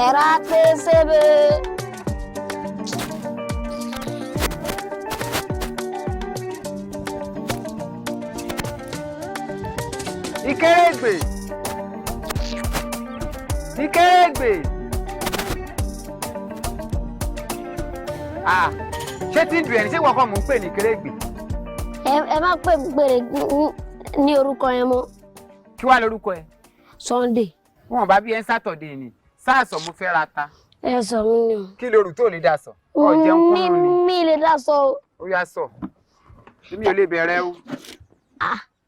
Ẹ̀rá pé sébè. Ìkérègbè, Ìkérègbè. Ah, ṣé tí ń dùn ẹ̀ ní? Ṣé ìwọ kọ́ mò ń pè ní Ìkérègbè? Ẹ má pè mí pèrè ní orúkọ yẹn mọ́. Kí wàá lórúkọ ẹ? Sunday. Wọn bá bí ẹ ń Sátọ̀dé ni sáàsọ̀ mo fẹ́ ra ta. Ẹ sọ mí ni o. Kí lóru tó lè dà sọ? Ọ jẹun kúrú ni. Mi lè dá sọ o. Ó yá sọ, mi ò lè bẹ̀rẹ̀ o,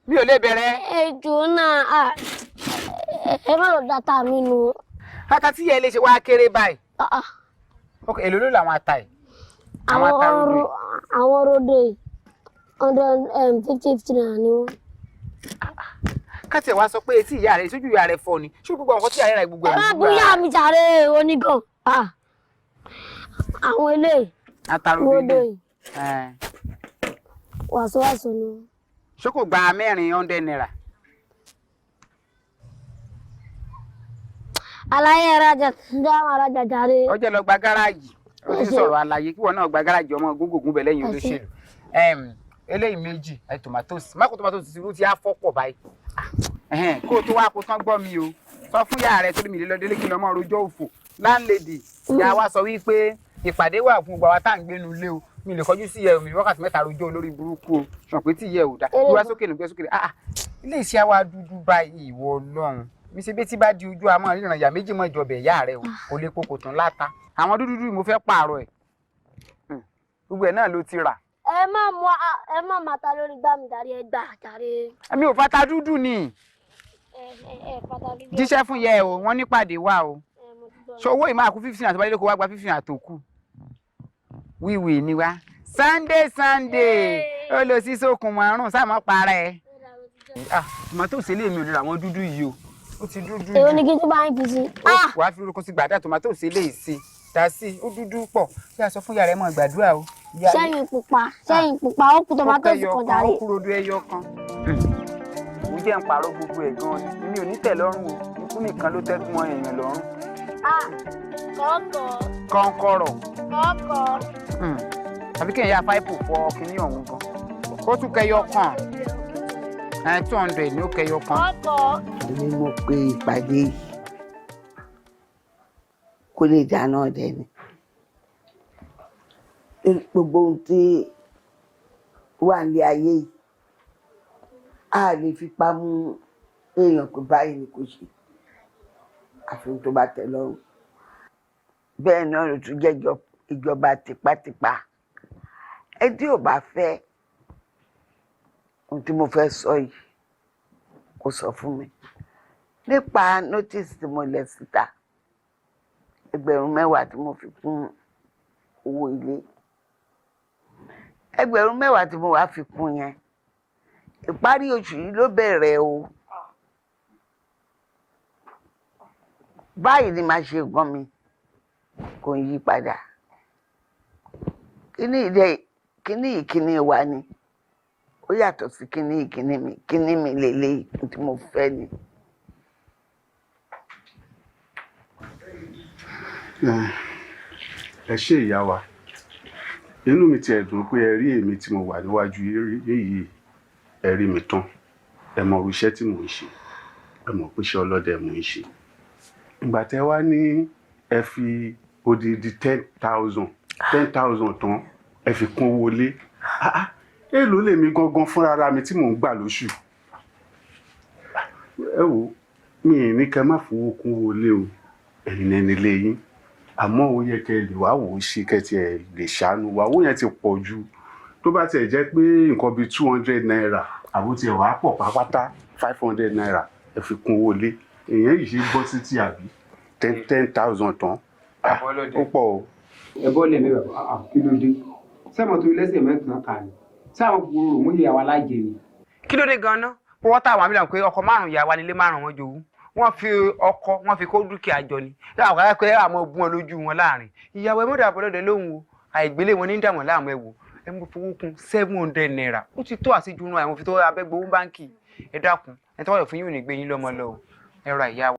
mi ò lè bẹ̀rẹ̀. Ẹ jọ̀ọ́ náà, ẹ má lọ data mi nù. Ata tí yẹ lè ṣe wá kéré báyìí. Ok, èló ló làwọn ata yìí? Àwọn ata rodo yìí. Àwọn rodo yìí, 150 naira ni wọ́n. Káti ẹ̀ wá sọ pé etí ìyá rẹ̀, ìṣojú ìyá rẹ̀ fọ́ ni, ṣé gbogbo àwọn tí ìyá rẹ̀ ra gbogbo Ẹ ẹ̀ má ló bú yá mi jàre, onígàn. Àwọn eléyìí ata rodo rodo ilé yìí, wàsówàsó ni wọ́n. Ṣé kò gba mẹ́rin 100 naira? Aláyé ẹ̀rajà dáhùn arájà jàre. Ó jẹ́ lọ gba gáràjì. Ó ti Ẹ ṣé. sọ̀rọ̀ àlàyé kí wọn náà gba gáràjì ọmọ gógógún bẹ̀ lẹ́yìn Ẹ ṣé. olóṣèlú. Eléyìí méjì ẹ tomatoes má kó tomatoes irú tí a fọ́ pọ̀ báyìí. Ẹhẹ́n, kó o tó wá kó tán gbọ́ mi o, sọ fún yàrá rẹ torí mi lè lọ délé kí n lọ mọ́ rojọ́ òfò. Láńlẹ́dì ìyá wa sọ wípé ìpàdé wà fún gbogbo àwa tá à ń gbénu ilé o. Mi lè kọjú sí ìyẹ omi wákàtí 3 rojọ́ olórí burúkú o, sọ pé tí ìyẹ ò dá Eré wíwá bọ̀. sókè nùgbẹ́ sókè. Ah ah, ilé iṣẹ́ wa dúdú báyìí, ìwọ Ọlọ́run mi ṣe bí tí bá di ojú àmọ́ ríran ìyá méjì mọ́ ìjọba ẹ̀yà rẹ o, kò lè kókò tán láta. Àwọn dúdú dúdú mo fẹ́ pààrọ̀ ẹ̀. Gbogbo ẹ̀ náà ló ti rà. Ẹ má mú ẹ má máa ta lórí gbá mi jàre, ẹ gbà jàre. Èmi ò fata dúdú ni. Ẹ ẹ ẹ fata dúdú. Jíṣẹ́ fún yẹ o, wọ́n nípàdé wà o. Ẹ mo ti gbọ́. So owó ìmáa kú 15 àti báyìí kó wá gba 15 àtòkù wíwì ni wá. Sunday Sunday ó lọ sí sókun márùn sáà para ẹ. Ah, tomatoes eléyìí mi ò lè ra àwọn dúdú yìí o, ó ti dúdú Èwo jù. ni kí n tún bá yín fi sí? Ó wàá fi orúkọ sí gbàdá tomatoes eléyìí sí dá sí, ó dúdú pọ̀. Bí a sọ fún yàrá ẹ mọ̀ gbàdúrà o. Sẹ́yìn pupa, sẹ́yìn pupa, ó kú tomatoes Ó kan kan jàre. Ó kú rodo ẹyọ kan. Mo jẹ́ ń pààrọ̀ gbogbo ẹ̀ gan-an ni, mi ò ní tẹ̀ lọ́rùn o, ikú nìkan ló tẹ́kun mọ́ èèyàn lọ́rùn. Kọ̀ọ̀kọ̀. Kọ̀ǹkọ̀rọ̀. Kọ̀ọ̀kọ̀. Tàbí kéèyàn ya fáìpù fọ kínní ọ̀hún gan. Ó tún kẹyọ kan, 200 ní ó kẹyọ kan. Kọ̀ọ̀kọ̀. Èmi mo pe ìpàdé yìí kó lè dáná ọdẹ ni gbogbo ohun tí wà ní ayé yìí, a lè fipá mú èèyàn pé báyìí ni kò ṣe, àfi ohun tó bá tẹ́ lọ́rùn. Bẹ́ẹ̀ náà ló tún jẹ́ ìjọba tipátipá. Ẹ tí ò bá fẹ́ ohun tí mo fẹ́ sọ yìí, kó sọ fún mi nípa notice tí mo lẹ̀ síta, 10,000 tí mo fi kún owó ilé, 10,000 tí mo wá fi kún yẹn, ìparí oṣù yìí ló bẹ̀rẹ̀ o. Báyìí ni màá ṣe nǹkan mi, kò ń yí padà. Kíní ìdẹ kíní ìkíní wa ni ó yàtọ̀ sí kíní ìkíní mi, kíní mi lélẹ́yìí tí mo fẹ́ ni. Ẹ ṣé ìyá wa, inú mi ti ẹ̀ dùn pé ẹ rí èmi tí mo wà níwájú yìí, ẹ rí mi tán, ẹ mọ irú iṣẹ́ tí mò ń ṣe, ẹ mọ̀ pé iṣẹ́ ọlọ́dẹ mò ń ṣe. Ìgbà tẹ wá ní ẹ fi odidi 10,000 tán ẹ fi kún owó lé, èèló lèmi gangan fúnra mi tí mò ń gbà lóṣù? Ẹ wò, mi ì ní kẹ́ má fowó kún owó lé o, ẹ̀yin ẹni lé yín, àmọ́ ó yẹ kẹ́ lè wá wò ó ṣe kẹ́ tiẹ̀ lè ṣàánú wa. Owó yẹn ti pọ̀ ju, tó bá tiẹ̀ jẹ́ pé nǹkan bíi 200 naira àbó tiẹ̀ wàá pọ̀ pátápátá 500 naira ẹ fi kún owó lé, èèyàn yìí ṣe gbọ́ títí àbí 10,000 tán, ó pọ̀ o. Ẹ bọ́ lẹ̀ mi bàbá, kí ló dé? Sẹ́mọ̀ tó lẹ́sẹ̀ mẹ́sàn-án kà ní sáwọn gbòòrò mú ìyàwó alájẹ ni. Kí ló dé gan-an? Wọ́n táwọn àmì pé ọkọ márùn-ún ìyàwó nílé márùn-ún wọn jowú, wọ́n fi ọkọ wọ́n fi kó dúkìá jọ ni láwọn kan pé àwọn ogun wọn lójú wọn láàrin ìyàwó ẹ mọ́dà bọ́lọ́dẹ lóhùn o, àìgbélé wọn ní dàwọn láàmú. Ẹ wò, ẹ mú fowó kún 700 naira, ó ti tó àṣejù náà, àwọn fi tó abẹ́gbowó báńkì. Ẹ dákun, ẹ tọ́wọ́ fún yín ò ní gbé yín lọ́mọ lọ o, ẹ ra ìyá wa.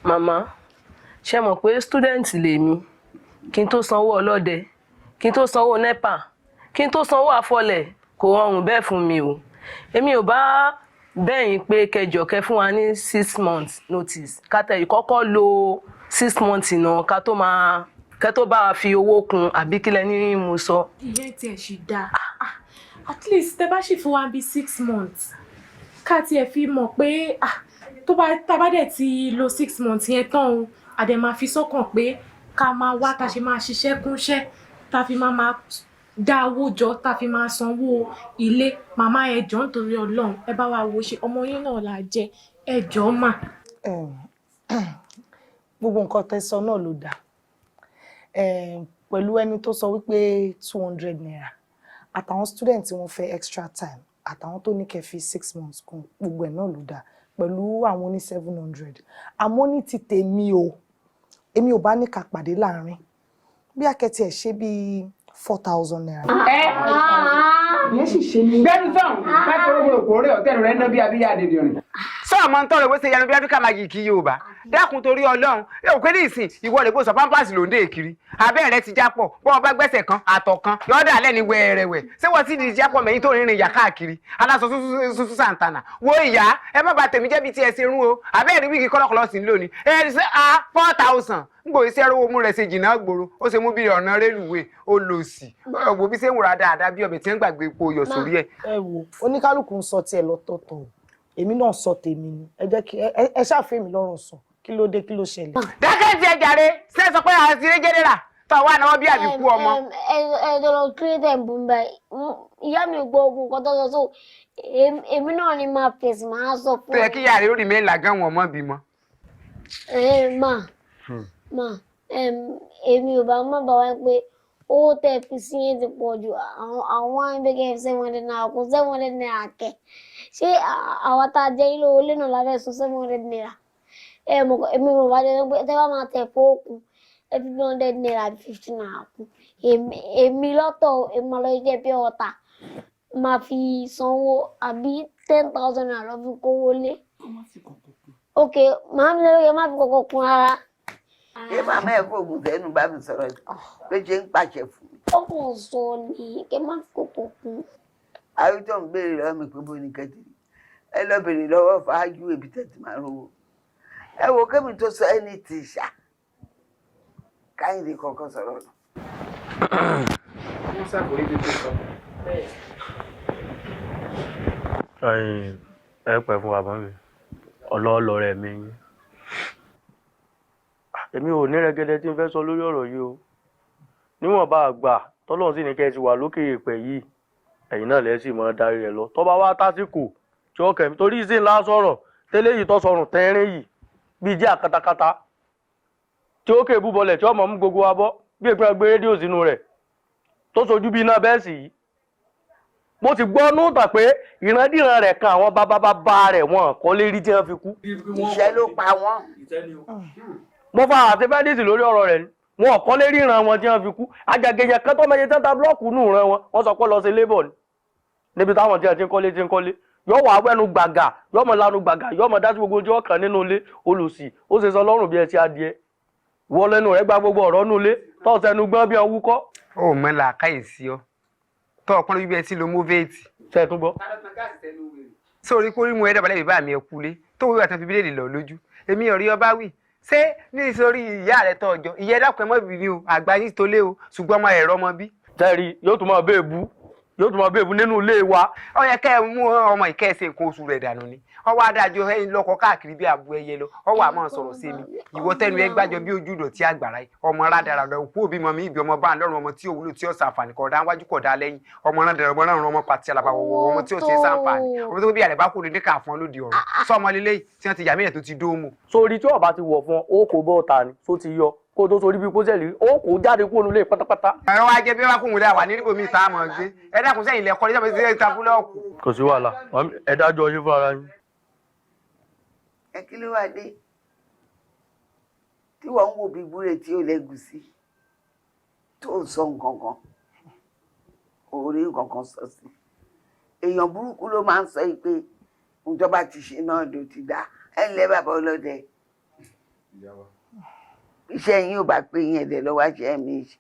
Màmá, ṣe mọ̀ pé student lèmi. Kí n tó sanwó ọlọ́dẹ, kí n tó sanwó NEPA, kí n tó sanwó àfọlẹ̀, kò rọrùn bẹ́ẹ̀ fún mi o. Èmi ò bá bẹ́yìn pé kẹjọ kẹ fún wa ní 6 months notice, ká tẹ̀ kọ́kọ́ lo 6 months náà, ká tó máa kẹ́ tó bá wa fi owó kún, àbí kílẹ̀ ní mo sọ. Ìyẹn tiẹ̀ ṣì dáa. Ah, at least tẹ bá sì fún wa bí 6 months, ká tiẹ̀ fi mọ̀ pé, ah, tó bá tá bá dẹ̀ ti lo 6 months yẹn tán o, a dẹ̀ máa fi sọ́kàn pé ká máa wá tá ṣe máa ṣiṣẹ́ kúnṣẹ́, tá fi máa máa dá owó jọ, tá fi máa sanwó ilé. Màmá, ẹ jọ̀ọ́, nítorí Ọlọ́run, ẹ bá wa wo ṣe, ọmọ yín náà là jẹ́, ẹ jọ̀ọ́ mà. Gbogbo nǹkan tẹ́ sọ náà ló dáa. Pẹ̀lú ẹni tó sọ wípé ₦200, àtàwọn student tí wọ́n fẹ́ extra time, àtàwọn tó ní kẹ́ fi 6 months kún, gbogbo ẹ̀ náà ló dáa, pẹ̀lú àwọn ní 700. Àmọ́ ní ti tèmi o, èmi ò bá ní ká pàdé láàrin, bí akẹ́tì ẹ̀ ṣe bíi ₦4,000. Ẹ Ìyẹn sì ṣe ní. Gbẹ́nu sọ̀hún láti orúkọ òkú rẹ̀ ọ̀tẹ́nu rẹ̀ ń ná bí abíyá àdèdè rìn. Sọ ọmọ ń tọrọ ìwé ṣe yanu bí Áfíríkà máa kí Yorùbá. Dákun, torí Ọlọ́run, yóò pé ní ìsìn ìwọ rẹ̀ bó sọ pampers ló ń dé kiri. Abẹ́ rẹ̀ ti jápọ̀, bọ́ ọ bá gbẹ́sẹ̀ kan àtọ̀ kan yọ̀ọ́dà lẹ́ni wẹ̀rẹ̀wẹ̀. Ṣé wọ́n ti di jápọ̀ mẹ́yìn tó rìnrìn ìyá káàkiri? Aláṣọ súnsún sàǹtànà. Wo ìyá, ẹ má bà tèmi jẹ́ bí tí ẹ ṣe rún o. Abẹ́ rí wig kọ́lọ́kọ́lọ́ sí lónìí. Ẹ ṣe a 4,000. N kò iṣẹ́ rówó mú rẹ̀ ṣe jìnnà gbòòrò. Ó ṣe mú bí ọ̀nà rélùwé, ó lò sí. Ọ̀gbọ̀n bí ṣe ń wúra dáadáa bí ọbẹ̀ tí ń gbàgbé epo yọ̀ sórí ẹ̀. Ẹ wo, oníkálukú ń sọ tiẹ̀ lọ́tọ̀ọ̀tọ̀ o, èmi náà sọ tèmi ni. Ẹ jẹ́ kí ẹ ṣàfihàn mi lọ́rùn sọ. Kí ló dé? Kí ló ṣẹlẹ̀? Dákẹ́ ti ẹ jàre. Ṣé sọ pé àwọn ti rí jẹ́nẹ́rà tó wà náà bí àbíkú ọmọ. Ẹ ẹ tó lọ kírètẹ̀ ń bùn báyìí, ìyá mi gbọ́ ogun nǹkan tó sọ, so èmi náà ni máa fèsì, máa sọ fún Tó yẹ kí ìyá rẹ̀ ó rí mẹ́ńlá gan wọn mọ́ bímọ. Ẹ mà mà, èmi ò bá má bá wa pé owó tẹ́ fi sí yẹn ti pọ̀ jù. Àwọn á ń bẹ́ kẹ́ fi ₦700 kún. ₦700 kẹ̀, ṣé àwa tá a jẹ́ ilé owó lé náà la fẹ́ san ₦700? Ẹ mọ̀, èmi ò bá jẹ́ pé tẹ́ bá máa tẹ̀ fowó kún, ẹ fi bí ₦100 àbí ₦50 kún. Èmi lọ́tọ̀, èmi máa lọ jẹ́ pure water máa fi sanwó, àbí ₦10,000 lọ fi kówó lé. Ok, màá mi lóye, má fi kọ̀kọ̀ kún rárá. Ṣé màmá ẹ̀ fògùn sẹ́nu bá mi sọ̀rọ̀ ló ṣe ń pàṣẹ fún mi? Ó kàn sọ ni kẹ́ má fi kọ̀kọ̀ kún. Àyè tó ń béèrè lọ́wọ́ mi pé bó ní kẹ́tì, ẹ lọ béèrè lọ́wọ́ fàájú ebi tẹ́tí máa rówó. Ẹ wo, kémi tó sọ ẹni tì ṣá, Káyìndé kọ̀ọ̀kan sọ̀rọ̀ nù. Wọ́n ṣàkórí bí tó sọ. Ẹ̀yin, ẹ pẹ́ fún bàbá mi, ọlọ́ọ̀lọ́ rẹ̀ mi yín. Èmi ò ní rẹ́gẹ́dẹ́ tí n fẹ́ sọ lórí ọ̀rọ̀ yìí o. Níwọ̀nba àgbà tọ́lọ́run sì ní kẹ́ ẹ ti wà lókè èèpẹ̀ yìí, ẹ̀yin náà lẹ́ sì máa darí rẹ̀ lọ tó bá wá tásìkò tí ó kẹ̀mí, torí ìsìn ńlá sọ̀rọ̀ tẹ́lẹ̀ yìí tó sọrùn tẹ́rín yìí bíi jẹ́ àkatakata tí ó kè búbọlẹ̀ tí ọmọ mú gbogbo wa bọ́ bí èpè gbé rédíò sínú rẹ̀ tó sojú bí iná bẹ́ẹ̀ sì yìí. Mo ti gbọ́ núùtà pé ìrandíran rẹ̀ kan, àwọn bàbá bàbá rẹ̀, wọn kọ́ lérí tí wọ́n fi kú. Ìṣẹ́ ló pa wọ́n. Mo fa àti fẹ́díìsì lórí ọ̀rọ̀ rẹ̀ ni wọn kọ́ lérí ìran wọn tí wọ́n fi kú. Àjàgẹ̀yẹ̀ kan tó mẹyẹ tán ta búlọ́ọ̀kù nù ìran wọn, wọ́n sọ pé lọ sí labour ni níbi táwọn tí wọ́n ti ń kọ́lé ti ń kọ́lé. Yóò wà wẹ́nu gbàgà, yóò mọ lanu gbàgà, yóò mọ dá sí gbogbo ojú ọkàn nínú ilé. Olùsì ó ṣe sọ lọ́rùn bí ẹ ti adìẹ wọ lẹ́nu rẹ̀ gba gbogbo ọ̀rọ̀ nínú ilé tọ́sẹ̀nu gbọ́n bí ọwú kọ́. Ó mọ làákàyè sí ọ tọ́ ọpọ́n lójú bí ẹ ti lo móvéètì. Ṣe é tún gbọ́. Sórí kórí mu ẹ̀dá balẹ̀ bàbá mi, ẹ kúlé tó wíwà tán fi bíléèdì lọ lójú. Èmi ò rí ọba wí ṣé ní sórí ìyá rẹ tọ́ ọjọ́ ìyá. Ẹ dákun, ẹ mọ́ bìbí o, àgbà yín tó lé o, ṣùgbọ́n ọmọ ẹ̀rọ ọmọ bí. Tẹ́rì yóò tún máa bẹ́ẹ̀ bú, yóò tún máa bẹ́ẹ̀ bú nínú ilé wa. Ó yẹ kẹ́ ẹ mú ọmọ ìkẹ́sẹ̀ nǹkan oṣù rẹ̀ dànù ni. Ọwọ́ adájọ́ ẹ̀yin lọ́kọ káàkiri bí àbú ẹyẹ lọ, ọwọ́ àmọ́ sọ̀rọ̀ sí mi. Ìwọ tẹnu ẹ gbájọ bí ojú ìdọ̀tí àgbàrá yìí, ọmọ rádaràdà òkú òbí mọ mi ibi ọmọ bá ń lọ́rùn, ọmọ tí ò wúlò, tí ò sàǹfààní, kọ̀ọ̀dá wájú kọ̀ọ̀dá lẹ́yìn, ọmọ rádaràdà, ọmọ ránran, ọmọ pàtí alábàwọ̀, ọmọ tí ò ṣe sàǹfààní, ọmọ tó bí àrẹ bá kú ní ká fún ọ lóde ọ̀run sọmọ lélẹ́yìí tí wọ́n ti yà mílẹ̀ tó ti dóòmù. Sórí tí ọba ti wọ̀ fún ọ, ó kò bọ́ ọ̀tá ni tó ti yọ kó tó sórí bí kóṣẹ́lì, ó kò jáde kúrò nílé pátápátá. Ẹ̀rọ wa jẹ́ bí wọ́n bá kóhun dá wà ní níbo mi ìta mọ̀ gbé. Ẹ dákun, sẹ́yìn ilẹ̀ kọ́lé sábẹ́ sí ìta búlọ́ọ̀kù. Kò sí wàhálà, ẹ dájọ́ yín fún ara yín. Ẹ kí ló wá dé tí wọ́n ń wò bí gbúre tí ó lẹ́gùsí tó ń sọ nǹkan kan, orí nǹkan kan sọ sí? Èèyàn burúkú ló máa ń sọ yìí pé ìjọba ti ṣe náà ló ti dá. Ẹ ǹlẹ́ bàbá ọlọ́dẹ. Iṣẹ́ yín ò bá pé yín, ẹ̀dẹ̀ lọ́wọ́ àṣẹ mi ṣe,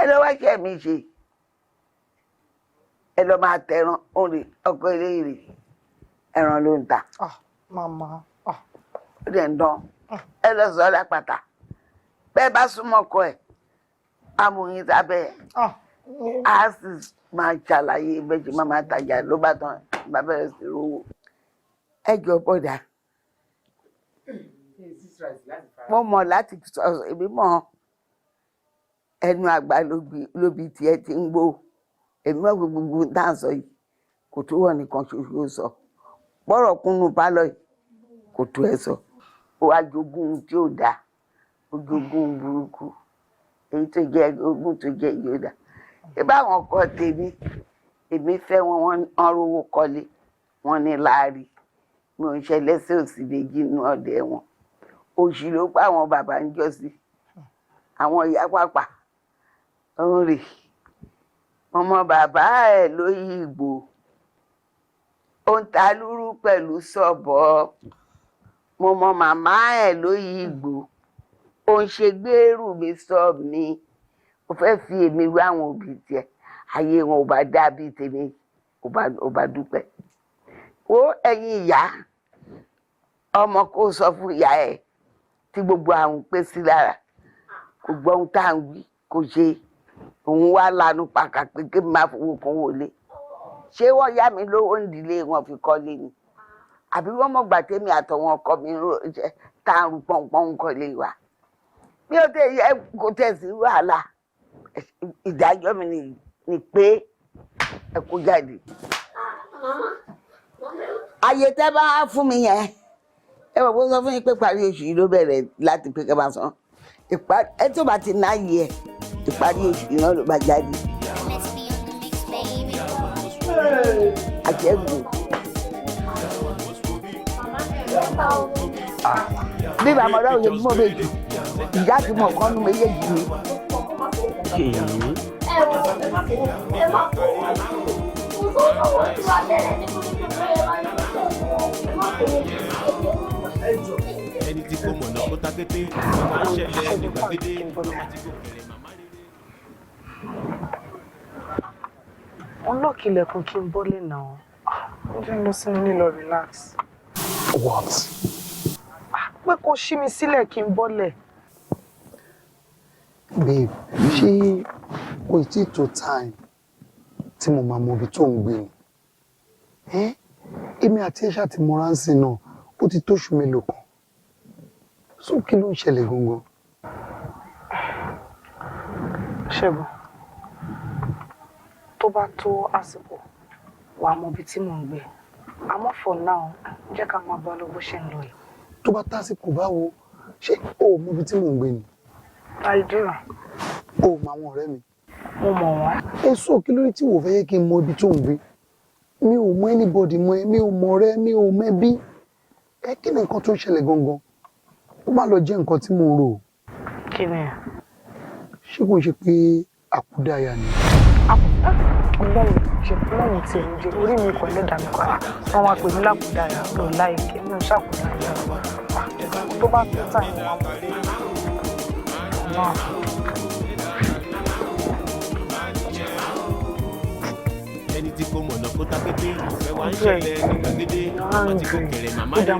ẹ lọ́wọ́ àṣẹ mi ṣe, ẹ lọ́ máa tẹran òrè ọkọ eléyìí, ẹran ló ń ta. Màmá. Ó dẹ̀ ń dán. Ẹ lọ sọ ọ́ lápáta, bẹ́ẹ̀ bá súnmọ́ ọkọ ẹ̀, amòyìn sábẹ́ á sì máa ṣàlàyé bẹ́ẹ̀ ṣe máa tajà, ló bá tán, bá bẹ̀rẹ̀ sí rówó. Ẹ jọ bọ̀dà, mo mọ̀ láti sọ, èmi mọ̀ ẹnu àgbà lóbi tiẹ̀ ti ń gbó. Èmi mọ̀ pé gbogbo tá à ń sọ yìí kò tó wọ̀ nìkan ṣoṣo sọ. Bọ́rọ̀ kúnnú pálọ̀ yìí kò tó ẹ sọ. Ó wá jogún tí ò dáa, ó jogún burúkú, èyí tó jẹ́ ogún tó jẹ́ yìí ó dáa. Ìbá àwọn ọkọ tèmi, èmi fẹ́ wọn, wọ́n rówó kọ́lé, wọ́n ní láàrí. Mi ò ń ṣe lẹ́sẹ̀ òsì méjì nínú ọ̀dẹ̀ wọn. Òṣì ló pa àwọn bàbá ń jọ sí àwọn ìyá pàpà ń rè ọmọ bàbá ẹ̀ ló yí ìgbò, ó ń ta lúrú pẹ̀lú sọ̀bọ̀. Mo mọ màmá ẹ̀ ló yí ìgbò, ó ń ṣe gbèrú mi sọ mi. Ó fẹ́ fi èmi wé àwọn òbí tiẹ̀, ayé wọn ò bá dá bíi tèmi, ò bá dúpẹ́. Wo ẹ̀yin ìyá ọmọ, kó sọ fún ìyá ẹ̀ tí gbogbo àrùn pé sí lára, kò gbọ́ ohun tá à ń wí, kò ṣe òun wá lanu pàkà pé kí n máa fowó kan wọlé. Ṣé wọ́n yá mi lówó nídìílé wọn fi kọ́lé ni? Àbí wọ́n mọ̀ gbà tèmi àtọ̀wọn ọkọ mi tá à ń ru pọ́npọ́n ń kọ́lé wa? Mi ò tẹ ẹ, kò tẹ̀ sí wàhálà. Ìdájọ́ mi ni pé ẹ kó jáde. Àyè tẹ́ bá fún mi yẹn, ẹ wọ̀ bó sọ fún yín pé parí oṣù yìí ló bẹ̀rẹ̀ láti pé kẹ́ máa san. Ẹ tó bá ti ná yẹ, ìparí oṣù yìí náà ló bá jáde. Àjẹgùn. Bí bàmọ́ ọlọ́run ṣe fún méjì, ìyá ti mọ̀ kọ́nu méjèèjì ni. Ẹ wo, ẹ má fowó, kò sówó tí wàá tẹ̀lé ní kúrú kúrú, ẹ má ní ẹ má fowó. Ẹni tí kò mọ̀nà kó ta kété, máa ń ṣẹlẹ̀ ní gbàgede, màmá tí kò kéré màmá rere. Wọ́n lock ilẹ̀kùn kí n bọ́lẹ̀ náà. Ó jẹ́ ń lọ sínú ilé lọ relax. What? Pé kó ṣí mi sílẹ̀ kí n bọ́lẹ̀. Babe, ṣé kò tí tó time tí mo máa mọ ibi tó ń gbé ni? Èmi àti ẹ ṣáà ti mọra ń sìn náà, ó ti tóṣù mélòó kan. So kí ló ń ṣẹlẹ̀ gangan? Ṣẹ́gun, tó bá tó àsìkò, wàá mọ ibi tí mò ń gbé. Àmọ́ for now, jẹ́ ká máa bá lọ bó ṣe ń lọ yìí. Tó bá tásìkò báwo? Ṣé o ò mọ ibi tí mò ń gbé ni? I do. O ò mọ àwọn ọ̀rẹ́ mi? Mo mọ̀ wọ́n. Ẹ sọ, kí ló dé tí wò fẹ́ yẹ kí n mọ ibi tó ń gbé? Mi ò mọ anybody mọ ẹ, mi ò mọ ọ̀rẹ́, mi ò mẹ́bí. Ẹ kí ni nǹkan tó ń ṣẹlẹ̀ gangan? Ó má lọ jẹ́ nǹkan tí mò ń rò. Kí ni? Ṣé kò ń ṣe pé àkúdàáyà ni? Ọlọ́run jẹ, Ọlọ́run tí ẹ̀mí jẹ, orí mi kọ, ẹlẹ́dàá mi kọ. Wọ́n wá pè mí lákúdàáyà lọ láìkẹ́, mi ò ṣàkúdàáyà. Tó bá tó time wọn náà. Ẹni tí kò mọ̀nà kó ta kété, ìfẹ́ wa ń ṣẹlẹ̀ ní gbàgede, màmá tí kò kéré màmá rere,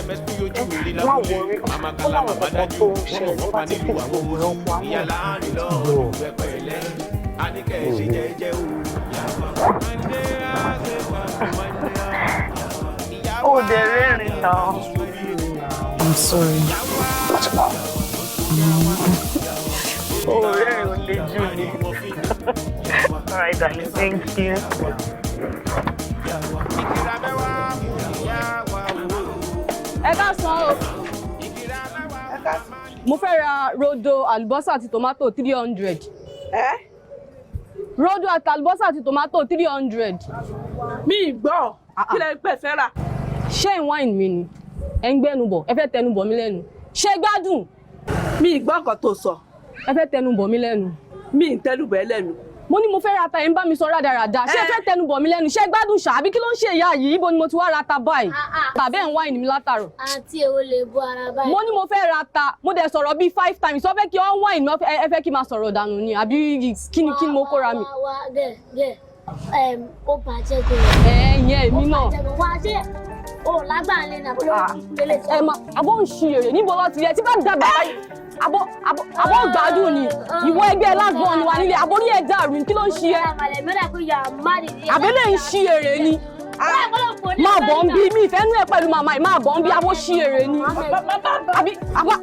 MSP ojú mi rí lábúlé, màmá kálá màmá dájú, wọ́n mọ̀ wọ́n pa nílùú àwọn oṣù, ìyá láàrin lọ́ọ̀dù pẹ̀lẹ́, àníkẹ́ ṣe jẹ́jẹ́ o. Ó dẹ̀ rẹ́rìn náà. I'm sorry. Ó rẹ́rìn ó lé jù ni. All right, darling, thank you. Ẹ káàsán o. Mo fẹ́ ra rodo, àlùbọ́sà àti tòmátò 300. Ẹ? Rodo àti àlùbọ́sà àti tòmátò 300. Mi ì gbọ́, kí lẹ pẹ́ fẹ́ rà? Ṣé ìwáìn mi ni ẹ ń gbẹ́nu bọ̀? Ẹ fẹ́ tẹnu bọ̀ mí lẹ́nu? Ṣé gbádùn? Mi ì gbọ́ nǹkan tó sọ. Ẹ fẹ́ tẹnu bọ̀ mí lẹ́nu. Mi ì tẹnu bọ̀ ẹ́ lẹ́nu. Mo ní mo fẹ́ ra ata, ẹ̀ ń bá mi sọ rádaràda. Ṣé ẹ fẹ́ tẹnu bọ̀ mí lẹ́nu? Ṣé gbádùn ṣá? Àbí kí ló ń ṣe ìyá yìí? Ibo ni mo ti wá ra ata báyìí? Tàbí ẹ̀ ń wá ìní mi látàrọ̀. Àǹtí, èwo lè bọ́ ara báyìí? Mo ní mo fẹ́ ra ata, mo dẹ̀ sọ̀rọ̀ bíi five times. Wọ́n fẹ́ kí ọ́n wá ìní, ẹ fẹ́ kí n máa sọ̀rọ̀ dànù ni àbí kí ni mo kóra mi? Wá wá dẹ̀ dẹ̀, ó bàjẹ́ gan. Ẹ ìyẹn èmi náà. Ó bàjẹ́ gan. Wá, ṣé o lágbàá lé ní àbúrò lélẹ̀? Ẹ ma àbọ̀ ń ṣi èrè, níbo lọ ti yẹ tí bá dàgbà báyìí? Àbọ̀ gbádùn ni ìwọ, ẹgbẹ́ lágbọ́n ni wà nílé àbórí ẹ̀ dàrú ni, kí ló ń ṣe ẹ́? Àbẹ́lẹ̀ ń ṣi èrè ni. Máa bọ̀ ń bí mi ìfẹ́ nú ẹ̀ pẹ̀lú màmá yìí, máa bọ̀ ń bí. Abó ṣí èrè ni àbí àbọ̀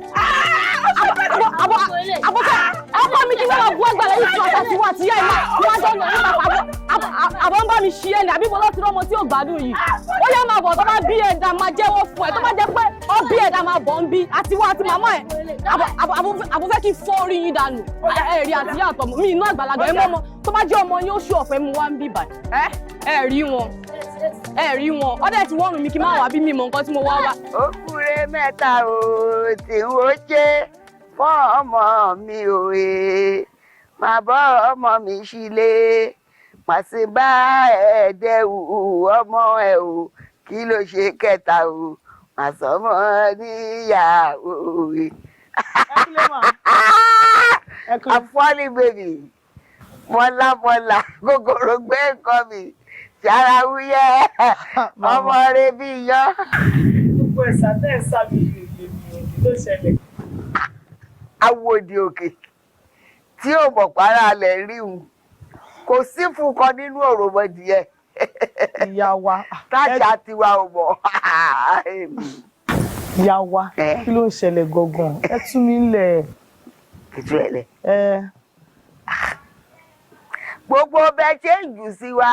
fẹ́ ọkọ mi kí wọ́n máa bu àgbàlá yìí fún àtàtì wà tí yá ẹ̀ máa wọ́n jọ lọ nípa àbọ̀ ń bá mi ṣí ẹ̀ ní àbí bọ́lá tí ọmọ tí ò gbádùn yìí. Ó yá, máa bọ̀. Tó bá bí ẹ̀dá, máa jẹ́wọ́ fún ẹ. Tó bá jẹ́ pé ó bí ẹ̀dá, máa bọ̀ ń bí àti wá àti màmá ẹ̀. Àbọ̀ fẹ́ kí fọ́ orí yín dànù. Ẹ rí àti yá àtọmọ mi inú àgbàlagbà ẹ mọ́ ọmọ tó bá jẹ́ ọmọ yín, ó ṣú ọ̀fẹ́ mu wá ń bì báyìí. Ẹ rí wọn, ẹ rí wọn, ọdẹ tí wọ́n rùn mí kí n má wà bí mi mọ nǹkan tí mo wá wá. Ó kúre mẹ́ta o tí ń wo jẹ́ fún ọmọ mi òye, máa bọ́ ọmọ mi sílé, màá sì bá ẹ̀ẹ́dẹ́wù ọmọ ẹ̀ o. Kí ló ṣe kẹta o? Màá sọmọ níyàwó. Àfọ́lì bèbí, bọ́lá bọ́lá gògòrò gbé nǹkan mi sára wúyẹ́, ọmọ rẹ bí iyán. Gbogbo ẹ̀sà tẹ́ ẹ̀ sábì yìí lè mi ò, kí ló ṣẹlẹ̀? Awòdì òkè tí ò mọ̀ pàrọ̀ alẹ̀ rí un, kò sí fún kan nínú òròmọdìyẹ. Ìyá wa. Tájà tiwa ò mọ̀. Ìyá wa, kí ló ń ṣẹlẹ̀ gangan? Ẹ tú mi lẹ̀. Ètò ẹ̀ lẹ̀. Gbogbo bẹ ṣe ń jù sí wa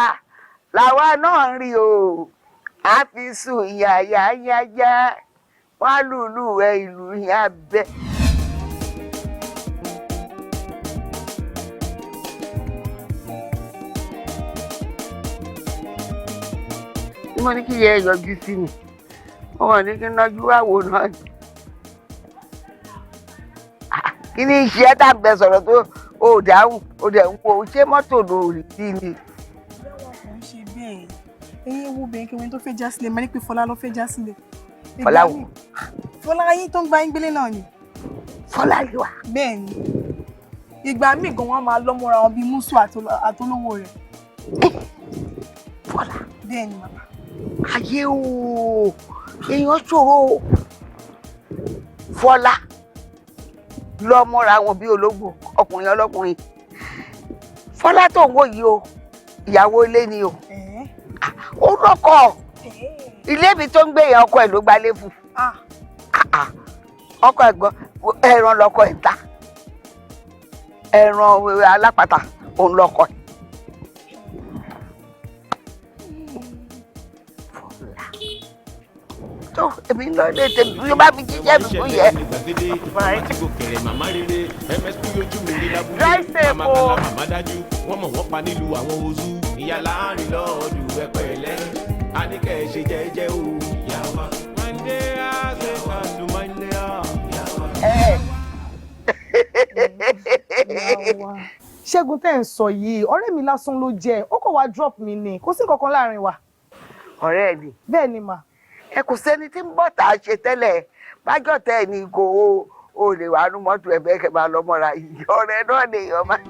làwa náà ń rí o. A fi sùn yàyàyàyà wọn lùlù ẹ ìlú yẹn bẹ. Mo ní kí yẹ yọjú sí mi, mo wà ní kí n nájú wá wò náà ni. Kí ni iṣẹ́ tá a bẹ sọ̀rọ̀ tó o dáhùn, o dẹ̀ ń wo ṣé mọ́tò ló rí sí ni? Kò ń ṣe bẹ́ẹ̀. Ẹ̀yin ewu obìnrin kí wọ́n tó fẹ́ já sílẹ̀ máa ní pé Fọlá ló fẹ́ já sílẹ̀. Fọlá wò? Fọlá yín tó ń gba yín gbélé náà ni. Fọlá yìí wà. Bẹ́ẹ̀ ni, ìgbà míì gan wọn máa lọ́mọra wọn bíi mùsù àtolówó rẹ̀. Fọlá. Bẹ́ẹ̀ ni, màmá. Ayé o, èèyàn ṣòro o. Fọlá lọ́mọra wọn bí ológbò, ọkùnrin ọlọ́kùnrin. Fọlá tó ń wò yìí o, ìyàwó ilé ni o. Ó lọ́kọ ilé mi tó ń gbé yẹn, ọkọ ẹ̀ ló gbalé fún. Ọkọ ẹ̀ gan, ẹran lọkọ ẹ̀ ń ta, ẹran alápàtà òun lọkọ ẹ̀. Fọlá tó, èmi ń lọ ilé tèmi bí ó bá fi jíjẹ́ mi fún yẹ. Drive safe Màmá o. kala, màmá dájú, wọ́n mọ̀ wọ́n pa nílùú àwọn ozu. Ìyá láàrin lọ́ọ̀dù ẹ̀pẹ̀lẹ́, a ní kẹ́ ẹ ṣe jẹ́jẹ́ o. Yàwá. Mande a ṣe kàdùn mande a. Ìyá wa, Ṣẹ́gun tẹ́ ń sọ yìí, ọ̀rẹ́ mi lásán ló jẹ́. Ó kàn wá drop mi ni, kò sí nǹkan kan láàrin wa. Ọ̀rẹ́ mi. Bẹ́ẹ̀ ni mà. Ẹ kò sẹ́ni tí ń bọ̀ tá a ṣe tẹ́lẹ̀ bájọ́ tẹ́ ẹ ní kò ó lè wà nú mọ́tò ẹ̀ bẹ́ẹ̀ kẹ́ máa lọ mọ́ra yìí. Ọ̀rẹ́ náà lèèyàn máa.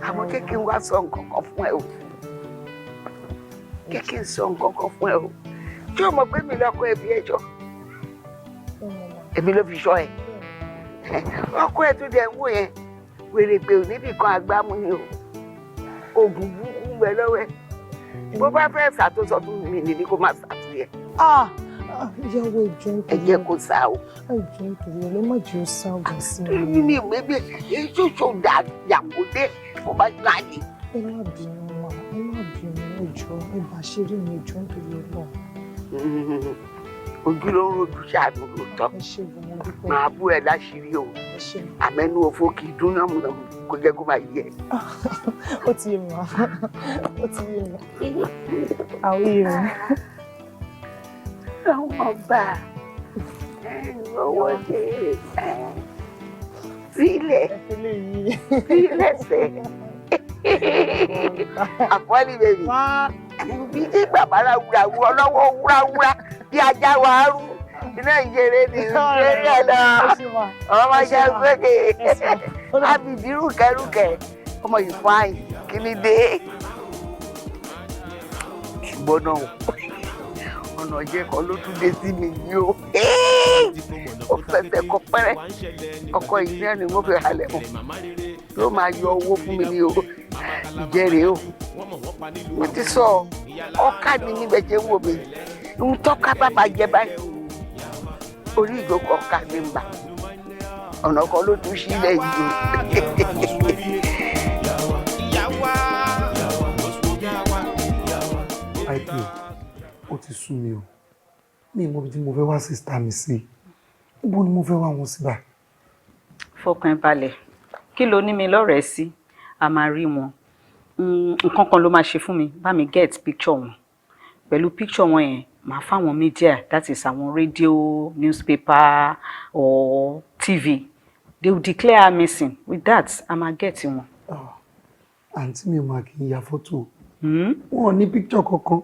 Àmọ́ kékeré wá sọ nǹkan kan fún ẹ o, kékeré sọ nǹkan kan fún ẹ o. Tí o mọ̀ pé mi lọ́kọ ẹbí ẹjọ́ èmi ló fi ṣọ́ ẹ, ọkọ ẹ tó dẹ̀ ń wò yẹn, wèrè pé ò níbì kan àgbámú ni o. Oògùn burúkú ń bẹ lọ́wọ́ ẹ. Bó bá fẹ́ ṣàtúnṣọ fún mi ní kó má ṣàtúnyẹ. Ah, ìyàwó, ìjọ ń Ẹ jẹ́ kó sá o. Ìjọ ń torí ẹ ló má jẹ́ ó sá ọgbà sí mi. Mi ní ìwé bí ìṣòṣò yàgò dé kó bá gbàdé. Ẹ má bínú mà, ẹ má bínú, ìjọ ẹ bá ṣe rí mi, ìjọ ń torí ẹ lọ. Ojú ló ń rojú ṣàánú lóòótọ́. Ẹ ṣe gan, mo dúpẹ́. Màá bú ẹ láṣìírí o. Ẹ ṣe. Àmẹ́nu òfò kì í dún yànmùyànmù, kó jẹ́ kó máa yẹ. Ó ti yé mi wá, ó ti yé mi, àwọn yé mi. Àwọn ọba owó ṣe sílẹ̀ sílẹ̀ sẹ́. Àfọ́lì bèbí. Bí tí bàbá ráwúráwú ọlọ́wọ́ wúráwúrá bí ajá wa rú. Iná ìṣeré ni ìṣeré ẹ̀ lọ. Ọmọ jẹ́ sókè. Ábìdí rúkẹ́rúkẹ́. Ọmọ yìí fáìn. Kí ni dé? Ṣùgbọ́n náà ọ̀nà jẹ́ kan ló tún dé sí mi yìí o. Ó fẹsẹ̀ kọ pẹ́rẹ́. Ọkọ yìí náà ni wọ́n fi halẹ̀ mọ́. Yóò máa yọ owó fún mi ní o. Ìjẹ́rìí o. Mo ti sọ ọkà mi níbẹ̀ ṣe ń wò mí. Ń tọ́ka bàbá jẹ báyìí. Orí ìjókòó ọkà mi ń bà. Ọ̀nà kan ló tún sílẹ̀ yìí o. Ipo, ó ti sú mi o. Mi ò mọ ibi tí mo fẹ́ wá sister mi sí. Níbo ni mo fẹ́ wá wọn sí báyìí? Fọkàn ẹ balẹ̀. Kí ló ní mi lọ́rẹ̀ẹ́ sí? A máa rí wọn. Nǹkan kan ló máa ṣe fún mi. Bá mi get picture wọn. Pẹ̀lú picture wọn yẹn, màá fáwọn media, that is àwọn radio, newspaper or TV. They will declare her missing. With that, a máa get wọn. Àǹtí mi ò máa kì í ya fọ́tò. Wọn ò ní picture kankan.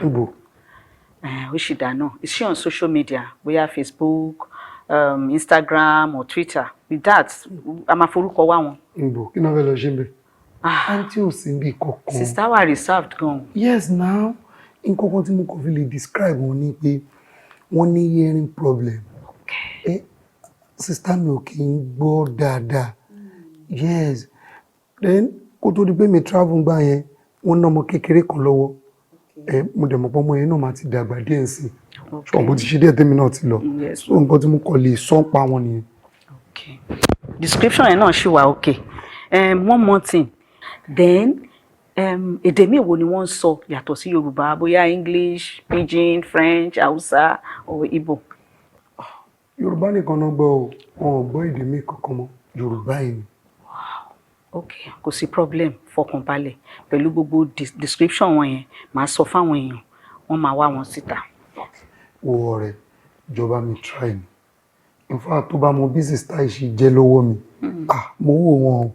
Níbo? Ó sì dáná. Is she on social media? Bóyá Facebook, Instagram or Twitter. With that, a máa forúkọ wá wọn. Níbo? Kí náà fẹ́ lọ ṣe ń bẹ̀? Àǹtí ò sí níbi kankan. Sister wa reserved gan. Yes now, nǹkan kan tí mo kàn fi lè describe wọn ni pé wọ́n ní hearing problem. Okay. Sister mi ò kì í gbọ́ dáadáa. Yes. Then kó tó di pé mi travel gbà yẹn, wọ́n ná ọmọ kékeré kan lọ́wọ́. Mo dẹ̀ mọ̀ pé ọmọ yẹn náà máa ti dàgbà díẹ̀ sí i. Ṣùgbọ́n bó ti ṣe díẹ̀ tèmi náà ti lọ. So nǹkan tí mo kàn lè sọ pa wọn nìyẹn. Description yẹn náà ṣì wà okay. One more thing. Then èdè míì wo ni wọ́n ń sọ yàtọ̀ sí Yorùbá, bóyá English, Pidgin, French, Hausa or Igbo? Yorùbá nìkan náà gbọ́ o, wọn ò gbọ́ èdè míì kankan mọ́. Yorùbá yìí ni. Okay, kò sí problem, fọkànbalẹ̀. Pẹ̀lú gbogbo description wọn yẹn, màá sọ fáwọn èèyàn, wọ́n máa wá wọn síta. Wo ọ̀rẹ́, ìjọba mi try ni. In fact, tó bá mọ bí sister yìí ṣe jẹ́ lọ́wọ́ mi. Ah, mo wò wọn o.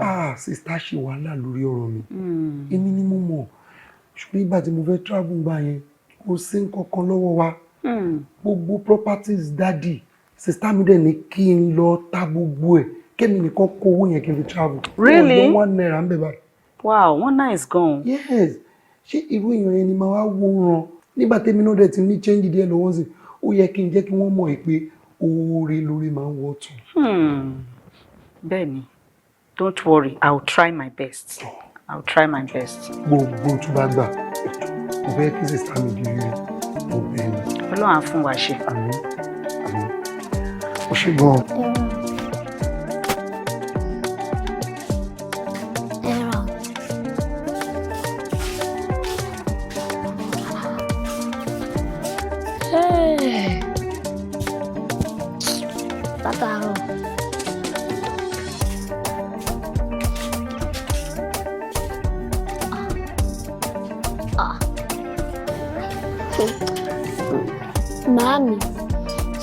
Ah, sister ṣe wàhálà lórí ọ̀rọ̀ mi. Èmi ni mo mọ̀. Ṣùgbọ́n ìgbà tí mo fẹ́ travel gbà yẹn, kò sí nǹkan kan lọ́wọ́ wa. Gbogbo properties daddy, sister mi dẹ̀ ní kí n lọ ta gbogbo ẹ̀. Kémi nìkan kó owó yẹn kí n fi travel. Really? Wọ́n yọ ₦1 ń bẹ̀ báyìí. Wow, wọ́n nice gan. Yes. Ṣé irú èèyàn yẹn ni màá wá wò ràn? Nígbà tèmi náà dẹ̀ ti ní change díẹ̀ lọ́wọ́ sí, ó yẹ kí n jẹ́ kí wọ́n mọ̀ pé oore lórí máa ń wọ́tọ̀. Bẹ́ẹ̀ni, don't worry, I will try my best. I will try my best. Gbogbo tó bá gbà, mo fẹ́ kí sister mi di rere, mo bẹ̀ ẹ́ ni. Ọlọ́run á fún wa ṣe. Àmín, àmín. Ó ṣe gan-an. Ẹ̀rọ. Hey. Látàárọ̀. Ah. Màámi,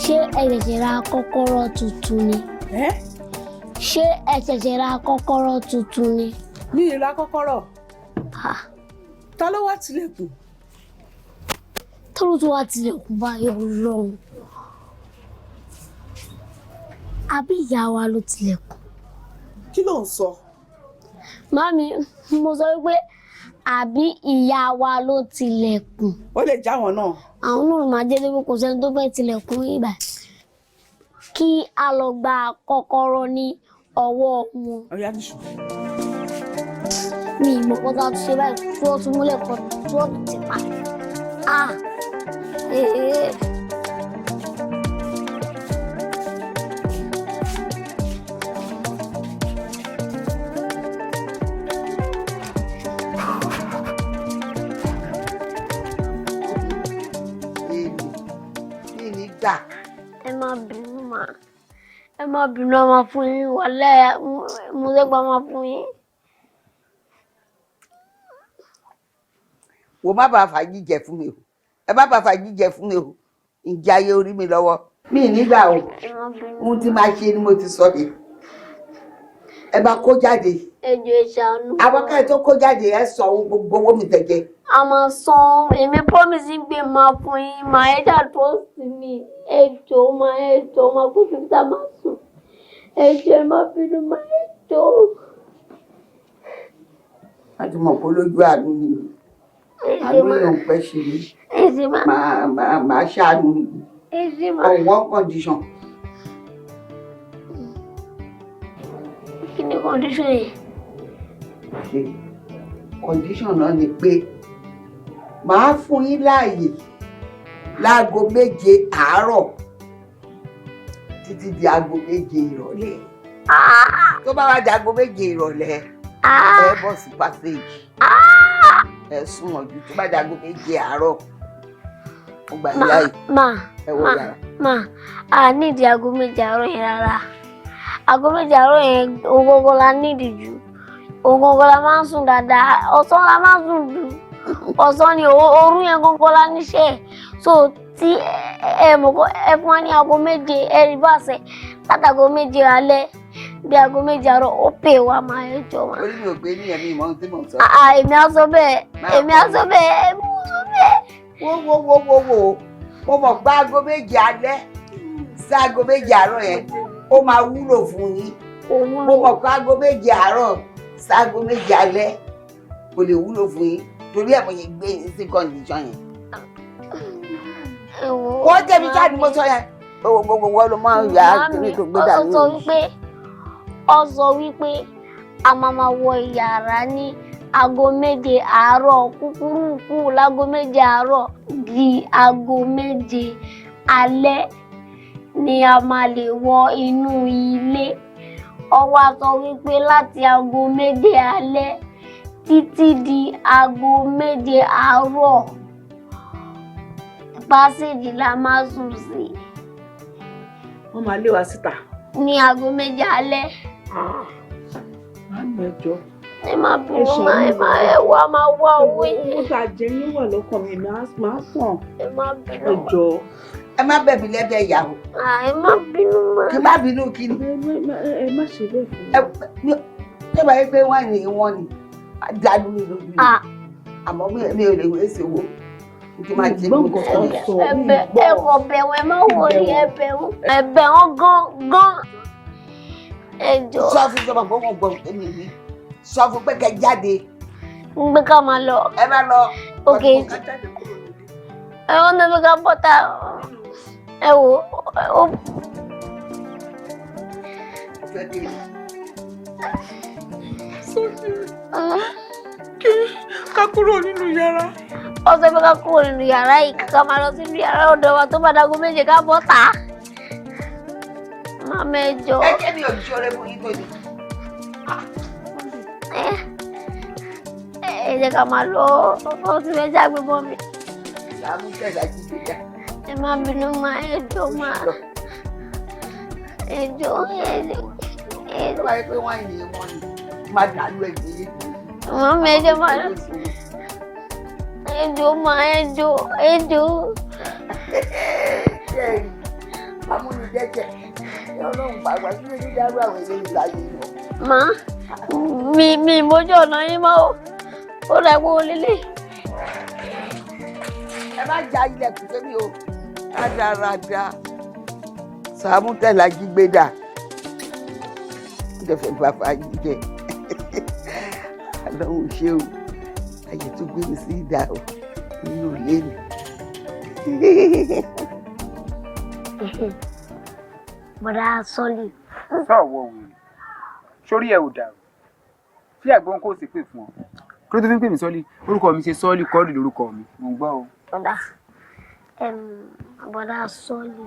ṣé ẹ ṣẹ̀ṣẹ̀ ra kọ́kọ́rọ́ tuntun ni? Ṣé ẹ ṣẹ̀ṣẹ̀ ra kọ́kọ́rọ́ tuntun ni? Mi ì ra kọ́kọ́rọ́. Ta ló wá tilẹ̀kùn? Ta ló tún wá tilẹ̀kùn báyọ̀ lọ́hùn? Àbí ìyá wa ló tilẹ̀kùn? Kí ló ń sọ? Màámi, mo sọ wípé àbí ìyá wa ló tilẹ̀kùn. Ó lè já wọn náà. Àwọn náà máa jẹ́ pé kò sẹ́ni tó fẹ́ tilẹ̀kùn ibà. Kí a lọ gba kọ́kọ́rọ́ ní ọwọ́ wọn. Ọ̀yá nìṣó. Mi ì mọ̀ kọ́ta tó ṣe báyìí tí wọ́n tún múlẹ̀ kọ́ tí wọ́n tún ti pa. Ah! Ee. Èmi mi ní gbà. Ẹ má bínú mà. Ẹ má bínú, a máa fún yín wàhálà mo lẹ́gbàá máa fún yín. Wo má bàa fàájì jẹ fún mi o. Ẹ má bàa fàájì jẹ fún mi o. Ǹjẹ́ ayé orí mi lọ́wọ́? Mi ní gbà o. Ẹ má bínú. Ohun tí máa ṣe ni mo ti sọ yìí. Ẹ máa kó jáde. Ẹ jọ̀ọ́, ẹ ṣàánú wa. Àwọn kẹ́hìn tó kó jáde, ẹ sọ owó, gbogbo owó mi tẹ̀jẹ̀. A máa san. Èmi promise yín pé máa fún yín máa. Ẹ ṣáà trust me. Ẹ jọ̀ọ́ máa, ẹ jọ̀ọ́ máa, kó síbi tá a máa sùn. Ẹ jọ̀ọ́, ẹ má bínú máa, ẹ jọ̀ọ́. Láti mọ̀ pé lójú àánú ni. Ẹ ṣé Àánú máa. yóò pẹ́ ṣe mí. Ẹ ṣé máa. Màá ṣàánú Ẹ ṣé máa. on one condition. Kí ni condition yẹn? Ṣe condition náà ni pé màá fún yín láàyè láago 7 àárọ̀ títí di aago 7 ìrọ̀lẹ́. Tó bá wá di aago 7 ìrọ̀lẹ́, ẹ bọ̀ sí passage, ẹ sún ọ̀jú. Tó bá di aago 7 àárọ̀, mo gbà yín láàyè, Ma, ẹ wọ ma, yàrá. ma, a nídìí aago 7 àárọ̀ yẹn rárá. Aago 7 àárọ̀ yẹn ògógó la nídìí jù. Ògógó la máa ń sùn dáadáa. Ọ̀sán la máa ń sùn jù. Ọ̀sán ni òru yẹn gógó la níṣẹ́. So tí ẹ mọ̀ kó ẹ fún wa ní aago 7, ẹ rí bàṣẹ látago 7 alẹ́ bí aago 7 àárọ̀, ó pè wá máa, ẹ jọ wá. Orí mi ò gbé ní ẹ̀mí ìmọ̀ ohun tí mò ń sọ. Àà, èmi á sọ bẹ́ẹ̀, èmi á sọ bẹ́ẹ̀, èmi ò sọ bẹ́ẹ̀. Wo, wo, wo, wo, wo, mo mọ̀ pé aago 7 alẹ́ sí aago 7 àárọ̀ yẹn, ó máa wúlò fún yín. Mo mọ̀ pé aago 7 àárọ̀ sí aago 7 alẹ́ kò lè wúlò fún yín, torí ẹ̀ mo yẹ gbé yín sí condition yẹn. Wọ́n jẹ̀bi jáde, mo sọ yẹn gbogbo wọn ló máa ń yà á kí tó gbé dànù. Ó sọ wípé a máa ma wọ yàrá ní aago 7 àárọ̀ kúkúrú kú láago 7 àárọ̀ di aago 7 alẹ́ ni a máa lè wọ inú ilé. Ó wá sọ wípé láti aago 7 alẹ́ títí di aago 7 àárọ̀, passage la máa sùn sí. Wọ́n máa lé wa síta. Ní aago 7 alẹ́. Má mi, ẹ jọ̀ọ́. Ẹ má bínú má, ẹ má, ẹ wá máa wá owó yẹn. Owó tá a jẹ yín wà lọ́kàn mi, màá sàn. Ẹ má bínú. Ẹ jọ̀ọ́. Ẹ má bẹ̀ mí lẹ́bẹ̀ ìyàwó. Ẹ má bínú má. Kí má bínú kí ni. Ẹ má ṣe bẹ́ẹ̀ fún mi. Ẹ bá yẹ pé wọ́n ní wọ́n ní dàlú mi lójú mi. Àmọ́ mi ò lè wé sí owó. Kí máa jẹ mí sọ. Ẹ̀bẹ̀ ẹ kò bẹ̀ wọ́n, ẹ má wọrí, ẹ̀bẹ̀ wọ́n. Ẹ̀bẹ̀ wọ́n gan gan. Ẹ jọ̀ọ́. Sọ fún sọmọ pé wọ́n gbọ́ èmi yìí. Sọ fún pé kẹ́ jáde. Ń gbé ká máa lọ. Ẹ má lọ. Ok. Ẹ wọ́n ní bí ká bọ́tà. Ẹ wò ó. Kí ká kúrò nínú yàrá. Ó sọ pé ká kúrò nínú yàrá yìí, ká máa lọ sínú yàrá ọ̀dọ̀ wa, tó bá dago 7 ká bọ́tà. Màmá, ẹ jọ̀ọ́. Ẹ jẹ́ mi ò ní ṣọrẹ fún yín tó ní. Ẹ jẹ́ ká máa lọ, ó ti fẹ́ jágbe mọ́ mi. Làmú tẹ̀lé àti ìgbéga. Ẹ má bínú má, ẹ jọ̀ọ́ má. Ẹ jọ̀ọ́, ẹ jọ̀ọ́. Tó bá yẹ pé wọ́n ní wọ́n ní má dàlú ẹgbẹ́ yìí. Màmá, ẹ jọ̀ọ́ má. Ẹ jọ̀ọ́ má, ẹ jọ̀ọ́, ẹ jọ̀ọ́. Amúnidẹ́jẹ̀ Ọlọ́run pàápàá kí ló ní dárú àwọn eléyìí láyé lọ. Má mi mójú ọ̀nà yín mọ́ o, ó rẹ̀ wọ́n lélẹ̀. Ẹ má ja ilẹ̀kùn sẹ́mi o, rádaràda. Sàámú tẹ̀lé ajígbéda. Ìjọba bàbá yìí jẹ. Ọlọ́run ṣé o, ayé tó gbé mi sí ìdá o nínú ilé mi. Bọ̀dá Sọ́lì. Sọ̀wọ́ wèrè, sórí ẹ̀ ò dàrú tí àgbọn kò sì pè fún ọ. Kí ló tó fi ń pè mí Sọ́lì? Orúkọ mi ṣe Sọ́lì kọ́ọ̀lì lórúkọ mi, mò ń gbọ́ o. Bọ̀dá, Bọ̀dá Sọ́lì.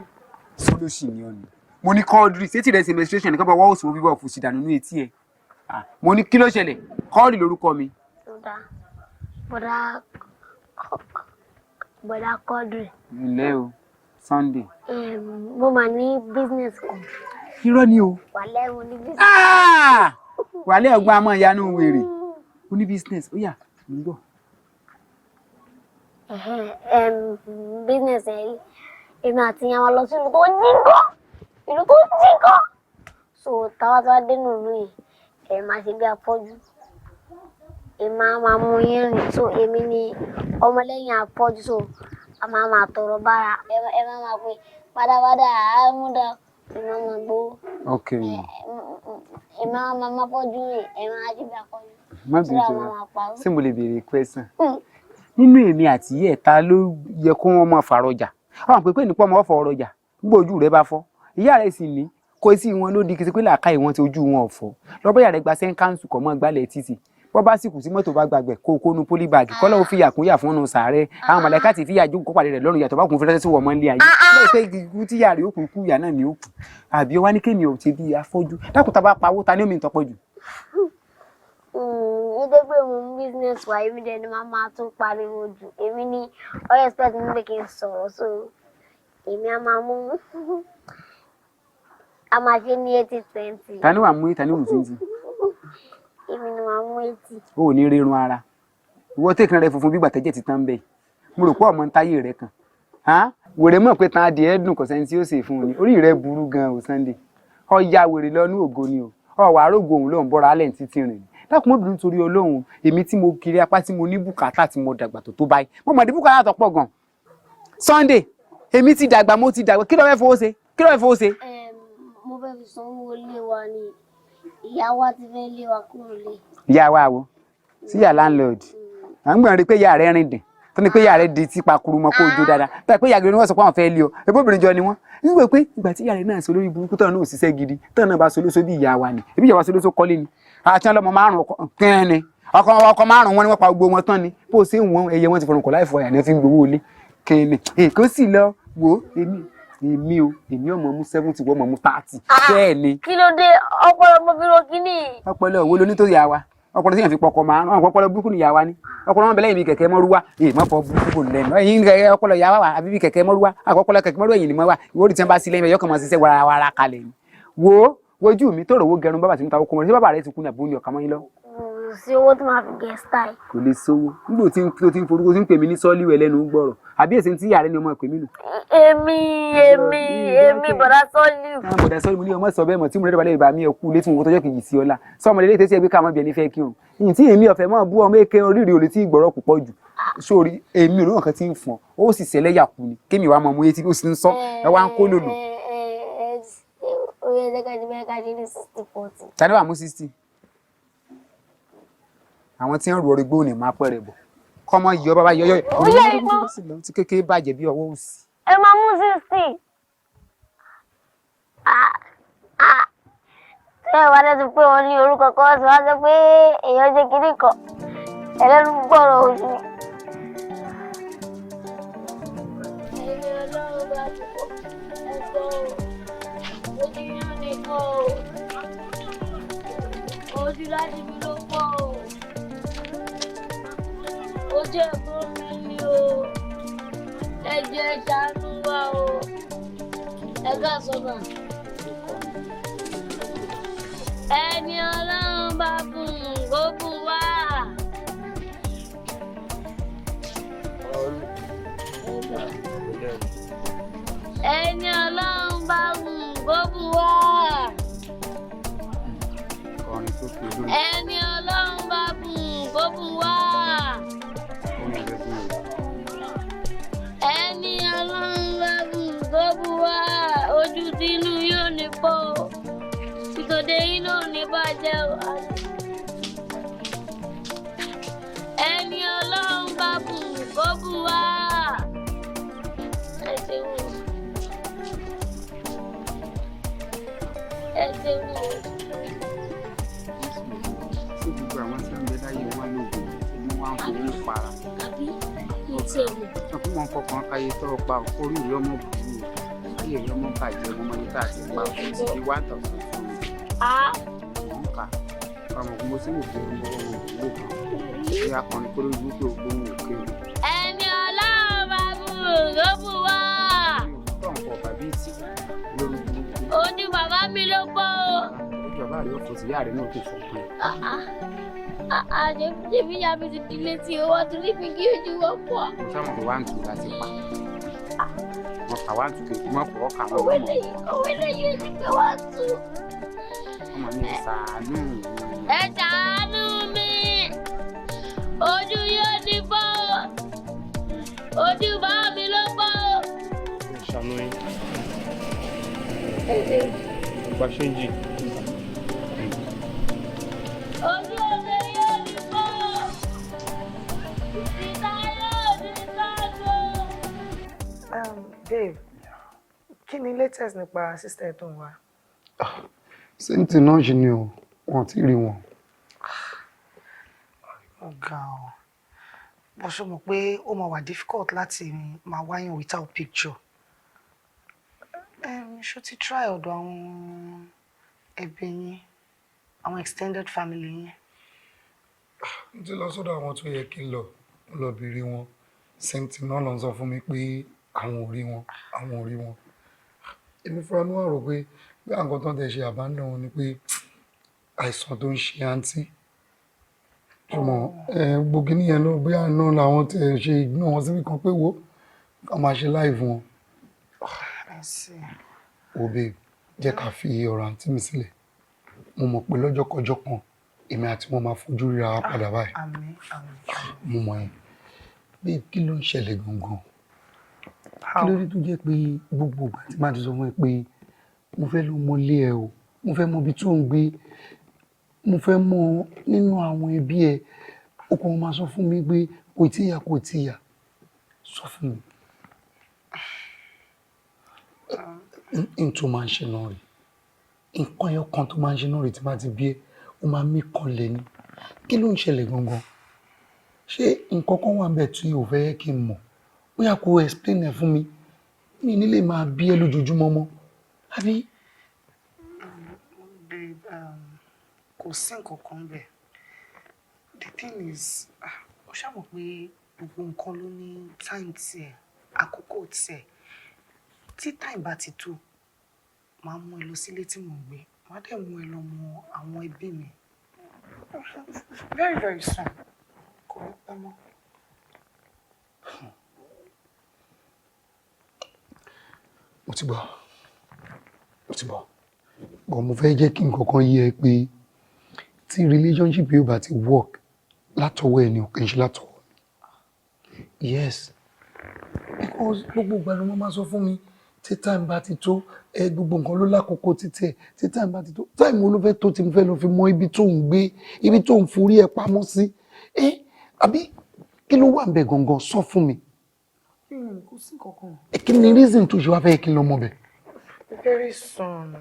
Sólóṣì ni ọ ni. Mo ní kọ́ọ̀dù sétí rẹ̀ ṣe menstruation nìkan bá wọ́n òsùn bíbọ̀ fòṣì dànù nínú etí ẹ̀. Mo ní kí ló ṣẹlẹ̀? Kọ́ọ̀lì lórúkọ mi. Bọ̀dá, Bọ̀dá Kọ́dùrì. Ǹlẹ́ o, Sunday. Mo máa ní business kan. Irọ́ ni o. Wàlẹ́, mo ní business. Wàlẹ́ ọgbọ́n àmọ́ ìyanu wèrè. O ní business, ó yá, mo ń gbọ́. Business ẹ̀, èmi àti ìyá wa lọ sí ìlú tó jí gan. Ìlú tó jí gan. So táwa tó wá dé nínú ìlú yìí, Ẹ máa ṣe bí afọ́jú, èmi á máa mú yín rìn. So èmi ni ọmọlẹ́yìn afọ́jú, so a máa máa tọrọ bára. Ẹ máa máa pè pátápátá àmúdá, èmi á máa gbowó. Ok. Èmi á máa máa fọ́jú rìn, ẹ máa ṣe bí afọ́jú. Má bínú. So tó a máa máa parọ́. Ṣé mo lè béèrè question? Nínú èmi àti ìyá ẹ̀, ta ló yẹ kó wọ́n máa fàrọjà? Àwọn pèpè nípa ọmọ ọ̀fọ̀ ọ̀rọ̀jà nígbà ojú rẹ bá fọ́, ìyá rẹ sì ní kó sí wọn ló di kìsì pé làákàyè wọn ti ojú wọn ọ̀fọ́ lọ́bọ̀. Ìyá rẹ gba sẹ́ńkáǹsù kọ̀ mọ́ gbálẹ̀ títì, bọ́ bá sì kù sí mọ́tò bá gbàgbẹ́ kó kónú polybag kọ́lọ́ ó fìyà kún yà fún ọ̀nà sàárẹ̀. Àwọn mọ̀lẹ́ká ti fìyà jókòó pàdé rẹ̀ lọ́rùn yàtọ̀ bá kún fẹ́rẹ́ sí wọ́n mọ́ nílé ayé lẹ́yìn pé ikú tí yàrá yóò kú, ikú ìyá náà ni ó kù. Àbí ó wá ní kémi ò ti bí afọ́jú? Dákun, tá bá pawó, ta ní omi ìtọ́pọ̀ jù? Ní dé pé mo ń business wa, èmi dẹ̀ ni màá máa tún pariwo jù. Èmi ni all expect mi pé kí n sọ̀rọ̀, so èmi á máa mú, a máa ṣe ní 80-20. Ta ni wàá mú, ta ni wù 20? Èmi ni màá mú 80. O ò ní rírun ara ìwọ tẹ̀kan rẹ funfun bí gbàtẹ́jẹ̀ ti tán bẹ́ẹ̀. Mo rò pé ọmọ ń táyé rẹ kan wèrè mọ̀ pé tán adìẹ dùn, kò sẹ́ni tí ó ṣe fún un ni. Orí rẹ burú gan o, Sunday. Ọya wèrè lọ ní ògo ni o, ọwọ́ arógo òun ló ń bọ́ra alẹ́ títí rìn. Dákun, mọ́ bínú torí Ọlọ́run. Èmi tí mo kiri apá, tí mo ní bùkátà, tí mo dàgbà tó báyìí, mo mọ̀ ní bùkátà tó pọ̀ gan. Sunday, èmi ti dàgbà, mo ti dàgbà. Kí ló fẹ́ fowó ṣe? Kí ló fẹ́ fowó ṣe? Mo fẹ́ fi sanwó ilé wa ni. Ìyá wa ti fẹ́ lé wa kúrò lé. Ìyá wa wo? Sí ìyá landlord? À ń gbọ̀n rí pé ìyá rẹ̀ rìn dìn tó ní pé ìyá rẹ̀ di tí pakuru mọ́ kó ojú dáadáa tó pé ìyá gidi ni wọ́n sọ pé àwọn fẹ́ lé ọ. Ebóbìnrin jọ ni wọ́n wíwẹ̀ pé ìgbà tí ìyá rẹ̀ náà sọ lórí burúkú tọ́nà náà ò ṣiṣẹ́ gidi, tọ́nà náà bá sọ lóṣó bí ìyá wa ni. Ebi ìyá wa sọ lóṣó kọ́lé ni àti ọlọ́mọ márùn ọkọ kẹ́rin ni ọkọ ọkọ márùn wọn ni wọ́n pa gbogbo wọn tán ni. Bó o ṣe ń wọ́n ẹyẹ wọn ti fọrùn kọ̀ láì fọ àyà ni wọ́n fi ń gbowó ilé kẹ́rin èkó sì lọ wò. Èmi o, èmi ọmọ mú 70, wọ́n mọ̀ mú 30. Bẹ́ẹ̀ ni. Kí ló dé? Ọpọlọ mo fi ro kíní. Ọpọlọ òwò ló ní tó yà wa? Ọpọlọ tí yẹn fi pọkọ máa ń ọpọlọ burúkú ni ìyá wa ní. Ọpọlọ wọn bẹ lẹ́yìn bí kẹ̀kẹ́ mọ́rúwá. Èyí má fọ burúkú kò lẹ́nu ẹ̀yìn kẹ̀kẹ́. Ọpọlọ ìyá wa wà àbí bí kẹ̀kẹ́ mọ́rúwá? Àkọ́pọlọ kẹ̀kẹ́ mọ́rúwá ẹ̀yìn ni mọ́ wa. Ìwọ́n tí wọ́n bá sí lẹ́yìn ẹ̀yọ́ kan máa ṣiṣẹ́ warawara kalẹ̀ ni. Wo wojú mi tó rówó gẹrun bàbá tí ń ta okun mọ́. Ṣé bàbá rẹ ti kú ní àbúrò ní ọ̀kà mọ́ yín lọ? Kò sí owó tí màá fi gẹ style. Kò lè sówó nígbà tí tó ti ń forúkọ tí ń pè mí ní sọ́ọ́lì ẹlẹ́nu gbọ́rọ̀ àbí èsì tí ìyá rẹ ni ọmọ ìpè mí nù. Èmi bọ̀dá sọ́ọ̀lì. Àwọn bọ̀dá sọ́ọ́lì, mo ní ọmọ sọ bẹ́ẹ̀ mọ̀ tí mo rẹ́ dọ̀bálẹ̀ ìbá mi ẹ̀kú létí mo tọ́jọ́ kejì sí ọlá sọmọdé lè tẹ́sí ẹgbẹ́ káàmọ́ bí ẹni fẹ́ kírun ìyìn tí èmi ọ̀fẹ́ máa bú ọmọ èké oríire olè tí ìgbọ̀rọ̀ púpọ̀ jù sórí èmi olóhùn kan tí ń fọn ó sì ṣẹlẹ́yà kú ni kémi wàá mọ mú etí ó sì ń sọ ẹ wá ń kó lòlò. Orí ẹ̀jẹ̀ ká ṣe bẹ́ẹ̀, ká ṣe ní 60-40. Tani wàá mú 60? Àwọn tí ń ru orí gbóòní máa pẹ́ rẹ̀ bọ̀ kọ́mọ yọ bàbá yọ yọ Ó yẹ ìbọn. tí kékeré bàjẹ́ bí ọwọ́ òsì. Ẹ máa mú 60. Tí ẹ wá lẹ́sùn pé wọ́n ní orúkọ kan sọ wá sọ pé èèyàn ṣe kinní kan ẹlẹ́nu gbọ́rọ̀ oṣù. Ẹni Ọlọ́run bá ti kọ́ ẹ̀kọ́ ojú yóò nìkan o, ojú láti fi ló pọ̀ o, ojú ẹ̀gbọ́n mi ni o. Ẹ jọ̀ọ́, ẹ ṣàánú wa o. Ẹ káàsán mà. Ẹni Ọlọ́run bá bùn kó bùn wá. Ẹni Ọlọ́run bá bùn kó bùn wá. Kọrin sókè lórí. Ẹni Ọlọ́run bá bùn kó bùn wá. Orin rẹ bí o. Ẹni Ọlọ́run bá bùn kó bùn wá. Ojú tínú yóò ní pọ̀ o, tìtòdé yín ò ní bàjẹ́ o. Ẹni Ọlọ́run bá bùn kó bùn wá. Ẹ ṣeun o. Ẹ ṣeun o. Sí gbogbo àwọn tí wọ́n ń bẹ láyé wọn lóògùn ni wọ́n á fowó para? Àbí mo tiẹ̀ mọ̀. Sọ fún wọn fọkàn káyé tó pa orí ìlú ọmọ burú o, ayé ìlú ọmọ bàjẹ́. Ọmọ ní tá a ti pa ó ti di 1,200. Ah. Mò ń kà ọmọ mo sì wò pé ọmọ ọmọ òwúrò kan ṣé akọrin kó lórí wípé ògbóhùn òkè o. Ẹni Ọlọ́run bá bùn kó bùn wá. Tó ń kọ bàbí ìtì lórí burúkú. Ojú bàbá mi ló pọ̀ o. Ojú bàbá rẹ̀ ó fò sí, ìyá rẹ̀ náà tó fọ́ pé. Ṣebí ìyá mi ti di létí owó tún ní fi kí ojú wọn pọ̀. Mo sábà pé 1 2 láti pa mo kà 1 2 kejì mọ́ kọ́ kà wọ́n Òwe mọ́. lẹ́yìn òwe lẹ́yìn ti pé 1 2. Ọmọ mi ṣàánú mi. Gba ṣéǹjì. Ojú omi yóò ní kó. Ìta yóò ní sọ́dọ̀. Babe, kí ni latest nípa sister ẹ̀ tó ń wá? Same thing náà ṣe ni o, wọn ò tí ì rí wọn. Ó ga ọ. Bó ṣe mọ̀ pé ó máa wà difficult láti máa wáyàn without picture. Ṣó ti try ọ̀dọ̀ àwọn ẹbí yín, àwọn extended family yín? Mo ti lọ sọ́dọ̀ àwọn tó yẹ kí n lọ, mo lọ béèrè wọn. Same thing náà ló ń sọ fún mi pé àwọn ò rí wọn, àwọn ò rí wọn. Èmi fúnra mi wà rò pé bí àwọn nǹkan tó ń tẹ̀ ṣe abandon wọn ni pé àìsàn tó ń ṣe àǹtí. Ṣùgbọ́n gbogbo kíní yẹn náà, bóyá náà làwọn tẹ̀ ṣe ignore wọn síbi kan pé wo ká máa ṣe live wọn. I see. Wo babe, jẹ́ ká fi ọ̀rọ̀ àǹtí mi sílẹ̀. Mo mọ̀ pé lọ́jọ́kọjọ́ kan, èmi àti wọn máa fojú ríra wa padà báyìí. Àmín, àmín. Mo mọ̀ ẹ́. Babe, kí ló ń ṣẹlẹ̀ gangan? Kí ló dé tó jẹ́ pé gbogbo ìgbà tí màá ti sọ fún ẹ pé mo fẹ́ lọ mọ ilé ẹ o, mo fẹ́ mọ ibi tó ń gbé, mo fẹ́ mọ nínú àwọn ẹbí ẹ, ó kàn máa sọ fún mi pé kò tí ì yá, kò tí ì yá. Sọ fún mi. N tó máa ń ṣe náà rè. Nǹkan ẹyọ kan tó máa ń ṣe náà rè tí màá ti bí ẹ, ó máa mí kanlẹ̀ ni. Kí ló ń ṣẹlẹ̀ gangan? Ṣé nǹkan kan wà níbẹ̀ tí o fẹ́ kí n mọ̀? Bóyá kó explain ẹ̀ fún mi. Mi ní lè máa bí ẹ lójoojúmọ́ mọ́. Àbí? Babe, kò sí nǹkan kan bẹ́ẹ̀. The thing is, ó ṣá mọ̀ pé gbogbo nǹkan ló ní time tiẹ̀, àkókò tiẹ̀. Tí time bá ti tó, màá mú ẹ lọ sílé tí mò ń gbé. Màá dẹ̀ mú ẹ lọ mọ àwọn ẹbí mi. Very, very soon. Kò ní pẹ́ mọ́. Mo ti gbọ́. Mo ti gbọ́. But mo fẹ́ jẹ́ kí nǹkan kan yé ẹ pé tí relationship yóò bá ti work látọwọ́ ẹ ni ò kì í ṣe látọwọ́ mi. Yes. Because gbogbo ìgbà ló máa sọ fún mi tí time bá ti tó, ẹ gbogbo nǹkan ló lákòókò títí ẹ, tí time bá ti tó, time wo ló fẹ́ tó tí mo fẹ́ lọ fi mọ ibi tó ń gbé, ibi tó ń forí ẹ pamọ́ sí? Ẹ àbí kí ló wà ńbẹ̀ gangan, sọ fún mi. Kò sí nǹkan kan. Ẹ kí ni reason tó ṣe wá fẹ́ kí n lọ mọ bẹ̀? Very soon.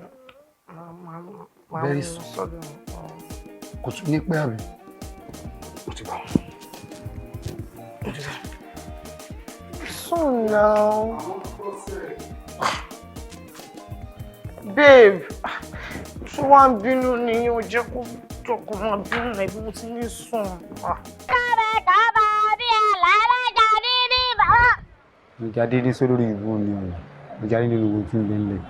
Màá Very mú soon. sọ́dọ̀. Kò tún ní pẹ́ àbí? Mo ti gbọ́. Soon now. Babe, ṣé wàá ń bínú ni o jẹ́ kó jókòó máa bínú rẹ̀ bí mo ti ní sùn. Mo jáde ní sólórí ìbú ni o, mo jáde nínú owó tí ń bẹ ńlẹ̀.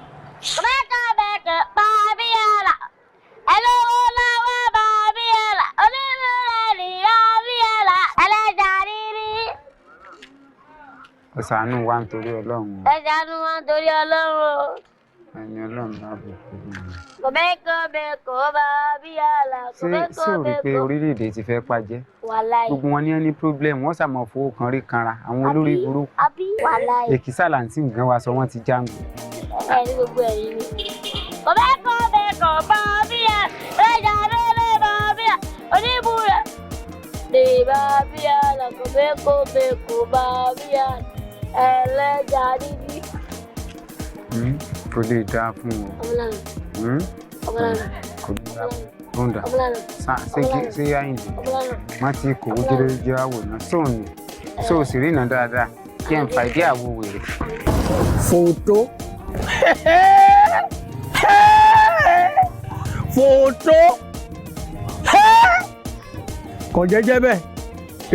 Ó ṣàánú wa nítorí Ọlọ́run o. Ẹ ṣàánú wa nítorí Ọlọ́run o. Ẹni Ọlọ́run bá bò fún mi. Kòbẹ́kòbẹ́kò bá bí àlà. Ṣé ṣé o rí i pé orílẹ̀-èdè ti fẹ́ pàjẹ́? Wàláì. Gbogbo wọn ní ẹni problem, wọ́n ṣàmọ̀ fowó kan rí kanra, àwọn olórí burúkú. Àbí wàláì. Èkìsà làǹtí nǹkan wa sọ wọ́n ti jáǹgù. Ẹ ní gbogbo ẹ̀rín ni. Kòbẹ́kòbẹ́kò bá bí àlà. Ẹja lélẹ̀ bá bí àlà. Oníbùrẹ̀. Lè bá bí àlà. Kòbẹ́kòbẹ́kò bá bí àlà. Ẹlẹ́ja dídí. Kò lè dáa fún o. Ọmọlànà. Ọmọlànà. Kò lè dáa fún o. Tóńdà. Ọmọlànà. Ṣé Àyìndé? Ọmọlànà. Má ti kò ó jẹ́rẹ́ jẹ́ àwòrán. Sóò ní. Sóò sì rí iná dáadáa. Kí ẹ̀ ń fa ìdí àwo wèrè. Fòtó. Fòtó. Kò jẹ́jẹ́ bẹ́ẹ̀.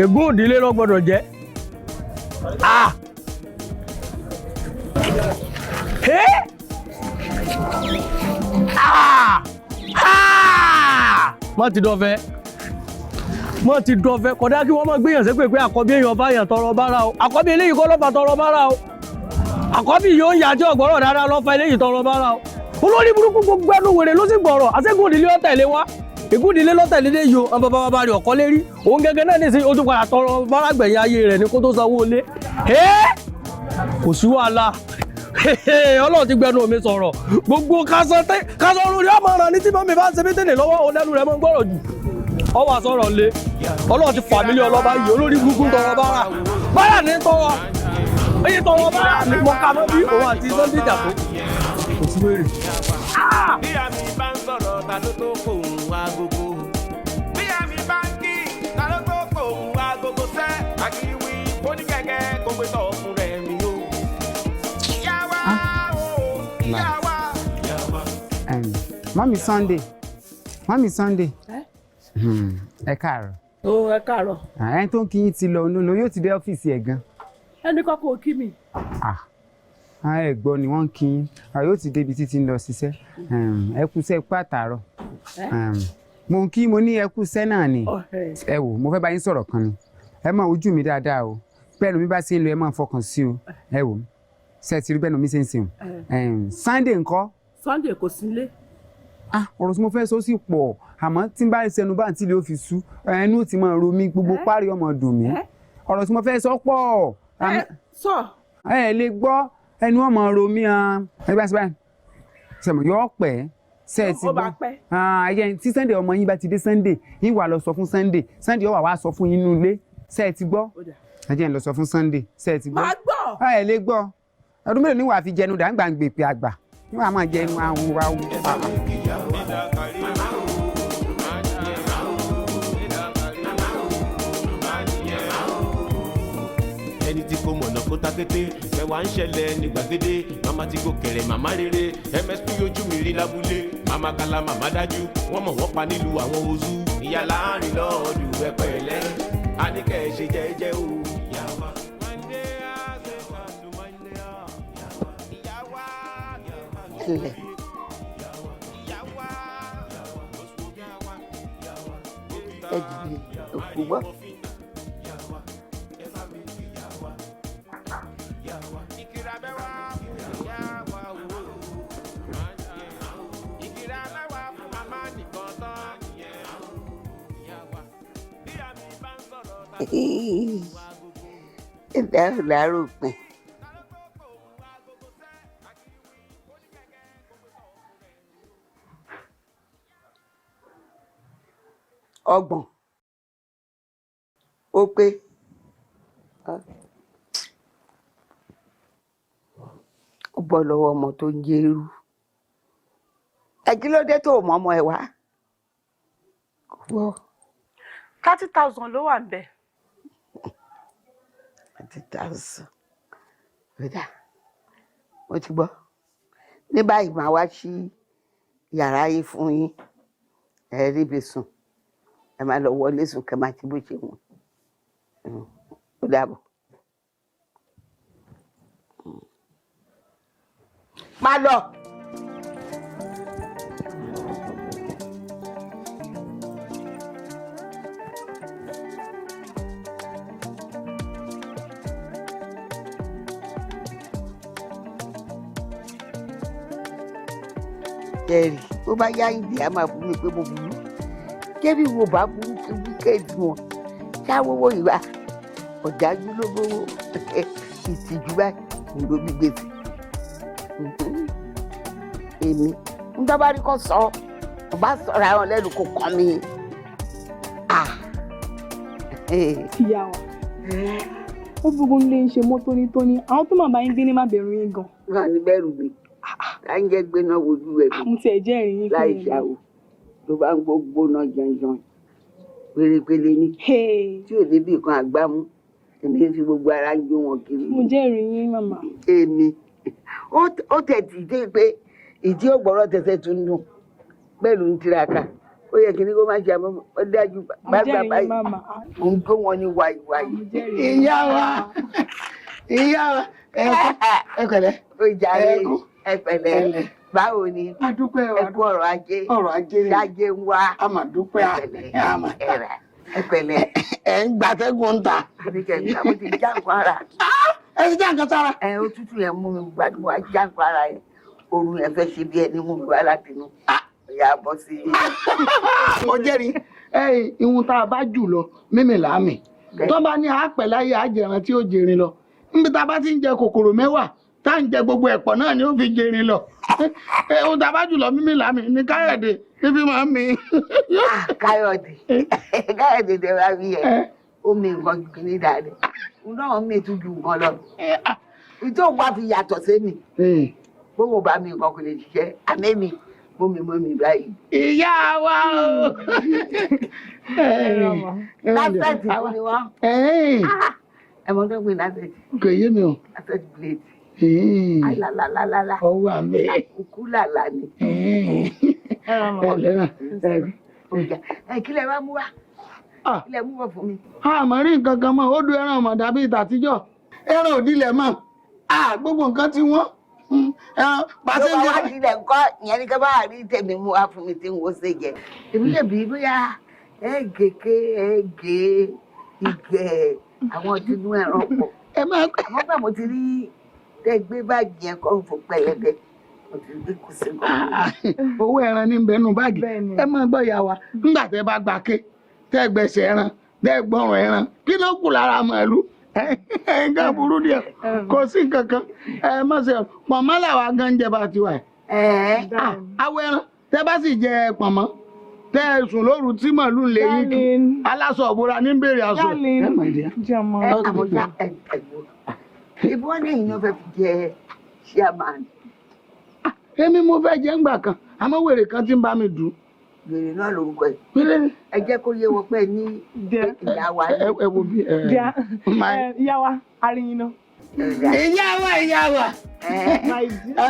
Ègún òdílé ló gbọ́dọ̀ jẹ́. Ah! Ah! Ah! Má ti dọ̀fẹ́. Má ti dọ̀fẹ́. Kódà kí wọ́n má gbéyàn sépè pé àkọ́bí èèyàn bá yàn tọrọ bára o. Àkọ́bí eléyìí kọ́ ló fà tọrọ bára o. Àkọ́bí yóò ń yàjọ́ ọ̀gbọ́rọ̀ dáadáa ló fà eléyìí tọrọ bára o. Olórí burúkú gbogbo ẹnu wèrè ló sì gbọ̀rọ̀. Àṣẹ́gun òdìlé ọ̀tẹ̀lé wá. Ègún ìdílé lọ́tẹ̀lé dé yìí o. Àwọn bàbá bàbá rẹ̀ ọ̀kọ́ lérí. Òun gẹ́gẹ́ náà ní ìsìn ojú padà tọrọ bára gbẹ̀yìn ayé rẹ̀ ni kó tó sanwó ilé. Kò sí wàhálà. Ọlọ́run ti gbẹnu mi sọ̀rọ̀. Gbogbo kásán lórí ọmọ ọ̀ràn ní tí mọ́mí bá ń ṣe mítìnì lọ́wọ́ òun lẹ́nu rẹ̀ mọ́ ń gbọ́rọ̀ jù. Ọwọ́ àsọ̀rọ̀ le. Ọlọ́run ti fà mí lé ọlọ́ba yìí, olórí burúkú tọrọ bára. Bára ní tọrọ. Oye tọrọ bára ní mo ka mọ́ bí òun àti Sunday jà tó. Kò sí wèrè. Bí àmì bá ń sọ̀rọ̀, ta ló tó kòun agogo? Bí àmì bá ń kí, ta ló tó kòun agogo sẹ́? Àkìwí oníkẹ̀kẹ́ kò gbé tọ̀ fún rẹ̀ mi o. Ìyá wa o, ìyá wa. Mọ́mí Sunday, Mọ́mí Sunday, ẹ káàárọ̀. Ó, ẹ káàárọ̀. Ẹni tó ń kí yín ti lọ ló yóò ti dé ọ́fíìsì ẹ̀ gan. Ẹnì kan kò kí mi. Ẹ gbọ́ ni wọ́n ń kí yín, yóò ti débi títí ń lọ ṣiṣẹ́. Ẹ kú iṣẹ́ ipá àtàárọ̀. Mo ń kí, mo ní ẹ kú iṣẹ́ náà ni. Ẹ wò, mo fẹ́ bá yín sọ̀rọ̀ kan ni. Ẹ máa ojú mi dáadáa o, bẹ́ẹ̀ mi bá ṣe ń lọ, ẹ máa fọkàn sí o. Ẹ wò, ṣe ti rí bẹ́ẹ̀ mi ṣe ń sìn? Sunday ńkọ́? Sunday kò sí nílé. Ọ̀rọ̀ tí mo fẹ́ sọ sí pọ̀, àmọ́ tí n bá ṣẹnu bá ń tí lè fi sú ẹnu ti máa ro mí, gbogbo párí ọmọ dùn mí. Ọ̀rọ̀ tí mo fẹ́ sọ pọ̀. Sọ. Ẹ lè gbọ́, ẹnu ọmọ ro mí. Ẹ bá ṣe báyìí sẹ̀mọ̀ yọ pẹ́ ṣe é ti gbọ́ ayé tí Sunday ọmọ yín bá ti dé, Sunday yín wà lọ sọ fún Sunday, Sunday ọwà wá sọ fún yín nínú ilé. Ṣe é ti gbọ́? Ẹ jẹ́ ń lọ sọ fún Sunday. Ṣe é ti gbọ́? Má gbọ́. Ẹ lè gbọ́. Ọdún mélòó ni wàá fi jẹnu dàgbà ń gbèpè àgbà ni wàá máa jẹnu àwọn àwọn. Ẹni tí kò mọ̀nà kó ta kété, mẹ́wàá ń ṣẹlẹ̀ ní gbàgede. Màmá tí kò kẹ̀rẹ̀, màmá rere, MSP ojú mi rí lábúlé. Màmá kala, màmá dájú, wọ́n mọ̀ wọ́n pa nílùú àwọn ozu. Ìyá láàrin lọ́ọ̀dù, ẹ pẹ̀lẹ́, àníkẹ́ ṣe jẹ́jẹ́ o. Ẹlẹ ẹ dìde òkú gbọ́. Ìdáhùn láròpin. 30 ó pé ó bọ́ lọ́wọ́ ọmọ tó ń jẹ́rú. Ẹ kí ló dé tó mọ ọmọ ẹ wá? 30,000 ló wà níbẹ̀. 30,000, kódà mo ti gbọ́. Ní báyìí, màá wá sí yàrá yìí fún yín, ẹ ríbi sùn, ẹ máa lọ wọlé sùn, kẹ máa ti bó ṣe wù. Ó dàbọ̀. Má lọ. Kẹrì bó bá yá ìdí á máa bú mi pé mo burú, kébì wo bá burú kí wíkẹ́ẹ̀dì wọn ṣáwówó ìwà ọ̀dájú ló gbówó ìtìjú báyìí ló bí gbèsè. Èmi ń tọ́ bá rí kọ́ sọ ọ bá sọ̀rọ̀ àwọn lẹ́nu kò kàn mí. Ìyá wa, ó gbogbo nílé ń ṣe mọ́ tónítóní, àwọn tó màmá yín gbé ní má bẹ̀rù yín gan. Náà ní bẹ̀rù mi ká ń jẹ́ gbéná wojú ẹ̀ mi. Mo tiẹ̀ jẹ́rìí yín. Láì ṣàwò ló bá ń gbó gbóná janjan pérépéré ní tí ò débi kan àgbámú, èmi ń fi gbogbo ara jó wọn kiri. Mo jẹ́rìí yín, màmá. Èmi ó tẹ̀ tí dé pé ìdí ògbọ́rọ̀ tẹ̀sẹ̀ tún dùn bẹ́ẹ̀ ló ń tiraka, ó yẹ kí ni kó má ṣe àmọ́ ó dájú bàbá báyìí mò ń jó wọn ní wàyíwàyí. Ìyá wa, ìyá wa, ẹ pẹ̀lẹ́. Ó jàre, ẹ pẹ̀lẹ́, báwo ni? Ẹ kú ọrọ̀ ajé. Ọrọ̀ ajé ni. Ṣáájé ń wá. A mà dúpẹ́. Ẹ pẹ̀lẹ́. Ẹ ń gbatẹ́gùn ń ta. Àbíkẹ́ mi, mo ti já nǹkan ara. Ẹ ti já nǹkan sára. Ẹ òtútù yẹn mú mi gbàdúrà já nǹkan ara yẹn, ooru yẹn fẹ́ ṣe bí ẹni mú mi wá láti inú ìyá bọ́ sí i. Mo jẹ́rìí ẹ, ìhun tá a bá jù lọ mímì láàmì tó bá ní àpẹ̀ láyé àjẹrán tí ó jẹrin lọ níbi tá a bá ti ń jẹ kòkòrò 10 Tá à ń jẹ gbogbo ẹ̀pọ̀ náà ni ó fi jẹrin lọ. Ohun tá a bá jùlọ mímí làmì ní Káyọ̀dé níbi máa ń mi. Káyọ̀dé, Káyọ̀dé tẹ wá rí ẹ, ó mi nǹkan ju kìíní dáadáa, náà mi tún ju nǹkan lọ. Ìtò wá fi yàtọ̀ sẹ́mi, bówó bá mi nǹkan kò lè ṣiṣẹ́, àmẹ́mi bómi mọ́ mi báyìí. Ìyá wa o. Lásẹ̀tì fún ni wọ́n. Ẹ mọ tó ń pè lásẹ̀tì. Kò yé mi o. Lásẹ̀tì plate. Alalalalala. Ọwọ́ àmì. Kúkú làlà ni. Ẹ kí lẹ wá mú wá? Kí lẹ mú wá fún mi? Àmọ́ rí nǹkan kan mọ́, ó dún ẹran ọmọ dàbí ìtàtijọ́. Ẹran òdìlẹ̀ mọ́. Gbogbo nǹkan ti wọ́n. Pàṣẹ ń jẹ. Ló bá wá sílẹ̀ ńkọ́, ìyẹn ní ká bá rí tèmi mú wá fún mi tí n ó ṣe jẹ. Èmi lè bí bóyá ẹ gèké ẹ gé ìgẹ̀ àwọn tinú ẹran pọ̀. Ẹ máa kọ́. Àmọ́ gbà mo ti rí tẹ́ gbé báàgì yẹn kọ́ fún pẹlẹbẹ. Mo ti rí kò sí nǹkan. Owó ẹran ní bẹnu báàgì. Ẹ máa gbọ́ ìyá wa, nígbà tẹ́ bá gbà ké, tẹ́ gbẹ̀sẹ̀ ẹran, tẹ́ gbọ́rùn ẹran, kí ló kù lára màálù? Nǹkan burú díẹ̀, kò sí nǹkan kan. Ẹ má ṣe pọ̀nmọ́ làwa gan jẹ bá ti wà ẹ̀. Awọ ẹran tẹ́ bá sì jẹ pọ̀nmọ́, tẹ́ ẹ sùn lóru tí màálù ń lè yín kí aláṣọ òbúra ní bèrè aṣọ. Ẹ àbọ̀já ẹ ẹ̀gbọ́n. Ibi wọn ní èyí náà fẹ́ fi jẹ chairman. Èmi mo fẹ́ jẹ́ ńgbà kan, àmọ́ wèrè kan ti ń bá mi dùn. Wèrè náà lórúkọ ẹ̀. Ẹ jẹ́ kó yé wọn pé ní ìyá wa. Ẹ wo bí ẹ. Ìyá wa, aríyìn náà. Ìyá wa, ìyá wa.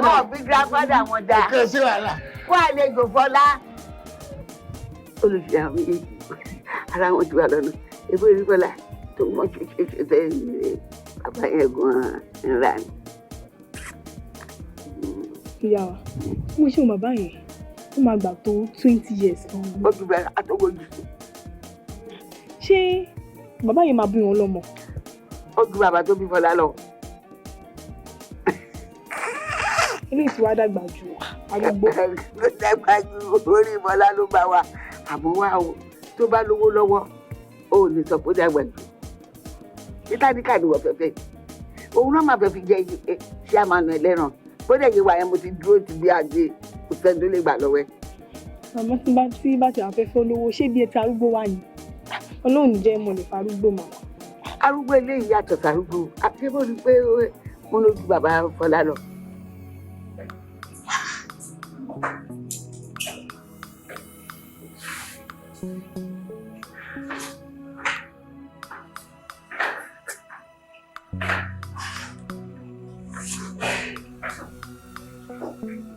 Wọ́n bí grandfather wọn dáa. Kò sí wàhálà. Kó àlejò Fọlá. Olùsí àwọn méjèèjì ara wọn ti wà lọ́nà. Ebó ìrí Fọlá tó mọ̀ ṣoṣoṣo tẹ́ bàbá yẹn gan-an ńlá ni. Ìyá wa, bí mo ṣe mọ bàbá yẹn, ó máa gbà tó 20 years. Ó ti bẹ̀rẹ̀ àtọwọ́jú. Ṣé bàbá yẹn máa bí wọn lọ́mọ? Ó ju bàbá tó bí Fọlá lọ. Eléyìí tí wàá dàgbà ju arúgbó. Ló dàgbà ju orí Fọlá ló bá wa. Àmọ́ wá o, tó bá lówó lọ́wọ́, ó lè sọ pé ó dàgbà jù. Títánìkà ni wọ́n fẹ́ fẹ́. Òun náà máa fẹ́ fi jẹ chairman ẹlẹ́ran. Bó dẹ̀ yé wa yẹn, mo ti dúró ti bí ajé, kò sẹ́ni tó lè gbà lọ́wọ́ ẹ̀. Àmọ́ tí bá ti àfẹ́fẹ́ olówó, ṣé bí ẹtì arúgbó wà ní? Ọlọ́run jẹ́ mo lè fa arúgbó mọ́. Arúgbó eléyìí yàtọ̀ sárúgbó. Àti bó ni pé mo lójú bàbá Fọlá lọ.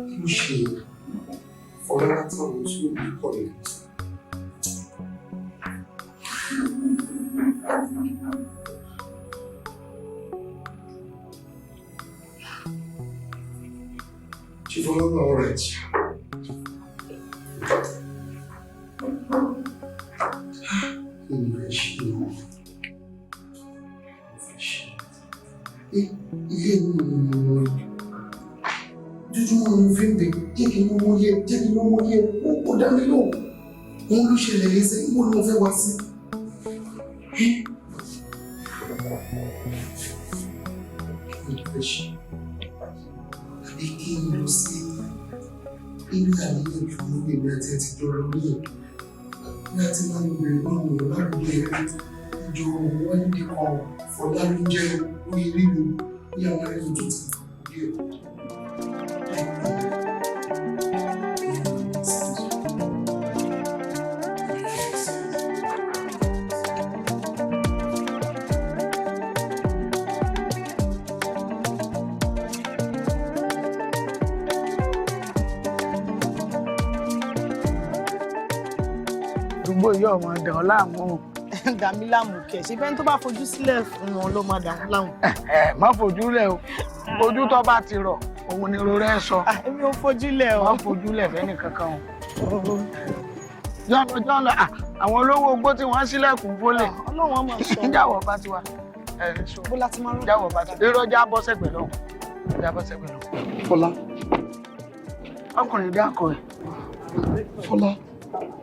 Kí ló ṣe Fọlá látàwọn tí ó bí kọ́ ẹ̀? Ṣé Fọlá wà alright? Kí ni mo fẹ́ ṣe o? Mo fẹ́ ṣe. Ilé mi ni mo mọ dúdú, mo fi ń bẹ jẹ́ kí n mọ́ yẹ, jẹ́ kí n mọ́ yẹ, ó dá mi lóhùn. Òun ló ṣẹlẹ̀ lẹ́sẹ̀, mo ní mo fẹ́ wá sí. Kí ni mo fẹ́ ṣe? Àbí kí n lọ sí ilé àníyàn jù ú ní ìgbà tí ẹ ti jọ lọ ní ẹ̀ ní àti máa ń bèrè báwọn èèyàn ládùúgbò ẹ̀ ìjọ wọn níbi kan Fọlá ló jẹ́ orí ríro ní àwọn ẹni tó ti díẹ̀. Àdúgbò yóò máa dàn ọ́ láàmú o. Dà mí láàmú kẹ̀, ṣe fẹ́ni tó bá fojú sílẹ̀ fún wọn ló máa dà wọ́n láàmú. Ẹ má fojú lẹ̀ o, ojú tó bá ti rọ̀ òun ni rorẹ́ sọ. Èmi ò fojú lẹ̀ o. Má fojú lẹ̀ fẹ́ni kankan o. Jọ́nà jọ́nà, àwọn olówó ogbó tí wọ́n sílẹ̀kùn fólè. Ọlọ́run á máa sọ. Jáwọ́ bá ti wá. Bó láti máa rọ̀. Jáwọ́ bá ti wá. Irọ́, já bọ́ sẹ́gbẹ̀ lọ́hùn. Já bọ́ sẹ́gbẹ̀ lọ́hùn. Fọlá. Ọkùnrin dákọ̀ ẹ̀. Fọlá,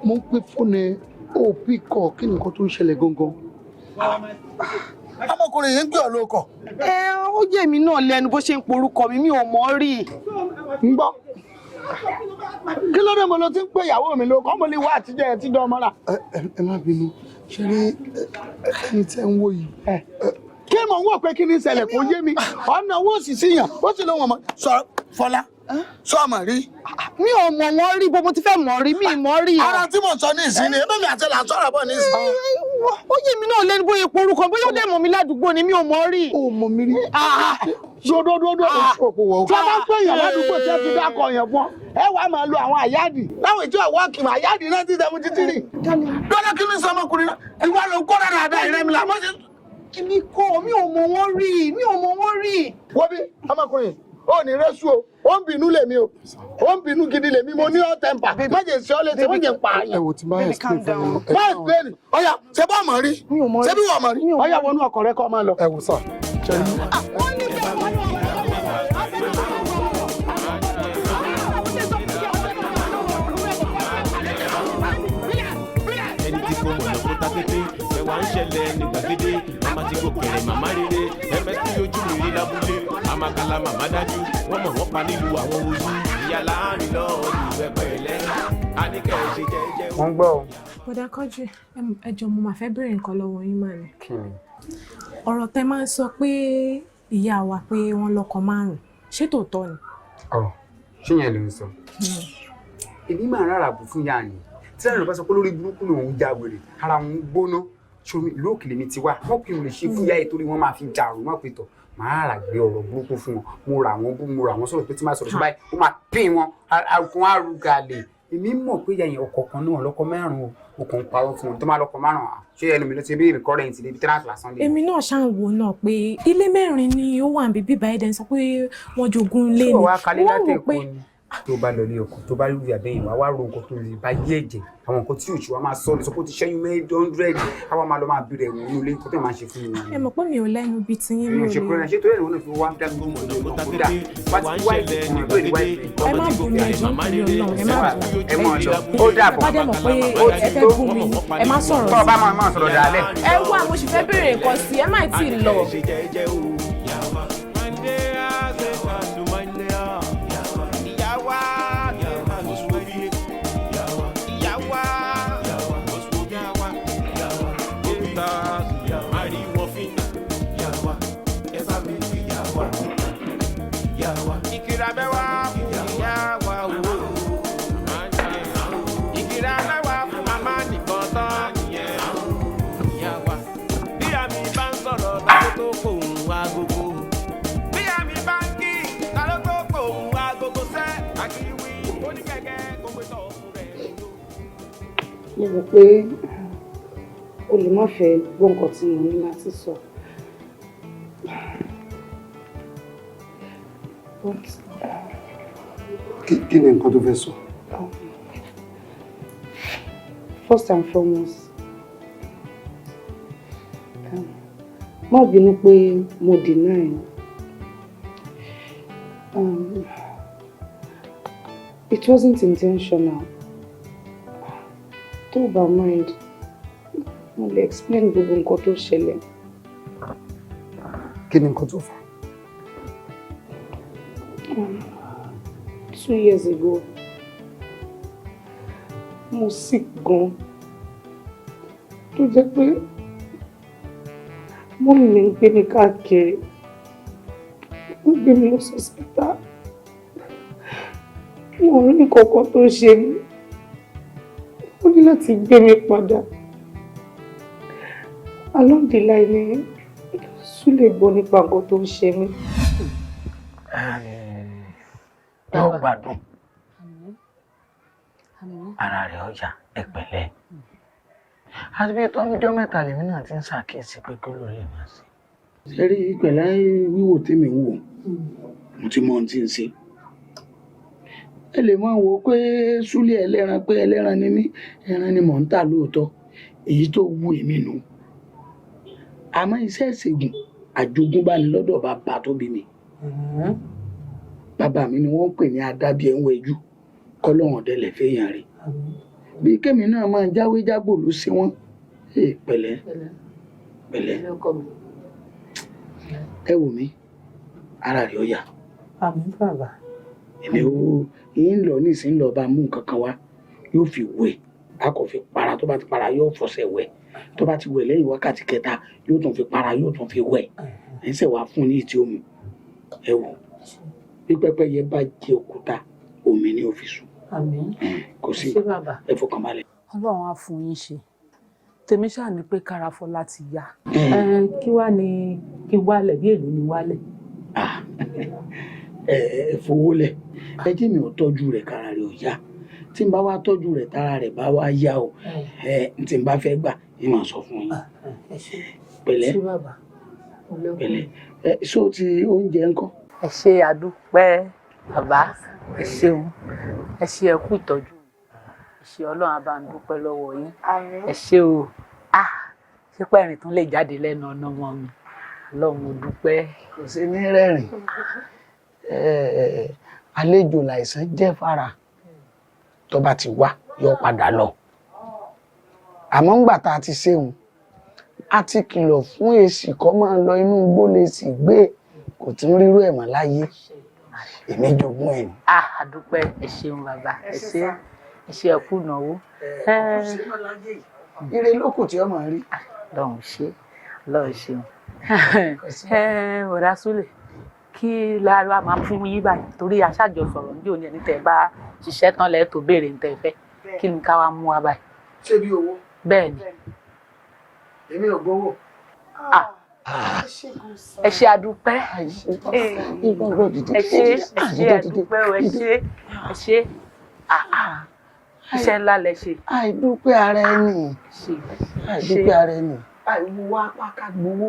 mo ń pè fóònù ẹ, ó bí kọ, kí ni nǹkan tó ń ṣẹlẹ̀ gangan? Ọmọ Ọmọkùnrin yìí ń gbé ọ lóko. Ẹ ó yé mi náà lẹ́nu bó ṣe ń porúkọ mi, mi ò mọ̀ rí. Ń gbọ́. Kí ló dé mo ló ti ń pè ìyàwó mi lóko? Ọmọ lè wá àtijọ́ ẹ̀ tíjọ́ ọmọ rà. Ẹ má bínú, ṣe rí ẹni tẹ́ ń wò yìí. Kí mò ń wò pé kí ni ìṣẹ̀lẹ̀ kò yé mi? Ọ̀nà owó òsì sí yàn, ó sì lóun ọmọ. Sọ Fọlá, sọ ọmọ rí. Mi ò mọ̀ wọ́n rí, bó mo ti fẹ́ mọ̀ rí, mi ì mọ̀ rí. Ara tí mò ń sọ ní ìsín ni, ebí mi àti là ń sọ̀rọ̀ bọ̀ ní ìsín. Ó yé mi náà lẹ́nu bóyá porúkọ, bóyá ó dẹ̀ mọ̀ mi ládùúgbò ni, mi ò mọ̀ rí. Ó mọ̀ mi rí. Dódódódó tí wọ́n bá ń pè yàn ládùúgbò tí wọ́n ti dákọ̀ yàn fún ọ, ẹ wàá máa lo àwọn àyáàdì láwọn ìjọ ìwọ́ọ̀kì àyáàdì 1973. Dọ́lá kí ni sọ ọmọkùnrin náà? Ìwà ló ń kó rárá àdá ìrẹ́mi là mọ́ sí. Èmi kọ́, mi ò mọ̀ wọ́n rí, mi ò mọ̀ wọ́n rí. Wo bí ọmọkùnrin, ó ní rẹ́sù o, ó ń bínú lèmi o, ó ń bínú gidi lèmi, mo ní hot temper, má jẹ́ sí ọ létí, má jẹ́ pa àyàn. Ẹ wò tí máa explain fún mi. Má explain, ọ̀yà ṣe bá mọ̀ rí, ṣe bí wọ́n mọ̀ rí, ọ̀yà wọnú ọkọ̀ rẹ kọ́ máa lọ. Ẹ wò sà, ṣe rí. Ẹni tí kò mọ̀nà kó ta kété, ẹwà ń ṣẹlẹ̀ ní gbàgede, màmá ti gòkèrè màmá rere, MSP ojú mi rí lábúlé, àmàkàlà màmá dájú, wọ́n mọ̀ wọ́n pa nílùú àwọn oṣù, ìyá láàrin lọ́ọ̀dù ẹ̀pẹ̀lẹ́, àníkẹ́ ṣe jẹ́jẹ́. Mo ń gbọ́ o. Bọ̀dá Quadri, ẹ jọ̀ọ́ mo máa fẹ́ béèrè nǹkan lọ́wọ́ yín mà ní. Kí ni? Ọ̀rọ̀ tẹ máa ń sọ pé ìyá wa pé wọ́n lọ́kọ márùn-ún, ṣé tòótọ́ ni? Ọ̀ ṣé yẹn ló ń sọ? Èmi máa ń rárá bù fún ìyá ni. Tí ẹ̀rọ bá sọ pé lórí burúkú lòun já wèrè, ara òun gbóná, ṣomi ìlú òkèlè mi ti wá, wọ́n kì í lè ṣe fún ìyá yìí torí wọ́n máa fi jàrò má pè tọ̀. Màá rà gbé ọ̀rọ̀ burúkú fún wọn, mo rà wọ́n bú, mo rà wọ́n sọ̀rọ̀ pé tí máa sọ̀rọ̀ sí báyìí, ó máa pín wọn, àrùkùn àrùgàlè. Èmi mọ̀ pé ìyá yẹn ọkọ kan náà lọ́kọ márùn-ún o, kò ń parọ́ fún wọn, tó máa lọ́kọ márùn-ún, ṣé ẹnu mi ló ti bí èmi kọ́rẹ́ǹtì níbi tíráǹtì lásán lé. Èmi náà ṣáà ń wò náà pé ilé mẹ́rin ni ó wà níbi bíbá ẹ̀dẹ̀ sọ pé wọ́n jogún ilé Ṣé ni. o wá kalẹ̀ Wọ́n láti wò Èkó pé ni? Tó bá lọ ní ọkọ tó bá rí àbẹ́yìn wá wá ro nǹkan tó lè bá yé ẹ̀jẹ̀, àwọn nǹkan tí òṣùwà máa sọ ní sọ pé ó ti ṣẹ́yún 100, àwa máa lọ máa bí rẹ̀ wò ní ilé, nǹkan tó máa ṣe fún mi. Ẹ mọ̀ pé mi ò lẹ́nu bíi tiyín, mi Èmi ò ò ṣe kúrẹ́ lè. ṣé torí ẹ̀ lòun náà fi wá dá gbogbo ọ̀nà kódà wá ti wá ìfún ẹ̀ lórí wá ìfún. Ẹ má bú mi, ẹ jọ̀ọ́ nítorí Ọlọ́run, ẹ má bú mi. Ẹ mọ̀ lọ, ó dàbọ̀. Ẹ bá dẹ̀ mọ̀ pé Ó ẹ ti fẹ́ tó. bú mi, ẹ má sọ̀rọ̀ Tọ́ ọ bá sí. máa sọ̀rọ̀ dàálẹ̀. Ẹ wá, mo sì fẹ́ béèrè nǹkan sí, ẹ má tí ì lọ. Mo rò pé o lè má fẹ́ gbọ́ nǹkan tí mo ní láti sọ. But Kí ni nǹkan tó fẹ́ sọ? First and foremost, má bínú pé mo deny. It wasn't intentional. Tó o bá mind, mo lè explain gbogbo nǹkan tó ṣẹlẹ̀. Kí ni nǹkan tó fà á? 2 years ago, mo sick gan, tó jẹ́ pé mummy mi ń gbé mi káàkiri, wọ́n gbé mi lọ sí hospital, wọn ò rí nǹkan kan tó ń ṣe mí, wọ́n ní láti gbé mi padà. Along the line ni Súlè gbọ́ nípa nǹkan tó ń ṣe mí. Yóò gbádùn ara rẹ̀ ọjà. Ẹ pẹ̀lẹ́. Àti bí tọ́jọ́ mẹ́ta lèmi náà ti ń ṣàkíyèsí pé kí ló lè máa ṣe. Ṣe rí pẹ̀lẹ́ wíwò tèmi ń wò, mo ti mọ ohun tí ń ṣe. Ẹ lè máa wò ó pé Súlẹ̀ ẹlẹ́ran, pé ẹlẹ́ran ni mí, ẹran ni mò ń tà lóòótọ́, èyí tó wù èmi nù. Àmọ́ iṣẹ́ ìṣègùn àjogúnbá ni lọ́dọ̀ bàbá tó bí mi. Bàbá mi ni wọ́n ń pè ní adábíẹ̀ńwẹ̀jú, kọ́lọ́hún ọ̀dẹ́lẹ̀ fẹ́yàn rẹ̀. Bí kémi náà máa jáwé jágbò ló ṣe wọ́n. Pẹ̀lẹ́ pẹ̀lẹ́. Ọkọ mi. Ẹ wò mí, ara rẹ̀ ó yá. Àmín bàbá. Èmi ò ń lọ nísìnyí, lọ bá mú nǹkan kan wá, yóò fi wẹ̀, a kò fi para. Tó bá ti para, yóò fọṣẹ wẹ̀. Tó bá ti wẹ̀, lẹ́yìn wákàtí kẹta, yóò tún fi para, yóò tún fi wẹ̀. Ẹ̀ ń sẹ̀ wá fún ní ìtí omi. Ẹ wò, bí pẹ́pẹ́yẹ bá jẹ òkúta, omi ni ó fi sùn. Àmín. Kò sí. Ṣé bàbá. Ẹ fọkàn balẹ̀. Ọlọ́run á fún yín ṣe. Tèmi ṣáà ní pé kára Fọlá ti yá. Kí wàá ní kí wálẹ̀ bí èlò ni wálẹ̀? Ẹ ẹ fowó lẹ̀, ẹ jẹ́ mi ò tọ́jú rẹ̀ kára rẹ̀ ò yá. Tí n bá wá tọ́jú rẹ̀, tára rẹ̀ bá wá yá o, ẹ tí n bá fẹ́ gbà ní màá sọ fún yín. Pẹ̀lẹ́. Ṣé bàbá. Pẹ̀lẹ́. Ẹ ṣó ti oúnjẹ ńkọ́? Ẹ ṣe, àdúpẹ́ bàbá, ẹ ṣeun, ẹ ṣe, ẹ kú ìtọ́jú, ẹ ṣe, Ọlọ́run á bá ń dúpẹ́ lọ́wọ́ yín. Ẹ ṣe o. Ah, ṣé pẹ́ẹ́rìn tún lè jáde lẹ́nu ọ̀nà ọmọ mi? Ọlọ́run, mo dúpẹ́. Kò sí ní rẹ́rìn. Àlejò làìsàn jẹ́ fara, tó bá ti wá yóò padà lọ. Àmọ́ ńgbà tá a ti ṣéun, a ti kìlọ̀ fún èsì kọ́ máa lọ inú igbó lè sì gbé, kò tún rírú ẹ̀ mọ́ láyé. Èmi jogún ẹ̀ ni. Ah, àdúpẹ́, ẹ ṣeun bàbá, ẹ ṣe, ẹ ṣe, ẹ kú ìnáwó. Ire ló kù tí ọmọ rí. Ọlọ́run ṣe, Ọlọ́run ṣeun. Bọ̀dá Súlè, kí lára máa fún yín báyìí? Torí aṣáájọ sọ̀rọ̀ ní òní, ẹni tẹ́ bá ṣiṣẹ́ tán lẹ́ẹ̀ tó béèrè ní tẹ́ fẹ́. Kí ni ká wá mú wa báyìí? Ṣé bí owó? Bẹ́ẹ̀ ni. Èmi ò gbowó. Ẹ ṣe, àdúpẹ́, ẹ ṣe, ẹ ṣe, àdúpẹ́ o, ẹ ṣe, ẹ ṣe, iṣẹ́ ńlá lẹ ṣe. Àìdúpẹ́ ara ẹni, àìdúpẹ́ ara ẹni, àìwọ apá ká gbowó,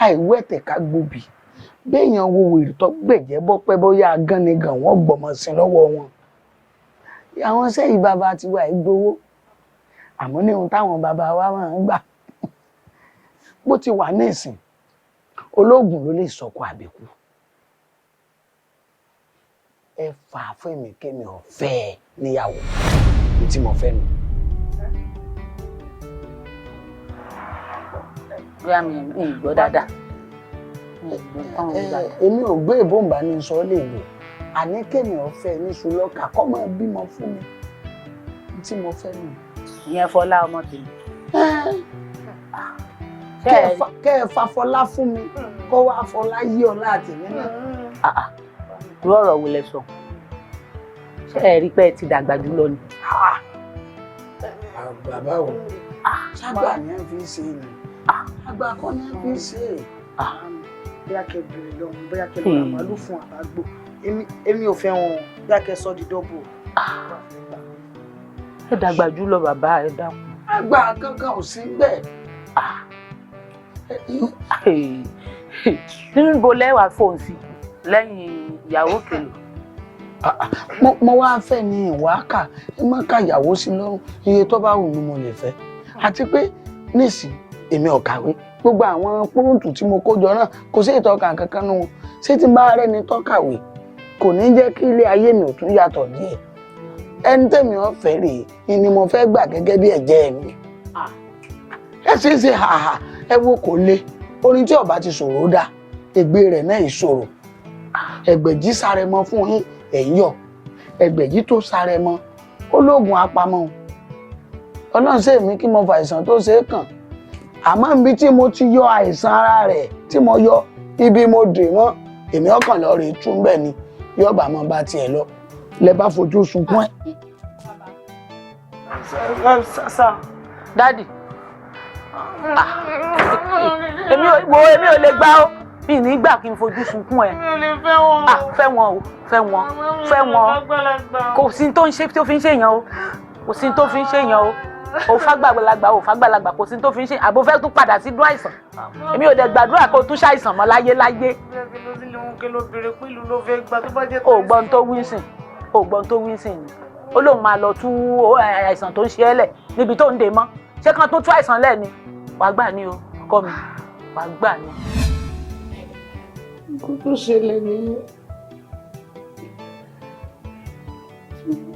àìwọ ẹ̀tẹ̀ ká gbòbì. Béèyàn wo wèrè tó gbẹ̀jẹ́ bọ́ pẹ́, bóyá gánigàn wọ́n gbọ̀mọ̀ sí lọ́wọ́ wọn. Àwọn sẹ́yìn bàbá tiwa ẹ̀ gbowó, àmọ́ ní ohun táwọn bàbá wa máa ń gbà bó ti wà ní ìsìn, ológun ló lè sọkọ àbíkú. Ẹ fà á fún èmi, kémi ọ̀fẹ́ ẹ níyàwó ní tí mo fẹ́ nù. Bóyá mi ì gbọ́ dáadáa, mi ì gbọ́ tán dáadáa. Èmi ò gbé ìbomba ní sọ lè lò, àní kémi ọ̀fẹ́ ní sùlọ́kà kọ́ máa bímọ fún mi ní tí mo fẹ́ nù. Ìyẹn Fọlá ọmọ tèmi. Kẹ́ ẹ fa Fọlá fún mi, kó wá Fọlá yí ọlá àtẹ̀mí náà. Irú ọ̀rọ̀ wo lẹ sọ? Ṣé ẹ rí pé ẹ ti dàgbà jù lọ ni? Bàbá o, sábà ni ẹ fi ṣe ni, àgbà kọ́ ni ẹ fi ṣe. Bóyá kẹ́ bèrè lọ́hùn, bóyá kẹ́ lọ́ọ́ màálù fún àbágbò. Èmi ò fẹ́ wọn, bóyá kẹ́ sọ di dọ́bù. Ẹ dàgbà jù lọ bàbá, ẹ dákun. Àgbà kankan ò sí bẹ́ẹ̀. Nínú ibo lẹ́wà fóun sí lẹ́yìn ìyàwó kèlò? Mo wá fẹ́ ní ìwà kà, ẹ má ka ìyàwó sí lọ́rùn. Iye tó bá wù mí mo lè fẹ́. Àti pé nísìn èmi ò kàwé, gbogbo àwọn púrúǹtù tí mo kó jọ náà, kò sí ìtọ́ka kankan nù wọn. Ṣé tí n bá rẹ́ni tọ́kàwé, kò ní jẹ́ kí ilé ayé mi ò tún yàtọ̀ díẹ̀? Ẹni tẹ̀mí ọ̀fẹ́ rèé ni mo fẹ́ gbà gẹ́gẹ́ bí ẹ̀jẹ̀ mi. Ẹ ṣe é ṣe hàhà, ẹ wo, kò le. Orin tí ọba ti ṣòro dá, ègbé rẹ̀ náà ìṣòro. Ẹgbẹ̀jì sáré mọ fún yín, ẹ̀yìn yọ ẹgbẹ̀jì tó sáré mọ ológun apamọ́. Ọlọ́run ṣe mí kí mo fa àìsàn tó ṣe é kàn, àmọ́ ibi tí mo ti yọ àìsàn ara rẹ̀ tí mo yọ ibi mo dè mọ́, èmi ọkàn lọ rèé tún bẹ́ẹ̀ ni yọba mọ́ bá tiẹ̀ lọ lẹ bá fojú sunkún ẹ̀. Daddy, èmi ò wo, èmi ò lè gbà ó, mi ní gbà kí n fojú sunkún ẹ. Mi ò lè fẹ́ wọn. Ah, fẹ́ wọn o, fẹ́ wọn, fẹ́ wọn. Kò sí tó ń ṣe tó fi ń ṣèyàn o, kò sí tó fi ń ṣèyàn o. Ò fàgbàlagbà, ò fàgbàlagbà, kò sí tó fi ń ṣe. Àbò fẹ́ tún padà sí dún àìsàn? Èmi ò dẹ̀ gbàdúrà kó tún ṣàìsàn mọ́ láyé láyé. O gbọ́n tó wí sìn, o gbọ́n tó wí sìn ni ó lóun máa lọ tú àìsàn tó ń ṣe ẹ́ lẹ̀ níbi tó ń dè mọ́. Ṣé kan tó tú àìsàn lẹ̀ ni? Wàá gbà ní o, kọ́ mi, wàá gbà ní. Nǹkan tó ṣẹlẹ̀ nìyẹn.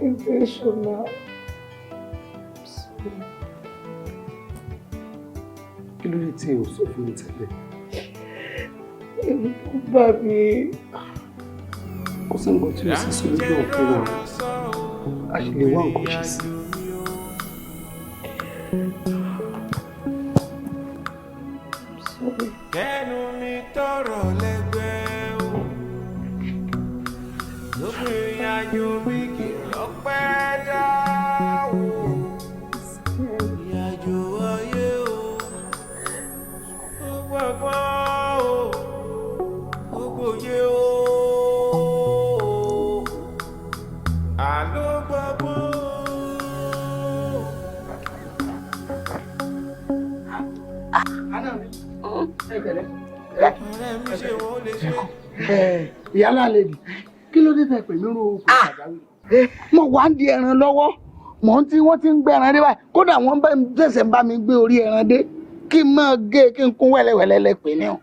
Intentional. Sorry. Kí ló dé tí o sọ fún mi tẹ́lẹ̀? Ẹ̀rù tó bà mí. Kò sí nǹkan tí o sì sọ lójú ọ̀fun wa, a sì lè wá nǹkan ṣe sí i. Kẹ́nu mi tọrọ lẹ́gbẹ̀ẹ́ o, lópin ìrìnàjò mi kì í lọ́pẹ́ dá o. Ìrìnàjò ayé o, ó gbọ́gbọ́n o, ó gbòye o, àló gbọ́gbọ́n o. Ọ̀rẹ́ mi ṣe wọ́n lè ṣe. Ìyálà lèdì, kí ló dé tẹ pè mí ro okùn pàjáwìrì? Mo wà ń di ẹran lọ́wọ́, mò ń tí wọ́n ti ń gbé ẹran dé báyìí, kódà wọ́n bá ṣẹ̀ṣẹ̀ ń bá mi gbé orí ẹran dé kí n máa gé kí n kún wẹ́lẹ́wẹ́lẹ́ lẹ pè ní o.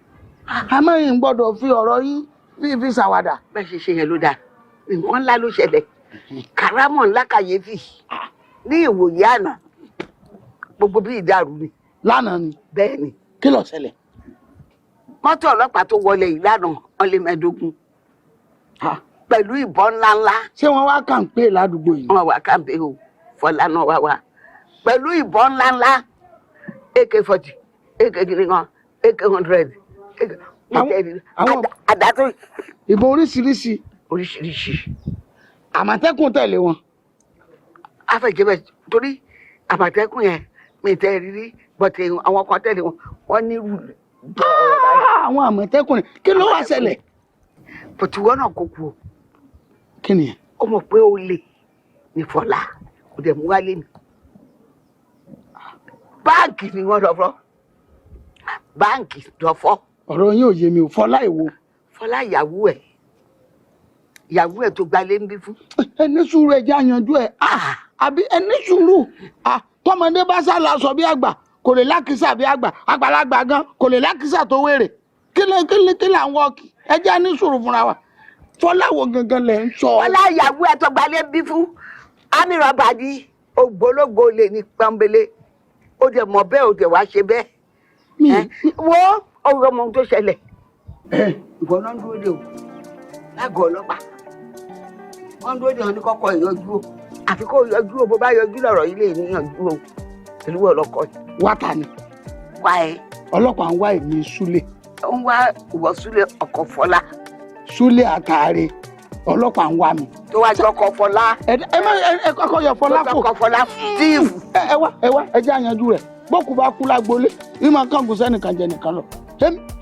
Àmọ́ yìí ń gbọ́dọ̀ fi ọ̀rọ̀ yín fi ṣàwàdà. Bẹ́ẹ̀ ṣe ṣe yẹn ló dáa, nǹkan ńlá ló ṣẹlẹ̀, kàrámọ̀ ńlá, kàyéfì. Ní ìwòye àná, gbogbo bí ìdàrú ni. Lánàá ni? Bẹ́ẹ̀ ni. Kí ló ṣẹlẹ̀? Mọ́tò ọlọ́pàá tó wọlé yìí lánàá, wọ́n lé 15 pẹ̀lú ìbọn ńláńlá. Ṣé wọ́n wá kàǹpé ládùúgbò yìí? Wọ́n wá kàǹpé o, Fọlá náà wá wá pẹ̀lú ìbọn ńláńlá, AK-40, AK kìíní kan, AK-100, àdá tó. Ìbọn oríṣiríṣi. Oríṣiríṣi. Àmọ̀tẹ́kùn tẹ̀lé wọn. Afẹ́jẹ́bẹ̀ torí Àmọ̀tẹ́kùn yẹn mi tẹ́ rírí, bọ̀tẹ̀ àwọn kan tẹ̀lé wọn, wọ́n ní rúùlù. Àwọn Àmọ̀tẹ́kùn ni, kí ló wá ṣẹlẹ̀? Bọ̀tùwọ́n náà kò kú o. Kí ni? Ó mọ̀ pé ó lè ní Fọlá, kò dẹ̀ mú wálé mi. Báǹkì ni wọ́n lọ fọ́. Báǹkì lọ fọ́. Ọ̀rọ̀ yín ò yé mi ò, Fọlá ìwo? Fọlá ìyàwó ẹ̀. Ìyàwó ẹ̀ tó gbalé ń bí fún. Ẹ ní sùúrù, ẹ jẹ́ àyànjú ẹ̀. Àbí ẹ ní sùúrù. Tọmọdé bá sá lọ sọ bí àgbà, kò lè lákìsà bí àgbà, àgbàlagbà gan kò lè lákìsà tó wéré. Kí ló kí là ń wọ́ọ̀kì? Ẹ jẹ́ ní sùúrù fúnra wa. Fọláwo gangan lẹ̀ ń sọ. Fọlá ìyàwó ẹ̀ tó gbalé bí fún, àmì rọ̀bà ni, ògbólógbò lè ní pọ́nbélé. Ó dẹ̀ mọ̀ bẹ́ẹ̀, ó dẹ̀ wá ṣe bẹ́ẹ̀. Wo ọ̀rọ̀ ọmọ ohun tó ṣẹlẹ̀. Ìwọ náà ń dúró de o lágọ̀ọ́ ọlọ́pàá. Wọ́n ń dúró de wọn ní kọ́kọ́ ìyọjú o. Àfi kó yọjú o, bó bá yọjú lọ̀rọ̀ yìí lè níyànjú o. Pẹ̀lú ọlọ́kọ yìí. Wá ta ni? Wá ẹ. Ọlọ́pàá ń wá èmi Súlè. Ó ń wá ìwọ Súlè ọkọ Fọlá. Súlè àtàrẹ, ọlọ́pàá ń wá mi. Tó wá jọkọ Fọlá. Ẹ má ẹ kọ́kọ́ yọ Fọlá kò. Tó jọkọ Fọlá tíìfù. Ẹ wá ẹ wá, ẹ jẹ́ àyànjú rẹ̀. Bókù bá kú lágbolé, ìmọ̀ kángun sẹ́nìkan jẹ nìkan lọ.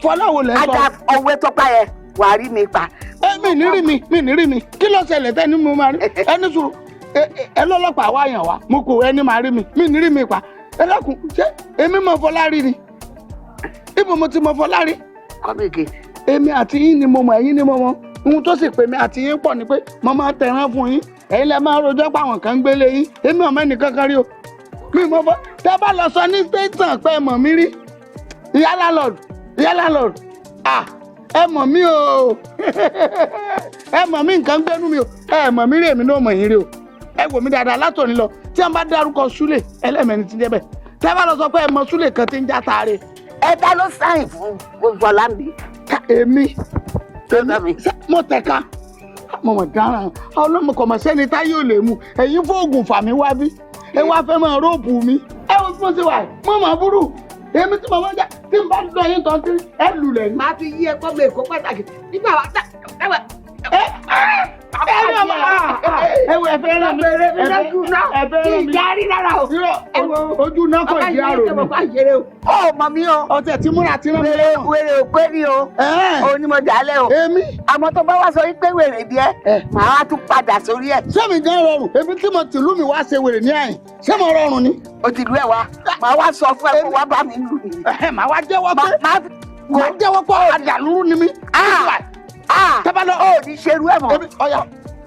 Fọlá wo lẹ́ ń sọ? Ada ọwẹ́ tọ́pá yẹn, wàá rí mi pa. Ẹ mi ní rí mi, mi ní rí mi. Kí ló ṣẹlẹ̀ tẹ́ ni mo máa rí? Ẹ ní sùúrù, ẹ lọ́lọ́pàá wá yàn wá, mo kò ẹni máa rí mi, mi ní rí mi pa. Ẹ dákun, ṣé èmi mọ Fọlá rí ni? Ibo mo ti mọ Fọlá rí? Kọ́mìkì. Èmi àti yín ni mo mọ̀, ẹ̀yin ni mo mọ̀. Ohun tó sì pè mí àti yín pọ̀ ni pé mo máa tẹ̀ràn fún yín. Ẹ̀yin lẹ máa rojọ́ pé àwọn kan ń gbélé yín. Èmi ò mọ ẹnìkan kan rí o. Mi mọ fọ. Tẹ́ bá lọ sọ ní tẹ̀sán pé ẹ mọ̀ mí rí. Ìyá landlord, ìyá landlord, ah, ẹ mọ̀ mí o. Ẹ mọ̀ mí, nǹkan gbẹ́nu mi o. Ẹ mọ̀ mí rí, èmi náà mọ̀ yín rí o. Ẹ wò mí dáadáa látòní lọ. Tí wọ́n bá dárúkọ Súlè, ẹlẹ́mẹ̀ni ti jẹ́ bẹ́ẹ̀. Tẹ́ bá lọ sọ pé ẹ mọ̀ Súlè kan tí ń já taare. Ẹ ta ló sáyìn fún Fọlá ń bí? Èmi mo tẹ̀ka, mo mọ̀ dáràn ọlọ́mọ kò mọ̀ sẹ́ni táyé ò lè mú. Ẹ̀yin fóògùn fà mí wá bí ẹ wá fẹ́ máa róòpù mi. Ẹ wo bí mo ṣe wà, mo mọ̀ burú. Èmi tí mo máa ń jà, tí n bá dọ̀ yín tán tí ẹ lulẹ̀ ní. Màá fi yí ẹ kọ́ mi èkó pàtàkì nígbà wà tá. Ẹ wo, ẹ fẹ́ ràn mí, ẹ fẹ́ ràn mí. Ìjà rí rárá o. Ojú náà kò jí àrò mi. Ó mọ mi o. Ọtẹ tí múra tí rán mi lẹ́wọ̀n. Wèrè ò pé ni o. Òun ni mo dà á lẹ́ o. Èmi. Àmọ́ tó bá wá sọ wípé wèrè díẹ̀, màá wá tún padà sórí ẹ̀. Ṣé mi gan rọrùn? Èmi tí mo tìlú mi wá ṣe wèrè ní àyìn. Ṣé mo rọrùn ni? O tìlú ẹ̀ wá. Màá wá sọ fún ẹ kó wá bá mi lù mí. Màá wá jẹ́wọ́ pé màá jẹ́wọ́ pé àdàlúrú ni mí. Tẹ́bá lọ. Ó ní ṣerú ẹ̀ mọ́. Ọ̀ya,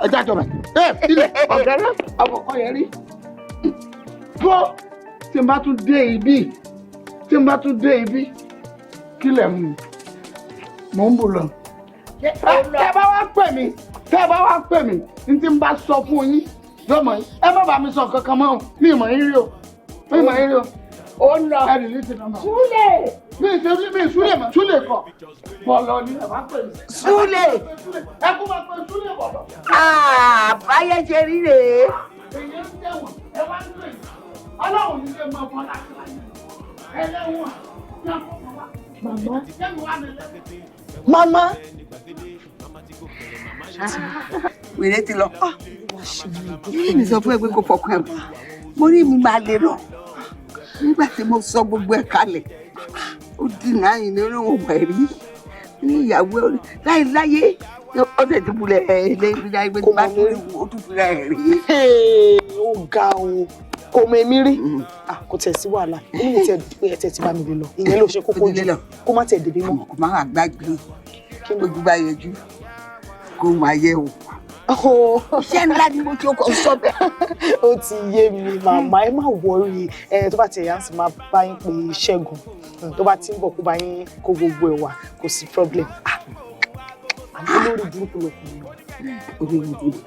ẹja jọba. Ẹ ilẹ̀ ọ̀gẹ́rẹ́ àwọ̀kọ́ yẹn rí. Bó tí n bá tún dé ibi, tí n bá tún dé ibi, kí lẹ̀ mú mi? Mò ń bò lọ. Tẹ́ bá wá pè mí, tẹ́ bá wá pè mí, n tí n bá sọ fún yín, yọmọ yín, ẹ má bàa mi sọ kankan mọ́ o, mi ì mọ̀ yín rí o, mi ì mọ̀ yín rí o. Ó ń lọ. Ẹ delete nọ́mbà. Súlè. Mi ṣe mi Súlè mọ́ Súlè kọ. Bọ̀lọ̀ ni ẹ máa pè mí. Súlè. Ẹ kú máa pè Súlè bọ̀lọ̀. Báyé ṣe rí rèé. Èyí ń tẹ̀wọ̀n ẹ wá ń pè mí. Ọlọ́run ní lè mọ ọmọ láti wáyé. Ẹlẹ́wọ̀n ní àkókò wa. Màmá. Jẹ́mi wá mi lẹ́wọ̀n. Màmá. Wèrè ti lọ. Ilé mi sọ fún ẹ pé kò fọkàn ẹ bọ̀. Mo ní mi máa lè lọ. Nígbà tí mo sọ gbogbo ẹ̀ kalẹ̀, ó dìnnà yìí ní olóhùn ọmọ ẹ̀ rí. Ní ìyàwó ẹ̀ láyé láyé, ó tẹ̀ ti bulẹ̀ ẹ̀ lé ibi láyé pé bá tó rí ó tún fi ra ẹ̀ rí. Ó ga o, kò mọ èmi rí. Kò tẹ̀ sí wàhálà, inú mi tiẹ̀ dùn pé ẹ tẹ̀ ti bá mi lè lọ. Ìyẹn ló ṣe kókó jù, kó má tẹ̀ débi mọ́. Kò má wà gbàgbé, ojú bá yẹjú, kó máa yẹ o. Iṣẹ́ ńlá ni mo ti kọ sọ bẹ́ẹ̀. Ó ti yé mi màmá, ẹ má wọrí. Ẹ tó bá ti ẹ̀yà ń sì máa bá yín pé Ṣẹ́gun tó bá ti ń bọ̀ kó bá yín kó gbogbo ẹ̀ wá, kò sí problem. Àmọ́ olórí burúkú lọkùnrin. Olórí burúkú.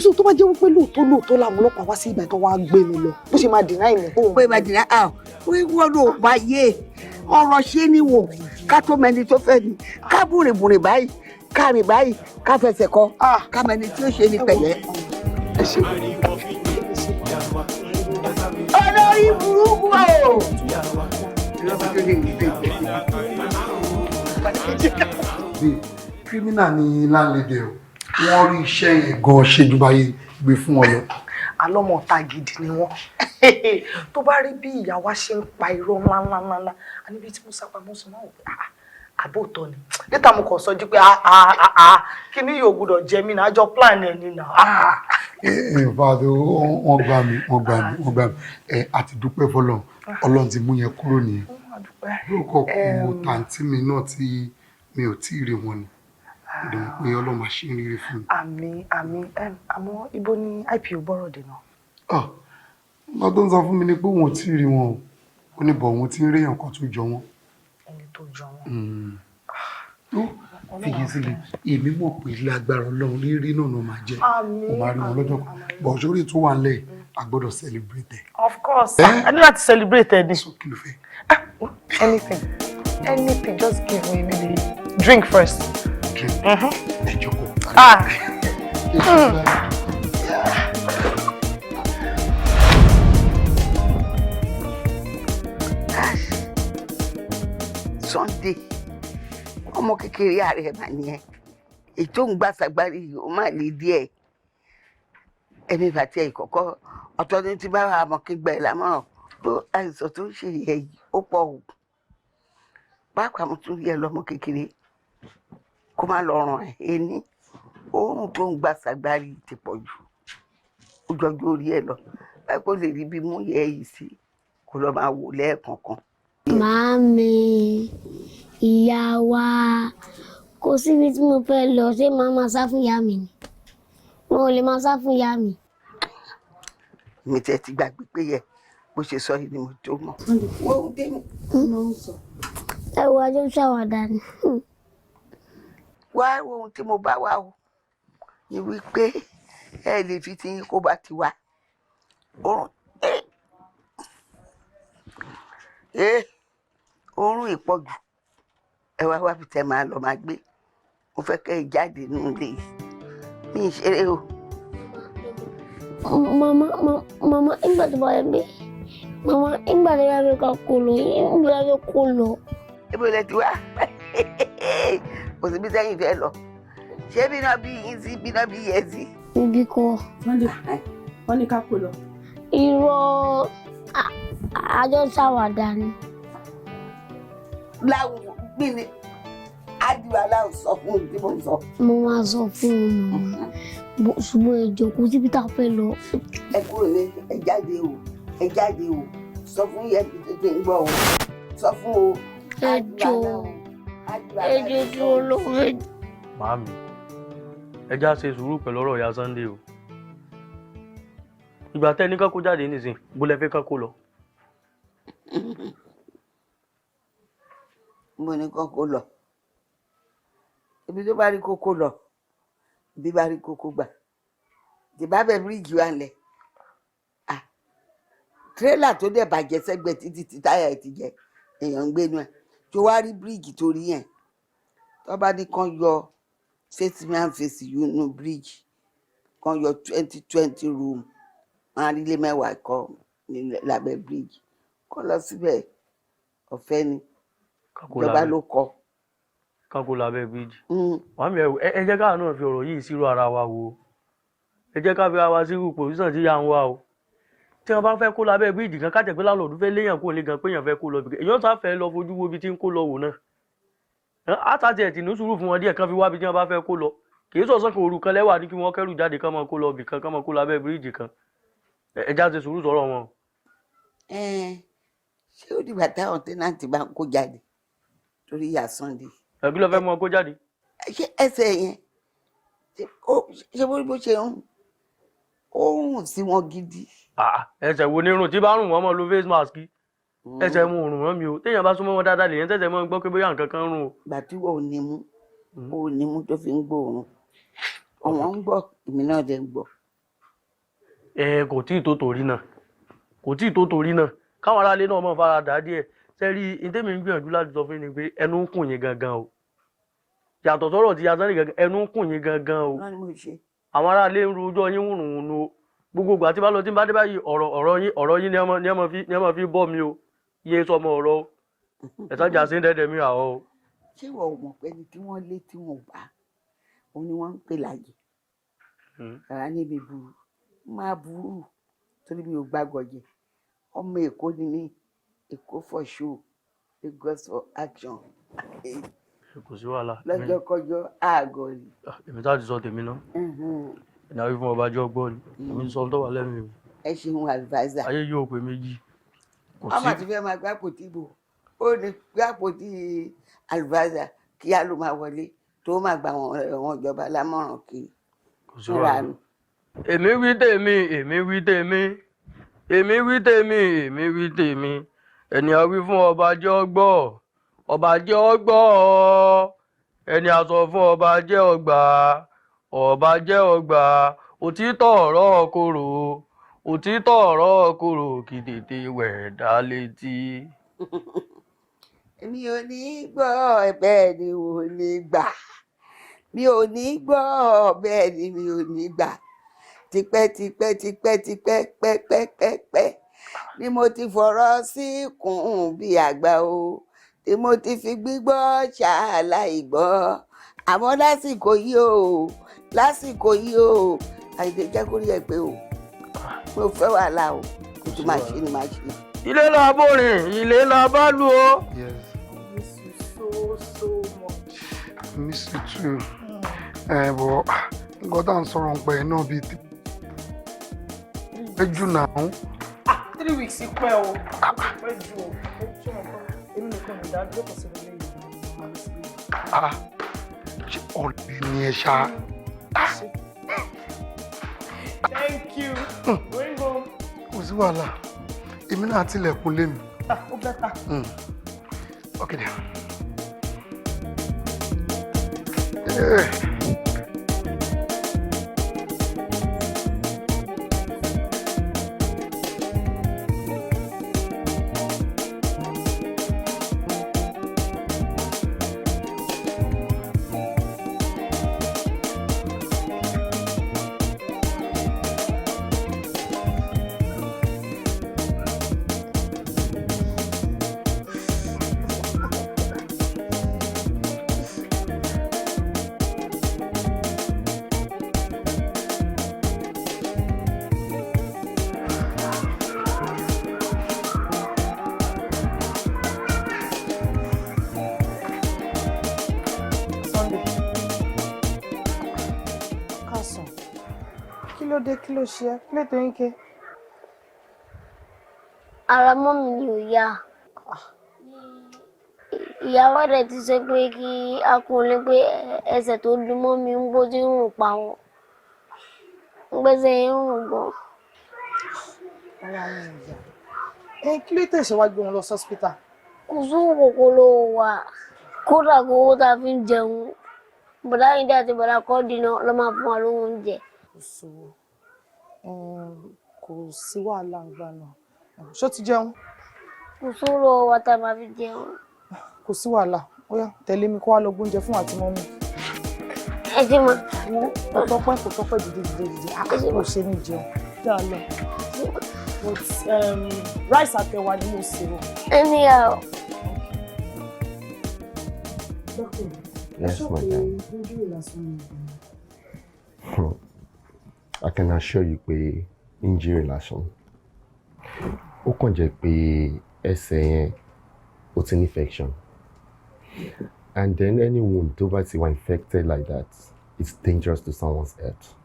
So tó bá jẹ́ wípé lóòótọ́ lóòótọ́ làwọn ọlọ́pàá wá sí ìgbà tó wá gbé mi lọ, bó ṣe máa deny mi. Bó ṣe máa deny ah, wọ́n ló bá yé ọ̀rọ̀ ṣé ni wò ká tó mẹni tó fẹ́ ni ká búrìbùrì báyìí ká rìn báyìí ká fẹsẹ̀ kọ ká mẹni tí ó ṣe ní pẹ̀lẹ́. Olórí burúkú o. Kírímínà ni láńlẹ́dẹ̀ o, wọ́n rí iṣẹ́ yẹn gan-an ṣe ju báyìí gbé fún ọ lọ. Alọ́mọ ọ̀tá gidi ni wọ́n. Tó bá rí bí ìyá wa ṣe ń pa irọ́ ńláńláńlá, a níbi tí mo sá pamọ́ sí máa wò pé àbóòtọ́ ni. Níta mo kàn sọ jí pé kí ni yóò gbọ́dọ̀ jẹ mí náà, àjọ plan ẹ̀ ni náà. In fact, wọ́n gbà mí, wọ́n gbà mí, wọ́n gbà mí. Ẹ àti dúpẹ́ fọlọ́run, Ọlọ́run ti mú yẹn kúrò nìyẹn. Lóòkọ̀ kú tàǹtí mi náà tí mi ò tí ì rí wọn ni. Ìdùnnú pé Ọlọ́run máa ṣe ń rírí fún mi. Àmín, àmín. Àmọ́ ibo ni IPO bọ́rọ̀ dé náà? Nǹkan tó ń sọ fún mi ni pé òun ò tí ì rí wọn o. Ó ní bọ̀ òun ti ń réyàn kan tó jọ wọ́n. Ẹni tó jọ wọ́n. Fìyẹn sílẹ̀, èmi mọ̀ pé lágbára Ọlọ́run rírí náà ló máa jẹ́. Ó máa rí wọn lọ́jọ́ kan. Bọ̀ sórí tó wà nílẹ̀, a gbọ́dọ̀ celebrate ẹ̀. Of course. A ní láti celebrate ẹ ni. Kí ló fẹ́? Anything. Anything. Just give me maybe drink first. Drink. Ẹ jókòó. Sunday, ọmọ kékeré ààrẹ mà nìyẹn, ètò ń gbàsàgbárí ó má lè díẹ̀. Ẹ̀mí bàtí ẹ̀ kọ́kọ́ ọ̀tọ̀ ní ti bá wa mọ̀ kí gbà ẹ̀ lámọ̀ràn tó àìsàn tó ń ṣe yẹ yìí ó pọ̀ o. Pàápàá mo tún yẹ lọ́mọ kékeré kó má lọ ràn ẹ́ ẹni oorun tó ń gbàsàgbárí ti pọ̀ jù ó jọjú orí ẹ lọ báyìí kó lè rí bí mú yẹ yìí sí kó lọ máa wò lẹ́ẹ̀kọ̀ọ̀kan. Màámi, ìyá wa, kò síbi tí mo fẹ́ lọ, ṣé màá máa sá fún ìyá mi ni? Mo ò lè máa sá fún ìyá mi. Mi tẹ́ ti gbàgbé pé yẹ bó ṣe sọ yìí ni mo tó mọ̀. Wọ́n dé mú. Ẹ wo ajọ́ ń ṣàwàdà ni. Wá ohun tí mo bá wá o ni wípé ẹ lè fi tiyín kó bá ti wá. Oorun ìpọ̀jù ẹ wá wá fi tẹ máa lọ máa gbé. Mo fẹ́ kẹ́ ẹ jáde nínú ilé yìí. Mi ì ṣeré o. Màmá, màmá, ìgbà tó bá yẹ pé màmá, ìgbà tó bá yẹ ká kó lọ, ìgbà tó yẹ kó lọ. Ibo lẹ ti wá? Kò síbi sẹ́yìn fẹ́ lọ. Ṣé bí náà bí yín sí, bí náà bí yẹ sí? Ibi kọ́. Wọ́n ní ká kó lọ. Irọ́ àjọ ṣàwàdà ni. Láwùjọ gbìn ní Adìwà láwùjọ sọ fún mi tí mo sọ. Mo máa sọ fún un màmá, ṣùgbọ́n ẹ jọ̀ọ́ kò síbi tá a fẹ́ lọ. Ẹ kúrò ní ẹ jáde o, ẹ jáde o, sọ fún yẹn bí tètè ń gbọ́ o, sọ fún o. Ẹ jọ̀ọ́, ẹ jọ̀ọ́ tí ó lọ fẹ́. Màámi, ẹ já ṣe sùúrù pẹ̀lú ọ̀rọ̀ ìyá Sunday o. Ìgbà tẹ́ ní kán kó jáde nísìn, bó lẹ fẹ́ kán kó lọ. Mo ní kán kó lọ. Ibi tó bá rí kókó lọ, ibi bá rí kókó gbà. Ìbá bẹ bíríìjì wà lẹ̀. Tírélà tó dẹ̀ bàjẹ́ sẹ́gbẹ̀ẹ́ títí tí táyà ẹ̀ ti jẹ, èèyàn ń gbénu ẹ̀. Tó wá rí bíríìjì tó rí yẹn, tó bá ní kán yọ face me and face you nínú bíríìjì, kán yọ 20 20 room, wọn á rí ilé 10 kọ́ lábẹ́ bíríìjì. Kọ́ lọ síbẹ̀, ọ̀fẹ́ ni, ìjọba ló kọ́. Kákó lábẹ́ bíríìjì. Màámi, ẹ jẹ́ káà náà fi ọ̀rọ̀ yìí sírò ara wa wò ó. Ẹ jẹ́ ká fi ara wa sírò position tí yà ń wá o. Tí wọ́n bá fẹ́ kó lábẹ́ bíríìjì kan, kájẹ̀ pé láńlọ́ọ̀dù fẹ́ léèyàn kó lè gan pé èèyàn fẹ́ kó lọ bìkan, èèyàn sá fẹ́ lọ fojú wo ibi tí ń kó lọ wò náà. Àtàtì ẹ̀ tì ní sùúrù fún wọn díẹ̀ kán fi wá ibi tí wọ́n bá fẹ́ kó lọ. Kì í sọ̀sán kan òru kan lẹ́wà ní kí wọ́n kẹ́rù jáde kán máa kó lọ bìkan, kán máa kó lábẹ́ bíríìjì kan. Ẹ já ṣe sùúrù sọ̀rọ̀ wọn. Ṣé ó dìgbà táwọn tenant bá ń kó jáde torí ìyá Sunday? Ẹbí ló fẹ́ mọ kó jáde. Ṣé ẹsẹ̀ yẹn ṣé bó ṣe ń ó rùn sí wọn gidi? Ẹsẹ̀ wo ni rùn? Tí bá rùn wọ́n mọ́ lo face mask. Ẹsẹ̀ mu òrùn wọn mi o. Téèyàn bá súnmọ́ wọn dáadáa lèyàn tẹ̀sẹ̀ mọ́ gbọ́ pé bóyá nǹkan kan rùn o. Ìgbà tí wọn ò ní mú, ò ní mú tó fi ń gbóòórùn, àwọn ń gbọ́, èmi náà dẹ̀ ń gbọ́. Ẹ kò tí ì tó torí náà, kò tí ì tó torí náà, káwọn aráalé náà mọ̀ fara dà díẹ̀. Sẹ́rí ìtẹ́mi ń gbìyànjú láti sọ fún yín ni pé ẹnu ń kùn yín gangan o. Yàtọ̀ sọ́rọ̀ ti yasán ní gangan, ẹnu ń kùn yín gangan o. Àwọn aráalé ń rojọ́ yín wùrùnwùn o. Gbogbo ìgbà tí bá lọ tí ń bá dé báyìí, ọ̀rọ̀ yín ni ẹ máa fi bọ́ mi o. Iye sọmọ ọ̀rọ̀ o. Ẹ̀sán jà sí ń dẹ́dẹ̀ mi àwọ̀ o. Ṣé ìwọ ò mọ̀ pé ẹni tí wọ́n lé tí wọ́n bá, òun ni wọ́n ń pè láàyè? Rárá, níbi burú máa burú torí mi ò gbàgbọ́ jẹ. Ọmọ Èkó ni mí. Èkó for show, Lagos for action. Kò sí wàhálà. Lọ́jọ́ kọjọ́ àgọ́ ni. Èmi tá ti sọ tèmi náà. Ìnáwó fún ọba jọ gbọ́ ni. Èmi sọ tó wà lẹ́nu mi. Ẹ ṣeun, adviser. Ayé yóò pé méjì. Kò sí. Ọmọ àti fẹ́ máa gbá pòtí ìbò, ó ní gbá pòtí adviser kí á ló máa wọlé tó máa gba àwọn ìjọba lámọ̀ràn kiri. Kò sí wàhálà. Èmi wí tèmi, èmi wí tèmi, èmi wí tèmi, èmi wí tèmi. Ẹni a wí fún ọba jẹ́ ọgbọ́, ọba jẹ́ ọgbọ́. Ẹni a sọ fún ọba jẹ́ ọgbà, ọba jẹ́ ọgbà. Òtítọ́ ọ̀rọ̀ korò, òtítọ́ ọ̀rọ̀ korò kì tètè wẹ̀ dá létí. Mi ò ní gbọ́, bẹ́ẹ̀ ni ò ní gbà. Mi ò ní gbọ́, bẹ́ẹ̀ ni mi ò ní gbà. Tipẹ́ tipẹ́ tipẹ́ tipẹ́ pẹ́pẹ́pẹ́pẹ́ ni mo ti fọ̀rọ̀ sí kùn bí àgbà o, tí mo ti fi gbígbọ́ ṣáláì gbọ́. Àmọ́ lásìkò yìí o, lásìkò yìí o, àìdè jẹ́ kó rí ẹ pé o, mo fẹ́ wàhálà o, kò tún máa ṣe ni máa ṣe. Ilé la bòrìn, ilé la bá lù o. Yes. Miss you so so much. Miss you too. Ẹ bọ̀, nǹkan tá à ń sọ̀rọ̀ ń pẹ́ náà bíi ti pẹ́ jù náà. 3 weeks pẹ́ o, pẹ́ jù o. Ṣé mo kọ́ èmi nìkan ní ìdádúró kò sí ilé yìí? Ah, ṣé ọ̀lẹ́ ni ẹ ṣá? Thank you. Going home. Kò sí wàhálà, èmi náà tilẹ̀kùn lé mi. Ah, ó better. Okay then. Yeah. Sunday. Káàsán. Kí ló dé? Kí ló ṣe ẹ́? Kí ló tó ń ké? Ara mummy ni ò yá. Ìyàwó rẹ̀ ti sọ pé kí a kún un pé ẹsẹ̀ tó dùn mọ́ mi ń bó tí ń rùn pa wọn. Ń gbẹ́sẹ̀ ń rùn gan. Ara wọn ò yá. Ẹ kí ló tẹ̀sẹ̀ wá gbé wọn lọ sọ́spítà? Kò sówó kòkó lówó wa. Kódà kó owó tá a fi ń jẹun. Bọ̀dá Ayíǹde àti bọ̀dá Kọ́dì náà ló máa fún wa lówó oúnjẹ. Kò sówó. Kò sí wàhálà ńgbà náà. Ṣó ti jẹun? Kò sówó lọ́wọ́ wa tá a máa fi jẹun. Kò sí wàhálà. Ó yá, tẹ̀lé mi kó wá lọ gbóúnjẹ fún àti mọ́mì. Ẹ ṣé ma. Wo, kò tọ́pẹ́, kò tọ́pẹ́, dìde, dìde, dìde. Ah, kò ṣe ní jẹun. Dáa lọ. But rice àtẹ̀wà ni mo sè o. Anyhow. Doctor, Yes, ẹ ṣọ́ my pé dear. injury lásán ni. I can assure you pé injury lásán. Ó kàn jẹ́ pé ẹsẹ̀ yẹn, ó ti ní infection. And then any wound tó bá ti wà infected like that, it's dangerous to someone's health.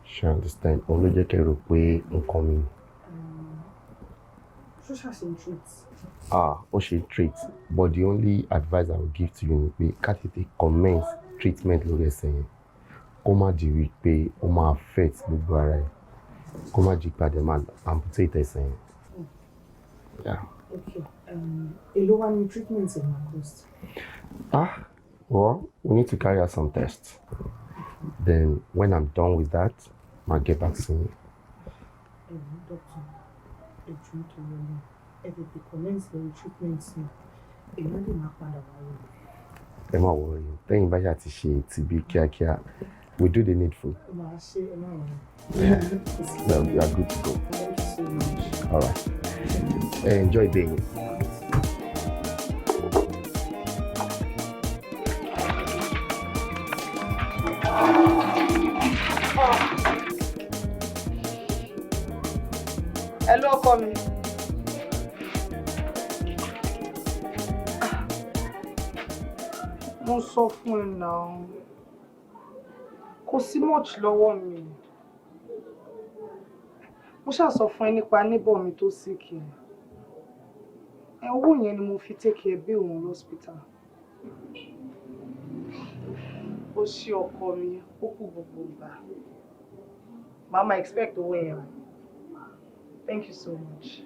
Ṣé you understand? Òun ló jẹ́ kẹ́ rò pé nǹkan mi ni. Ṣó ṣàṣe ń treat? Ah, ó ṣe treat, but the only advice I will give to you ni pé ká tètè commence treatment lórí ẹsẹ̀ yẹn, kó má di wípé ó máa affect gbogbo ara ẹ̀, kó má di padà máa amputate ẹsẹ̀ yẹn. Yeah. Okay. Èló wá ní treatment ẹ̀ máa cost? Ah, well, we need to carry out some tests. Then when I'm done with that, I'll get back to you. Ẹ̀wọ̀n doctor, ẹ jọ̀ọ́, nítorí Ọlọ́run, ẹ tètè commence lórí treatment náà. Èmi á lè máa padà wá rí i. Ẹ má worry. Tẹ́yìn bá ṣáà ti ṣe tìbí kíákíá, we do the needful. Màá ṣe, ẹ má worry. Yeah. Well, you are good to go. Thank you so much. All right. Enjoy day. Ẹ ló ọkọ mi. Mo sọ fún ẹ náà, kò sí much lọ́wọ́ mi. Mo ṣáà sọ fún ẹ nípa neighbor mi tó sick ẹ. Ẹ owó yẹn ni mo fi take care bí òun lọ́spítà. Ó ṣí ọkọ mi, ó kú gbogbo ìgbà. Màá máa expect owó yẹn o. Thank you so much.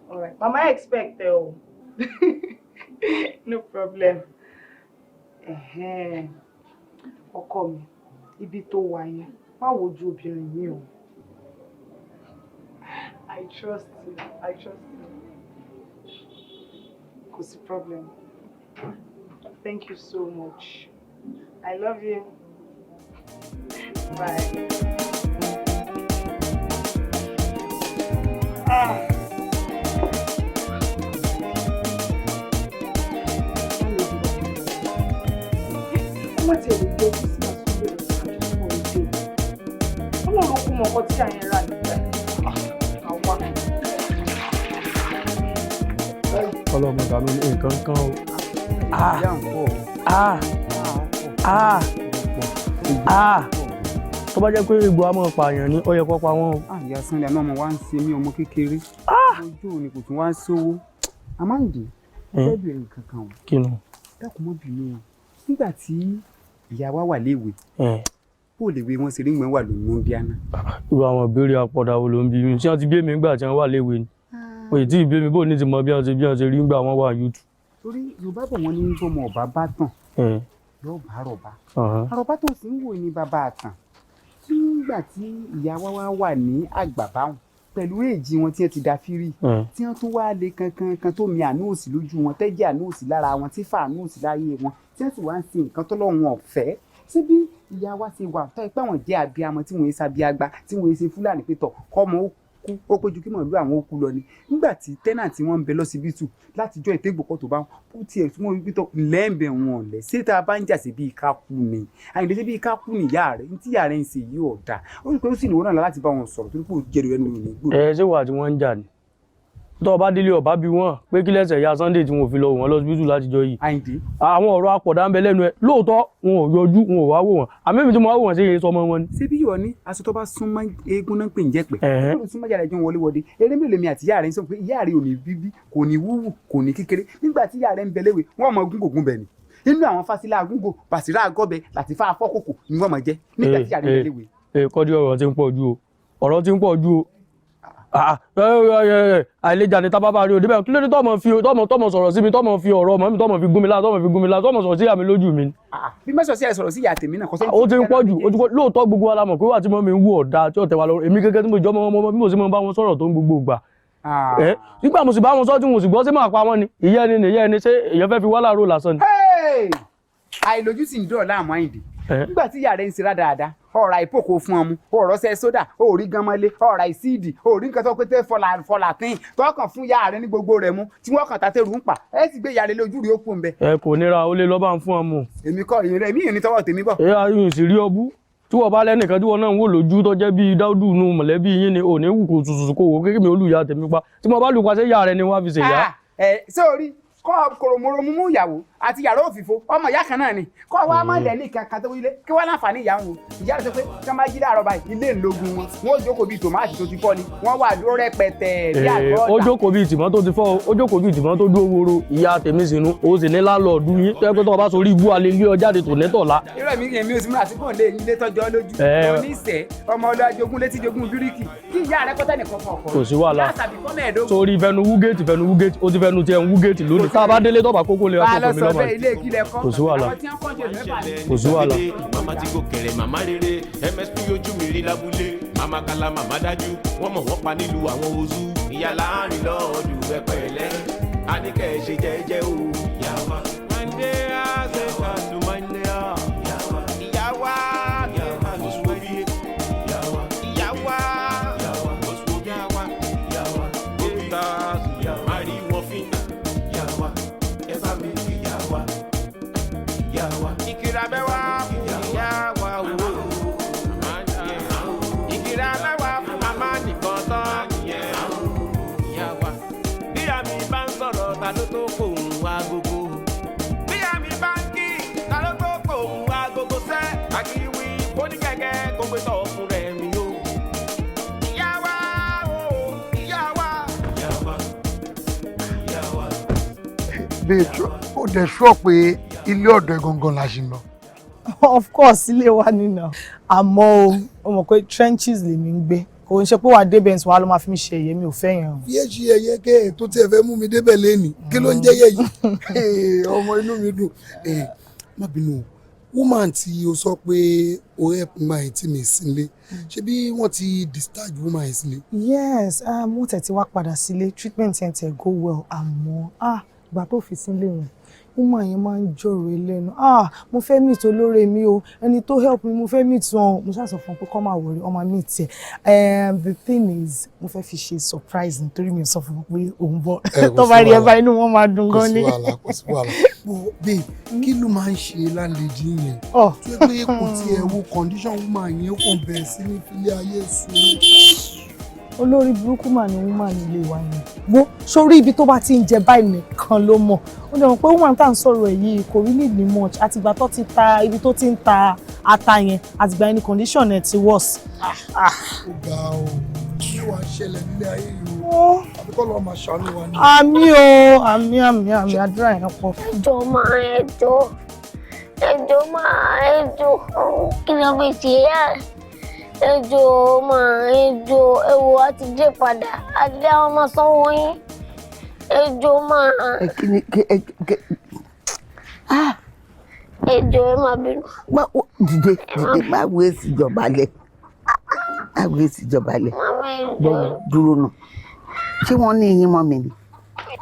All right. Mama expect ẹ o. No problem. Ẹ̀hẹ́n. Ọkọ mi, ibi tó wà yẹn, má wojú obìnrin mi o. I trust you. I trust you. Kò sí problem. Thank you so much. I love you. Bye. Ah. Ó má tiẹ̀ lè jẹ́ Christmas tó bẹ̀rẹ̀ àjọṣepọ̀ òde. Ọlọ́run ló kú mọ ọkọ tí àyẹn rà nígbà àwa. Ọlọ́mọ ìdààmú ní nǹkan kan o. Ah! Ah! Ah! Ah! Tó bá jẹ́ pé egbò á máa pààyàn ni, ó yẹ kó pa wọ́n o. Ìyá Sunday náà, ọmọ wa ń ṣe mí, ọmọ kékeré ojú òní kò tún wá ń sówó. Amáǹdé, fẹ́ bèrè nǹkan kan o. Kí ni? Dákun, mọ́ bínú o. Nígbà tí ìyá wa wà léwe, bó lè wé wọn ṣe rí gbọ́n wà lónìí bíáná? Irú àwọn ìbéèrè àpọ̀dà wo ló ń bí mi? Ṣé wọ́n ti bí èmi nígbà tí wọ́n wà léwe ni? Òye tí ìbí mi, bò ní ti mọ bí wọ́n ṣe rí nígbà wọ́n wà yútù. Torí Yorùbá bọ̀, wọ́n ní bọ́mọ ọba bá tàn, yóò bá àròbá. Àròbá tó sì ń wò ní bàbá àtàn. Nígbà tí ìyá wa wá wà ní àgbà báwọn, pẹ̀lú èjì wọn tí wọ́n ti da fírì, tí wọ́n tún wá lé kankan kan tó mi àánú òsì lójú wọn, tẹ́jẹ́ àánú òsì lára wọn, tí fà àánú òsì láyé wọn, tí wọ́n sì wá ń ṣe nǹkan tọ́lọ́run ọ̀fẹ́, ṣé bí ìyá wa ṣe wà tó ẹ pé àwọn jẹ́ abiyamọ, tí wọ́n ń sabiagba, tí wọ́n ń ṣe Fúlàní pé tọ̀ kọ́mọ ó kú, ó péjú kí màlúù àwọn ó kú lọ ni? Nígbà tí tenant wọn ń bẹ lọ́sibítù látijọ́ ìtẹ́gbòkọ́ tó bá wọn ó tiẹ̀ tí wọ́n wí pé tọ̀ lẹ́ẹ̀bẹ̀ wọn lẹ̀ ṣé tá a bá ń jà sí bíi ká kú ni? Àyìndé, sí bíi ká kú ni ìyá rẹ̀ ní tí ìyá rẹ̀ ń ṣe yìí ọ̀dà. Ó rí pé ó sì níwọ̀n náà láti bá wọn sọ̀rọ̀, torí pé ó jẹ́rìí ẹnu ní gbòòrò. Ẹ ṣé wà tí wọ́n ń jà ni, tó o bá délé ọba bí wọ́n pé kí lẹ́sẹ̀ ya Sunday tí wọn ò fi lọ wò wọ́n lọ́sibítù látijọ́ yìí. Àyìndé. Àwọn ọ̀rọ̀ apọ̀dà ń bẹ lẹ́nu ẹ. Lóòótọ́, wọn ò yọjú, wọn ò wá wò wọ́n, àmì mi tí mo wá wò wọ́n, ṣe é sọmọ wọn ni. Ṣé bí yóò ní aṣọ tó bá súnmọ́ eégún náà pè ń jẹ́pẹ̀ ó súnmọ́ yàrá ìjọ wọlé wọlé. Eré mélòó lèmi àti ìyá rẹ̀ ń sọ pé ìyá rẹ̀ ò ní bíbí, kò ní wúwù, kò ní kékeré. Nígbà tí ìyá rẹ̀ ń bẹ léwe, wọ́n mọ gúngò gún bẹ̀ ni nínú àwọn fásilà agúngò, bàṣírà àgọ́bẹ, làtífà afọ́kòkò ni wọ́n mọ̀ jẹ́ nígbà tí ìyá rẹ̀ ń bẹ léwe. Ee, kọ́dí, ọ̀rọ̀ ti ń pọ̀ ju o, ọ̀rọ̀ ti ń pọ̀ ju o. Àìlèjà ni tábàbà rí òde bẹ́ẹ̀. Kí ló dé tọ́mọ fi tọ́mọ sọ̀rọ̀ sí mi, tọ́mọ fi ọ̀rọ̀ ọmọ mi, tọ́mọ fi gún mi lá, tọ́mọ fi gún mi lá, tọ́mọ sọ̀rọ̀ sí ìyá mi lójú mi? Bí mẹ́sàn sí ẹ sọ̀rọ̀ sí ìyá tèmi náà, kò sẹ́ni. Ó ti ń pọ̀ jù, ó ti pọ̀ lóòótọ́. Gbogbo wa la mọ̀ pé wà tí mọ́ mi ń wú ọ̀dà tí ọ̀tẹ̀ wa lọ́rùn. Èmi gẹ́gẹ́ tí mo jọ́ ọmọ ọmọ bí mo sì mọ bá wọn sọ̀rọ̀ tó ń gbogbo ìgbà. Ẹ nígbà mo sì bá wọn sọ tí mo sì gbọ́, sí máa pa wọn ni? Ìyá ẹni ni ìyá ẹni, ṣé èèyàn fẹ́ fi wá láàárọ̀ lásán ni? Àìlójú sì ń dọ̀ láàmú Àyìndé. Nígbà tí ìyá rẹ̀ ń ṣe rádaràda, ọ̀rà ìpòkò fún ọmú, ọ̀rọ̀ ṣe sódà, òórí ganmọ́lé, ọ̀rà ìsíìdì, òórí nǹkan tó pété fọlà fọlà tín tọkàn fún ìyá rẹ̀ ní gbogbo rẹ̀ mú tí wọ́n kàn tàtẹ́rù ń pa ẹ sì gbé ìyá rẹ̀ lójú rí ó kù ń bẹ. Ẹ kò nira, ó lè lọ bá ń fún ọmọ. Èmi kọ́ ìyẹn rẹ̀, èmi yìí ní tọwọ́ tèmi bọ̀. Ẹ ayún sì rí ọbú tí wọ́n bá lẹ́nìkan tí wọ́n náà ń wò lójú tó jẹ́ bíi Dáúdù nu mọ̀lẹ́bí yín ni òní wù kò tùtù kò wò kékeré mi olùyà tèmi pa tí mo bá lù pa, ṣé ìyá rẹ ni wọ́n á fi ṣèyá? Ẹ sórí kọ́ kòròmòrò mú ìyàwó àti yàrá òfìfo, ọmọ ìyá kan náà ni kọ́ wa má lẹ̀ ní kankan tó wílé kí wọ́n láǹfààní ìyá wọn. Ìyá rẹ̀ sọ pé tí wọ́n bá jí láàárọ̀ báyìí, ilé ńlógún wọn, wọn ò jókòó bíi tòmátì tó ti fọ́ ni wọ́n wà dúró rẹpẹtẹ bí àgọ́ ọ̀dà. Ó jókòó bíi tìmọ́ tó ti fọ́, ó jókòó bíi tìmọ́ tó dúró woro. Ìyá tèmi sínú ó sì ní lálọ́ọ̀dù yín tó yẹ pé tó o bá sọ orí ibú alẹ́ ilé ọjáde tò nítọ̀la. Irọ́ mi, èmi ò sì múra sí kò lè ilé tọ́jọ́ lójú oníṣẹ́ ọmọ ọlọ́jogún létí jogún bíríkì kí ìyá rẹ kọ́tẹ́ nìkan kọ̀ọ̀kan. Kò sí wàhálà, sórí fẹnu wúgéètì, fẹnu wúgéètì, ó ti fẹnu tiẹ̀ ń wúgéètì lónìí. Tá a bá délé, tọ́ba kókó lè wá kókó mi lọ́mọ. Ilé ìkílẹ̀ kọ́. Kò sí wàhálà, kò sí wàhálà. Màmá tí kò kẹrẹ, màmá rere msp ojú mi rí lábúlé, màmá kala, màmá dájú, wọ́n mọ̀ wọ́n pa nílùú àwọn ozu. Ìyá láàrin lọ́ọ̀dù ẹ̀pẹ̀lẹ́ àníkẹ́ ṣe jẹ́jẹ́ o. Yàwá mande àṣekà tó mande à. Ìyàwá oṣù ìyàwá ìyàwá oṣù ìyàwá ìta máa rí wọn fín. Yàwá ẹ bá mi kí yàwá yàwá. Ìkìrà mẹ́wàá fún ìyàwá o. Ìkìrà mẹ́wàá fún màmá nìkan tán. Yàwá. Bí àmì bá ń sọ̀rọ̀, ta ló tó kòun agogo? Bí àmì bá ń kí, ta ló tó kòun agogo sẹ́? Àkìwí oníkẹ̀kẹ́ kò gbé tọ̀ fún rẹ̀ mi o. Ìyàwá o, ìyàwá. Ìyàwá. Ìyàwá. Babe, ó dẹ̀ sọ pé ilé ọ̀dọ̀ ẹ̀ gangan la ṣe ń lọ? Of course, ilé wa nínà, àmọ́ o mọ̀ pé trenches lèmi ń gbé. Kò ń ṣe pé wàá débẹ̀ ní wàá ló máa fi mí ṣe ẹ̀yẹ, mi ò fẹ́ yẹn o. Yé ṣe ẹyẹ kẹ́ ẹ̀ tó tiẹ̀ fẹ́ mú mi débẹ̀ lẹ́nìí, kí ló ń jẹ́ yẹ̀ yìí? Ọmọ, inú mi dùn. Má bínú o, woman tí o sọ pé o help máa ẹ̀ tí mi sílé, ṣé bí wọ́n ti discharge woman yẹn sílé? Yes, wọ́n tẹ̀ ti wá padà sílé, treatment yẹn tẹ̀ go well, àmọ́ ah, ìgbà tó fi sílé yẹn, woman yẹn máa ń jọ̀rọ̀ ẹlẹ́nu. "Ah, mo fẹ́ meet olóore mi o, ẹni tó help mi, mo fẹ́ meet wọn." Mo ṣáà sọ fún un pé kọ́ máa wọrí, ọmọ meet ẹ̀. The thing is, mo fẹ́ fi ṣe surprise nítorí mi ò sọ fún un pé òun bọ̀. Ẹ, kò Tó sí bá rí ẹ wàhálà. bá, inú wọn máa dùn Kò gan sí ni. wàhálà, kò sí wàhálà. Bó babe, kí ló máa ń ṣe landlady yẹn tó yẹ pé kò tiẹ̀ wo condition woman yẹn, ó kàn bẹ̀rẹ̀ sí ní filé ayé sùn? Olórí burúkú mà ní woman ilé wa yẹn. Wo sórí ibi tó bá ti ń jẹ báyìí nìkan ló mọ̀. Ó dẹ̀ mọ̀ pé woman tá à ń sọ̀rọ̀ ẹ̀ yìí kò really ní much. Àtìgbà tó ti ta ibi tó ti ń ta ata yẹn, àtìgbà yẹn ni condition ẹ̀ ti worse. Ó ga o, kí wàá ṣẹlẹ̀ nílé ayé yìí o? Àbí kọ́ lọ́ọ́ máa ṣàánú wa ni. Àmín o, àmín, àmín, àmín, àdúrà yẹn pọ̀. Ẹjọ́ máa, ẹjọ́, ẹjọ́ máa, ẹjọ́, kí ni wọ́n fi ṣe é? Ẹjọ́ máa, ẹjọ́, ẹ wo, a ti dé padà, a ti dé, àwọn máa sanwó yín, ẹjọ́ máa. Ẹ kí ni kí ẹ kí? Ẹjọ́, ẹ má bínú. Má dìde, dìde, má wo èsì ìjọba lẹ, má wo èsì ìjọba lẹ. Màmá, ẹjọ́. Gbọ́, dúró nù, ṣé wọ́n ní yín mọ́ mi ni?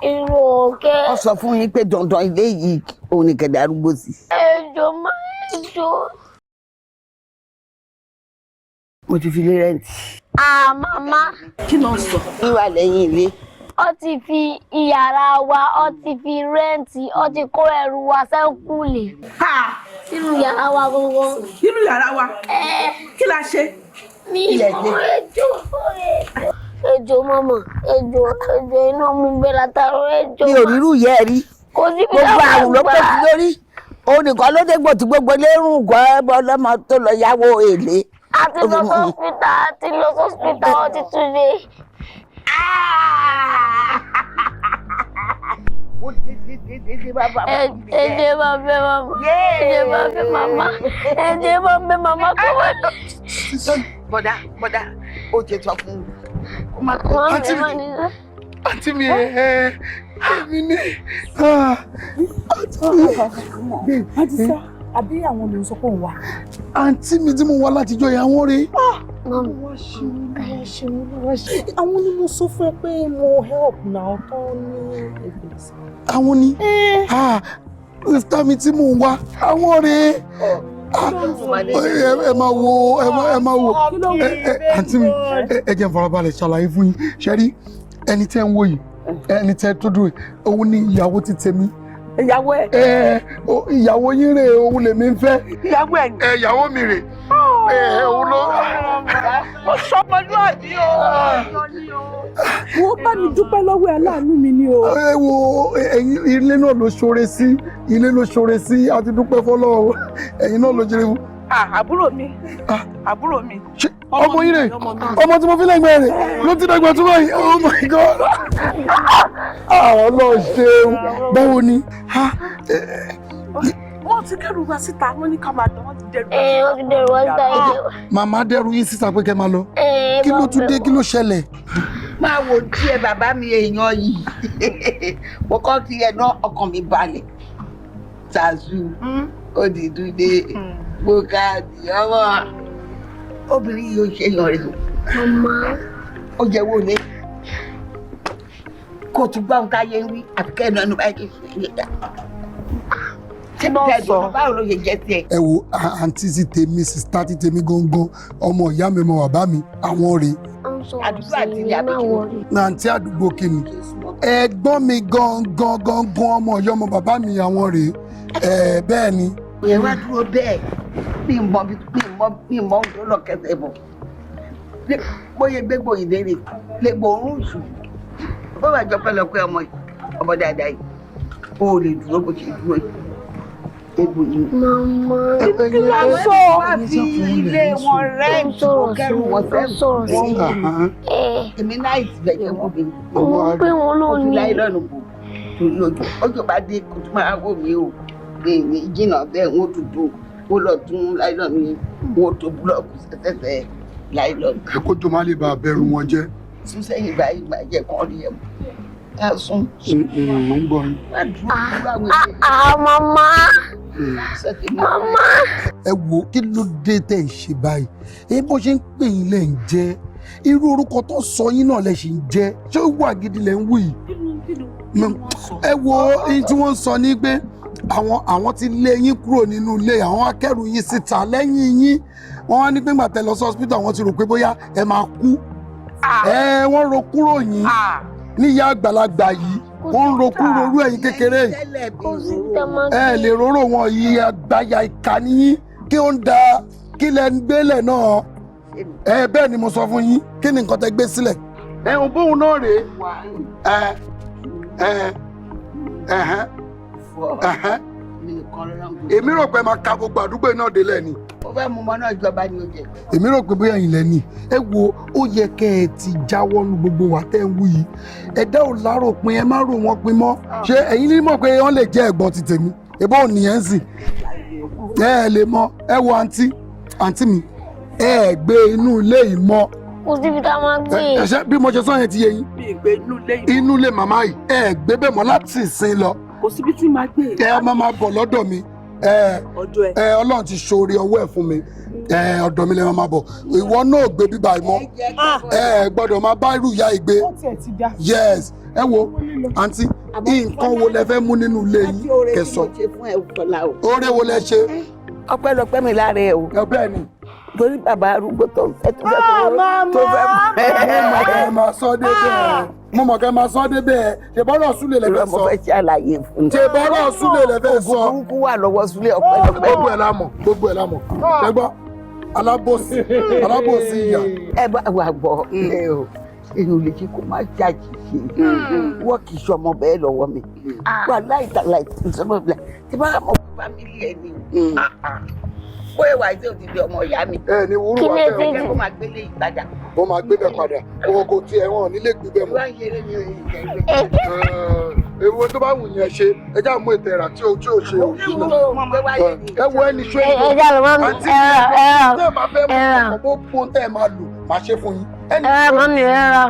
Irú òkè. Wọ́n sọ fún yín pé dandan ilé yìí òun ni kẹ̀dẹ̀ arúgbó sí? Ẹjọ́ máa, ẹjọ́. Mo ti fi lé rent. Ah, màmá. Kí ló ń sọ? Wíwà lẹ́yìn ilé. Ó ti fi ìyàrá wa, ó ti fi rent, ó ti kó ẹrù wa sẹ́ńkùlé sínú yàrá wa gbogbo. Nínú yàrá wa? Kí la ṣe? Mi ìmọ̀, ẹjọ́, ẹjọ́ màmá, ẹjọ́, ẹjọ́, iná mú gbé látàrọ, ẹjọ́. Mi ò rírú yẹ ẹ rí. Kò sí bí Gbogbo táwọn àrùn ló gbà. pèsè lórí òun nìkan ló dé gbòtí gbogbo lérùn kọ́ ẹ bọ́ lọ́mọ tó lọ yáwó èlé. A ti lọ sọ́spítà, a ti lọ sọ́spítà, ó ti tún dé. Ẹ̀jẹ̀ máa bẹ màmá, ẹ̀jẹ̀ máa bẹ màmá, ẹ̀jẹ̀ máa bẹ màmá kọ́ wá. Bọ́dà, bọ́dà, ó ti sọ fún Àǹtí mi, àǹtí mi, ẹ èmi ní. Àǹtí mi. Àdìsá, àbí àwọn ló ń sọ pé òun wà. Àǹtí mi tí mo wá látijọ́ yẹn, àwọn rèé. Àwọn ni mo sọ fún ẹ pé mo help náà tán ní ẹgbẹ́ sí. Àwọn ni. Sista mi tí mò ń wá, àwọn rèé. Ẹ máa wo, ẹ máa wo, àǹtí mi, ẹ jẹ́ n farabalẹ̀ ṣàlàyé fún yín. Ṣé rí ẹni tẹ́ ń wò yìí, ẹni tẹ́ tó dúró yìí, òun ni ìyàwó ti tèmi. Ìyàwó ẹ. Ẹ ìyàwó yín rèé, òun lèmi ń fẹ́. Ìyàwó ẹ ni. Ẹ ìyàwó mi rèé. Ẹ òun ló. Ó sọmọlúwàbí o. Wo bá mi dúpẹ́ lọ́wọ́ ẹ láàánú mi ni o. Ẹ wo ẹ̀yin, ilé náà ló ṣoore sí, ilé ló ṣoore sí, a ti dúpẹ́ fọ́lọ́run, ẹ̀yin náà ló ṣoore fún. Àbúrò mi, àbúrò mi. Ọmọ yín rèé, ọmọ tí mo fi lẹ́gbẹ̀ẹ́ rẹ̀ ló ti dàgbà tó báyìí. Oh my God! Ọlọ́run ṣeun, báwo ni? Wọ́n ti kẹ́rù wá síta, wọ́n ní ká máa lọ, wọ́n ti dẹrù. Wọ́n ti dẹrù wá síta ẹ̀jẹ̀. Màmá dẹrù yín síta pé kẹ́ máa lọ. Kí ló tún dé, kí ló ṣẹlẹ̀? Máa wo díẹ̀ bàbá mi èèyàn yìí, mo kọ́ kí ẹ náà ọkàn mi balẹ̀. Ṣàṣù òdìdúdé gbòkàdì ọmọ obìnrin yìí ó ṣe yàn rẹ o. Ó jẹ́ wo lé kó tún gbọ́ ohun táyé ń wí àfi kẹ́ ẹ̀ náà ẹnu báyìí kì í ṣe é. Báwo ló ṣe jẹ́ tiẹ̀? Ẹ wo àǹtí ti tèmi, sista ti tèmi gangan, ọmọ ìyá mi, ọmọ bàbá mi, àwọn rèé. Àdúgbò àti ilé àbíkí. Àǹtí àdúgbò kìíní, ẹ̀gbọ́n mi gangan gangan, ọmọ ìyá ọmọ bàbá mi, àwọn rèé. Bẹ́ẹ̀ ni. Ẹ wá dúró bẹ́ẹ̀, mi mọ mi mọ ohun tó lọ kẹsẹ̀ bọ̀, bóyá gbégbó ìdérè lè gbòòrùn sùn, bó bá jọ pẹ́lọpẹ́ ọmọ ọmọ dáadáa yìí, o ò lè dúró bó ṣe dúró yìí. Egbò yìí. Màmá. Kí ló ń sọ? Wá fi ilé wọn rẹ́ǹtì, ó kẹ́rù wọn sẹ́rù. Èmi náà ìtìbẹ̀jẹ̀ wọ́n mi. Mo pé wọn náà ní. Ojú láyé lọ́nà bò torí ojú ojú bá dé kó tún máa wò mí o. Èmi jìnnà bẹ́ẹ̀ wọ́n dúdú, wọ́n lọ tún láìlọ́nù yẹn, wọ́n tó búlọ́ọ̀kù sẹ́sẹ̀sẹ̀ láìlọ́nù. Ẹ kó tó má lè bá abẹ́rù wọn jẹ́. Sún sẹ́yìn báyìí máa jẹ́ kán rí ẹ̀ mọ́. Ká sún. Mo ń gbọ́ yín. Má dúró dúró àwọn èèyàn. Màmá. Màmá. Ẹ wo kí ló dé tẹ̀ ń ṣe báyìí? Ẹ bó ṣe ń pè yín lẹ̀ ń jẹ́. Irú orúkọ tó sọ yín náà lẹ̀ ṣì ń jẹ́. Ṣé ó wà gidi lẹ̀ ń wù yìí? Ẹ wo ohun tí wọ́n ń sọ ni pé àwọn ti lé yín kúrò nínú ilé, àwọn akẹ́rù yín síta lẹ́yìn yín. Wọ́n wá ní pé ńgbà tẹ́ lọ sí hospital, wọ́n ti rò pé bóyá ẹ máa kú. Ẹ wọ́n ro kúrò yín níyà àgbàlagbà yìí, wọ́n ń ro kúrò orú ẹ̀yin kékeré yìí. Ẹ lè róró wọn yìí, àgbàyà ìkànnì yín kí ó ń da kí lẹ ń gbélẹ̀ náà. Ẹ bẹ́ẹ̀ ni mo sọ fún yín, kí ni nǹkan tẹ́ gbé sílẹ̀. Ẹ ń bóun náà rèé. Ẹ ẹ ẹhẹn ẹhẹn èmi rò pé máa ka gbogbo àdúgbò náà délẹ̀ ni. Mo fẹ́ mú ọmọ náà jọba ni ó jẹ. Èmi rò pé bóyá ìlẹ̀ ni. Ẹ wo ó yẹ kẹ́ ẹ ti jáwọ́ nu gbogbo wa tẹ́ ń wú yìí. Ẹ̀dá ò lárò pin, ẹ má rò wọ́n pin mọ́. Ṣé ẹ̀yin ní mọ̀ pé wọ́n lè jẹ́ ẹ̀gbọ́n ti tèmi? Ebó ò nìyẹn sì. Ẹ ẹ lè mọ, ẹ wo àǹtí, àǹtí mi, ẹ ẹ gbé inú ilé yìí mọ́. Kò síbi tá a máa gbé. Ẹ ṣe bí mo ṣe sọ yẹn ti yé yín. Inú ilé màmá yìí, ẹ gbé bẹ́ẹ̀ mọ́ láti ìsìn lọ. Kò síbi tí màá gbé. Ẹ máa bọ̀ lọ́dọ̀ mi. Ẹ Ọlọ́run ti ṣoore ọwọ́ ẹ̀ fún mi. Ẹ ọ̀dọ̀ mi lè máa bọ̀. Ìwọ náà gbé bíbá yìí mọ́. Ẹ gbọ́dọ̀ máa bá irú ìyá ìgbé. Yes, ẹ wo àǹtí, nǹkan wo lẹ fẹ́ mú nínú ilé yín kẹsọ? Oore wo lẹ ṣe? Ọpẹ́lọpẹ́ mi lára ẹ o. Ẹ bẹ́ẹ̀ ni. Torí bàbá arúgbó tó fẹ́ tó fẹ́ tó fẹ́. Mo mọ̀ kẹ́ máa sọ débẹ̀. Mo mọ̀ kẹ́ máa sọ débẹ̀. Ṣé bọ́rọ̀ Súlè lẹ fẹ́ sọ? Mo fẹ́ ṣe àlàyé fún mi. Ṣé bọ́rọ̀ Súlè lẹ fẹ́ sọ? Ògùn burúkú wà lọ́wọ́ Súlè ọpẹ́lọpẹ́. Gbogbo ẹ̀ la mọ̀, gbogbo ẹ̀ la mọ̀. Ṣé gbọ́? Alábòsí, alábòsí ìyà. Ẹ bá wà gbọ́ ẹ o, èèyàn lè ṣe kó má ṣàṣìṣe. Wọ́n kì í ṣọmọ bẹ́ẹ̀ lọ́wọ́ mi. Wà láìta ìsọmọ ìbílẹ̀. Tí bá mọ̀ fámílì ẹ̀ ni. Bóyá wà á ṣe òdìdí ọmọ ìyá mi. Ẹ ní wúrú wa bẹ́ẹ̀ o. Kó máa gbélé ìtajà. Ó máa gbé bẹ́ẹ̀ padà. Owó kò tiẹ̀ wọn ò ní lè gbé bẹ́ẹ̀ mọ́. Wá ń ṣeré ní orí ìjẹ́ ìgbẹ́. Ewu tó bá wù yẹn ṣe, ẹ já mú ètò ẹ̀rà tí o tí o ṣe o. Ẹ wo ẹni ṣó ẹ já lọ máa ń àǹtí ẹ̀rọ tẹ́ ẹ máa fẹ́ mú ọkọ̀ bó bó tẹ́ ẹ máa lò máa ṣe fún yín. Ẹ ra mọ́mí, ẹ ra.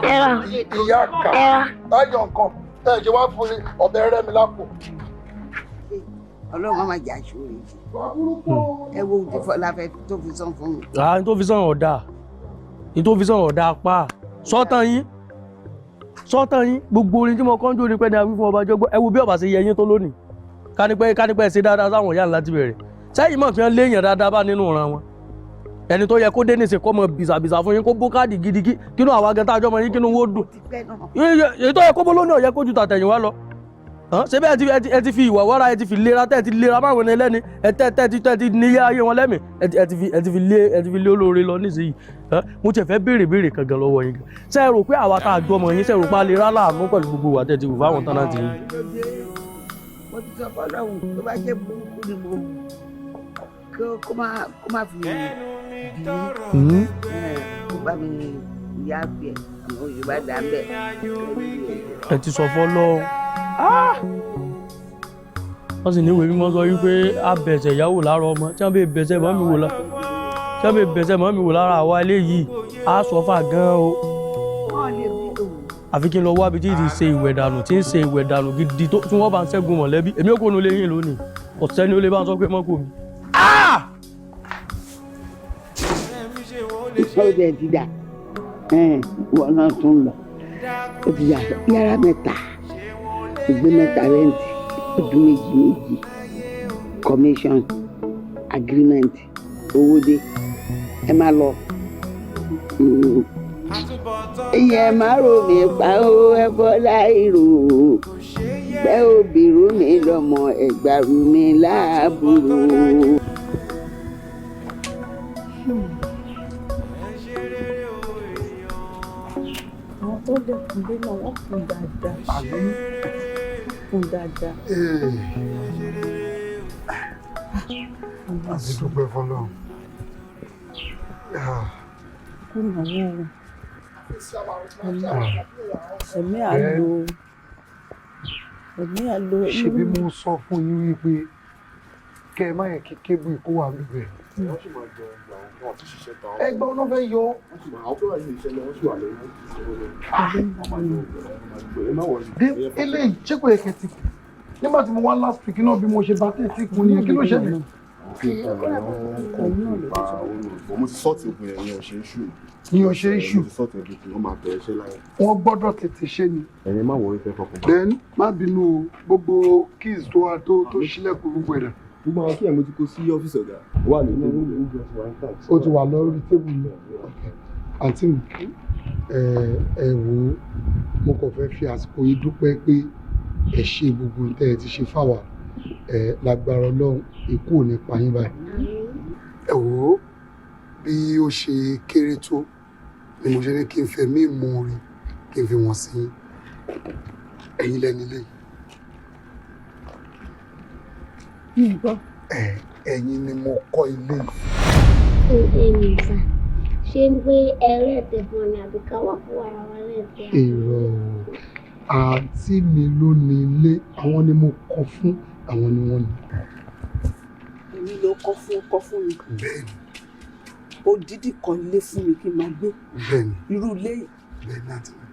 Ẹ ra. Ìyá kà báyọ̀ nǹkan ẹ ṣe wá fún mi ọ̀bẹ rẹ́ mi lápò. Ọlọ́run má jà sóore jù. Ẹ wo ohun tí Fọlá fẹ́ tó fi sàn fún mi. Ah, n tó fi sàn ọ̀dà, n tó fi sàn ọ̀dà pa sọ́tàn yín, sọ́tàn yín. Gbogbo orin tí mo kọ́ ń jó ni pé ní awí fún ọba jọgbọ́. Ẹ wo bí ọba ṣe yẹ yín tó lónìí. Kánípẹ́ ṣe dáadáa sáwọn ìyá ńlá ti bẹ̀rẹ̀ sẹ́yìn mọ̀ fi hàn léèyàn dáadáa bá nínú ìran wọn. Ẹni tó yẹ kó dé níṣe kọ́ mọ bìsàbìsà fún yín, kó bó káàdì gidigí kínú àwa gan tá a jọ mọ yín, kínú wó dùn. Èyí tó yẹ kó bó lónìí ọ̀yẹ́ kó ju tàtẹ̀yìn wá lọ. Ṣé bẹ́ẹ̀ ẹ ti fi ìwà wára, ẹ ti fi lera, tẹ́ ẹ ti lera máwọn ẹni lẹ́ni, ẹ tẹ́ tẹ́ ti tẹ́ ti níyà ayé wọn lẹ́mìí, ẹ ti fi lé olóore lọ nísìnyí. Mo tiẹ̀ fẹ́ béèrè béèrè kan gan lọ́wọ́ yín gan. Ṣé ẹ rò pé àwa tá a jọ mọ̀ yín, ṣé ẹ rò pé a lè rá láàánú pẹ̀lú gbogbo wa tẹ́ ti wù fáwọn tán láti yín? Mo ti sọ fọlọ́hún, tó bá jẹ́ burúkú ni mo kó má fi bí kó bá mi yá fi ẹ̀ àwọn Yorùbá dà ń bẹ̀. Ẹ ti sọ fọlọ́hún, wọ́n sì ní ìwé mímọ́ sọ wípé a bẹ̀sẹ̀ ìyàwó lára ọmọ tí wọ́n bẹ bẹ̀sẹ̀ mọ́ mi wò lára, tí wọ́n bẹ bẹ̀sẹ̀ mọ́ mi wò lára àwa eléyìí á sọ fà gan o. Àfi kí n lọ wá ibi tí ì ti ṣe ìwẹ̀ dànù, tí ń ṣe ìwẹ̀ dànù gidi tí wọ́n bá ń ṣẹ́gun mọ̀lẹ́bí. Èmi ò kó nu léyìn lónìí, ọ̀sẹ́ ni ó lè bá ń sọ pé mọ́kò mi. Ó dẹ̀ ti dà, wọn náà tún lọ, ó ti dà yàrá mẹ́ta, ìgbé mẹ́ta, rẹ́ǹtì ọdún méjì méjì, commission agreement, owó dé, ẹ má lọ. Ìyẹn má rò mí pa ó, ẹ bọ́ láìrò bẹ́ẹ̀, òbí rú mi lọ́mọ, ẹ̀gbàrú mi láàbùrò. Àwọn tó dẹkùn dé náà, wọ́n kún dáadáa, kún dáadáa. Àti dúpẹ́ fọlọ́run. Kú náwó ẹ̀mí àlò, ẹ̀mí àlò. Ṣebí mo sọ fún yín wípé kẹ́ ẹ má yẹ kí cable kó wà níbẹ̀. Wọ́n sì máa jẹun gbà wọn ti ṣiṣẹ́ tán. Ẹgbẹ́ wọn fẹ́ yọ. Àwọn tó wà ní iṣẹ́ lọ, wọ́n sì wà lórí. Dé eléyìí, ṣé kò yẹ kẹ́ ti kù nígbà tí mo wá last week náà? Bí mo ṣe bá tẹ̀ tí kù nìyẹn, kí ló ṣẹlẹ̀? Mo ti sort ogun yẹn, ìyẹn ò ṣe é ṣù. Ìyẹn ò ṣe é ṣù. Mo ti sort ogun yẹn, wọ́n máa bẹ̀rẹ̀ iṣẹ́ láyé. Wọ́n gbọ́dọ̀ tètè ṣe ni. Ẹ̀yin má worry, fẹ́ fọkàn bá. Then má bínú o, gbogbo keys tó wà tó ṣílẹ̀kùn gbogbo ẹ̀dá. Gbogbo àwọn kí ẹ̀ mo ti kó sí ọ́fíìsì ọ̀gá wà ní table. Ó ti wà lórí table mi. Àǹtí mi, ẹ ẹ wò ó, mo kàn fẹ́ fi àsìkò yìí dúpẹ́ pé ẹ ṣe gbogbo nǹkan tẹ́ ẹ ti ṣe fáwa. Ẹ lágbára Ọlọ́run, ikú ò ní pa yín báyìí. Ẹ wò ó, bí ó ṣe kéré tó ni mo ṣe ní kí n fẹ́ mí ìmoore kí n fi wọ́n sí yín. Ẹ̀yin lẹ́ni lé. Ẹ ẹ̀yin ni mo kọ́ ilé yìí. Èmi sà, ṣé ń pé ẹlẹ́tẹ̀ fún ni àbí ká wá fún ara wa lẹ́tẹ̀? Èrò àǹtí mi ló ní ilé, àwọn ni mo kọ́ fún, àwọn ni wọ́n ní. Èmi ló kọ́ fún mi? Bẹ́ẹ̀ni. Odidi kan ilé fún mi kí n máa gbé? Bẹ́ẹ̀ni. Irú ilé yìí? Bẹ́ẹ̀ni, àǹtí mi.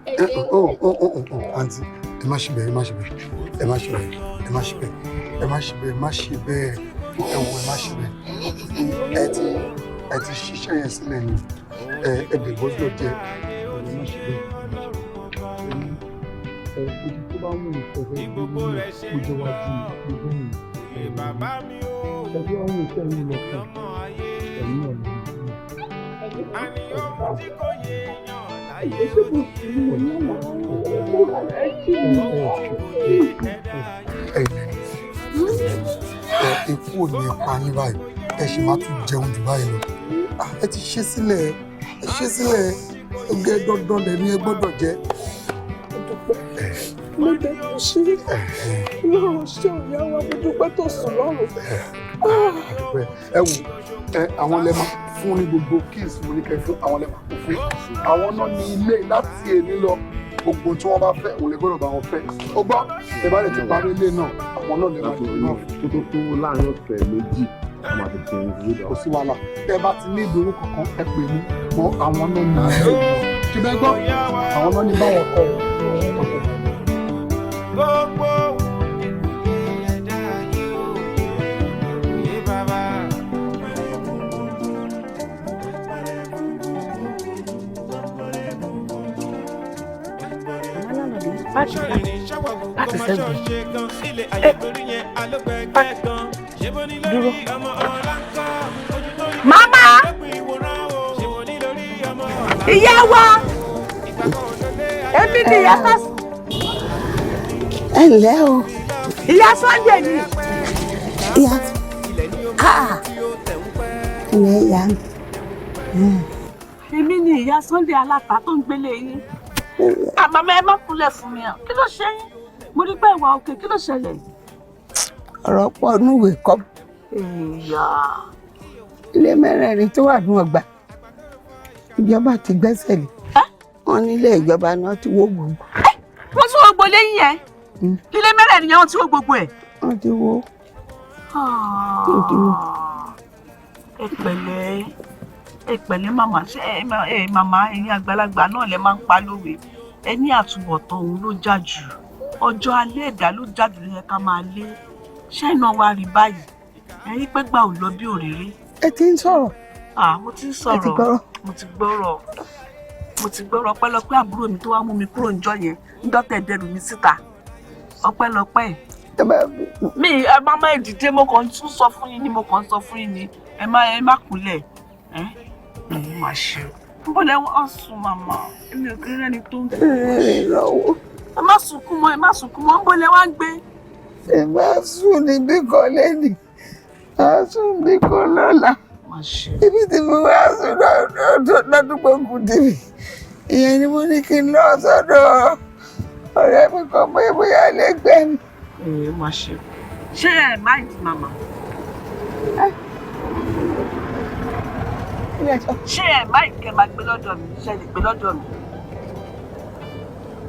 Ẹ ọ ọ ọ ọ, àǹtí, ẹ má ṣe bẹ́ẹ̀, ẹ má ṣe bẹ́ẹ̀, ẹ má ṣe bẹ́ẹ̀, ẹ má ṣe bẹ́ẹ̀, ẹ má ṣe bẹ́ẹ̀, ẹ má ṣe bẹ́ẹ̀, ẹ wò, ẹ má ṣe bẹ́ẹ̀. Ẹ ti ṣiṣẹ́ yẹn sílẹ̀ ni, ẹ dẹ̀ gbọ́dọ̀ jẹ ẹ. Má ṣe bẹ́ẹ̀. Ẹ ibi tó bá wù mí kẹfẹ́ gbé nínú mo jẹ́ wájú gbogbo mi. Ṣe bí wọ́n wù kẹ́ ń lọ kàn ẹ̀yìn náà lọ. Ṣé mo sì ń wò ní ọ̀nà mo rẹ̀ jì mí? Ẹ ikú ò ní pa yín báyìí, ẹ sì máa tún jẹun jù báyìí lọ. Ah, ẹ ti ṣe sílẹ̀, ẹ ṣe sílẹ̀, ẹ dandan dẹ̀ ni ẹ gbọ́dọ̀ jẹ. Mo dẹ̀ tó ṣe lọ́rùn, ṣé òyà wa, mo dúpẹ́ tó sùn lọ́rùn. Àdúpẹ́. Ẹ wò ẹ, àwọn lẹ máa fún ní gbogbo keys mo ní kẹ́ fún àwọn, lẹ máa kó fún àwọn náà ní ilé láti èní lọ. Gbogbo tí wọ́n bá fẹ́, òun lè gbọ́dọ̀ bá wọn fẹ́. Ó gbọ́, ẹ bá lè ti parí ilé náà, àwọn náà lè máa dùn náà. Tó láàrin ọ̀sẹ̀ 2. A máa tètè rí. Kò sí wàhálà. Tẹ́ ẹ bá ti ní ìdòwò kankan, ẹ pè mí. Mọ àwọn náà ní ilé ìlú. Ṣé bẹ́ẹ̀ gbọ́? Àwọn náà ní báwọn kọ ọ. Gbogbo yé bàbá. Láti sẹ́gun. Dúró. Màmá! Ìyá wa! Èmi ni ìyá Sás. Ẹ ǹlẹ́ o. Ìyá Sunday ni. Ìyá, ah, ǹlẹ́ ìyá mi. Èmi ni ìyá Sunday aláta tó ń gbélé yín. Àmàmà, ẹ má kúnlẹ̀ fún mi à. Kí ló ṣe yín? Mo rí pé ìwà òkè, kí ló ṣẹlẹ̀? Ọ̀rọ̀ pọ̀ núwèé kọ́. Ìyá. Ilé mẹ́rẹ̀ẹ̀rin tó wà ní ọgbà, ìjọba ti gbẹ́sẹ̀ lé. Wọ́n nílé ìjọba náà ti wó gbogbo. Wọ́n tún wọ́n gbolé yín yẹn. Ilé mẹ́rẹ̀ẹ̀rin yẹn, wọ́n ti wó gbogbo ẹ̀. Wọ́n ti wó. Wọ́n ti wó. Ẹ pẹ̀lẹ́, ẹ pẹ̀lẹ́ màmá. Ṣé ẹ màmá, ẹ̀yin àgbàlagbà náà lẹ máa ń pa lówe. Ẹ ní àtúbọ̀tán òun ló jà jù. Ọjọ́ alẹ́ ẹ̀dá ló jà jù, ló yẹ ká máa lé. Ṣé iná wa rí báyìí? Ẹ rí pé gbà ò lọ bí òréré. Ẹ ti ń sọ̀rọ̀. Ah, mo ti ń sọ̀rọ̀. Ẹ ti gbọ́rọ̀. Mo ti gbọ́rọ̀. Mo ti gbọ́rọ̀. Ọpẹ́lọpẹ́ àbúrò mi tó wá mú mi kúrò níjọ́ yẹn, níjọ́ tẹ̀ dẹrù mi síta. Ọpẹ́lọpẹ́. Mi ẹ má má dìde, mo kàn tún sọ fún yín ni, mo kàn sọ fún yín ni. Ẹ má kúnlẹ̀. Ẹ ẹ má ṣe o. Níbo lẹ wọ́n sùn, màmá? Èmi ò kí rẹ́ni tó ń gbé. Rìn lọ́wọ́. Ẹ má sunkún mọ́, ẹ má sunkún mọ́. Níbo lẹ wá ń gbé? Ẹ bá sùn níbí kan lẹ́nìí, á sùn níbí kan lọ́la. Ibi tí mo wá sùn lọ́dúnpọ̀ kù dìbì. Ìyẹn ni mo ní kí n lọ sọ́dọ̀ ọ̀rẹ́ mi kan, bóyá bóyá lè gbẹ́ mi. Ẹ má ṣe. Ṣé ẹ mind, màmá? Ṣé ẹ mind kẹ́ máa gbé lọ́dọ̀ mi? Ṣé ẹ lè gbé lọ́dọ̀ mi?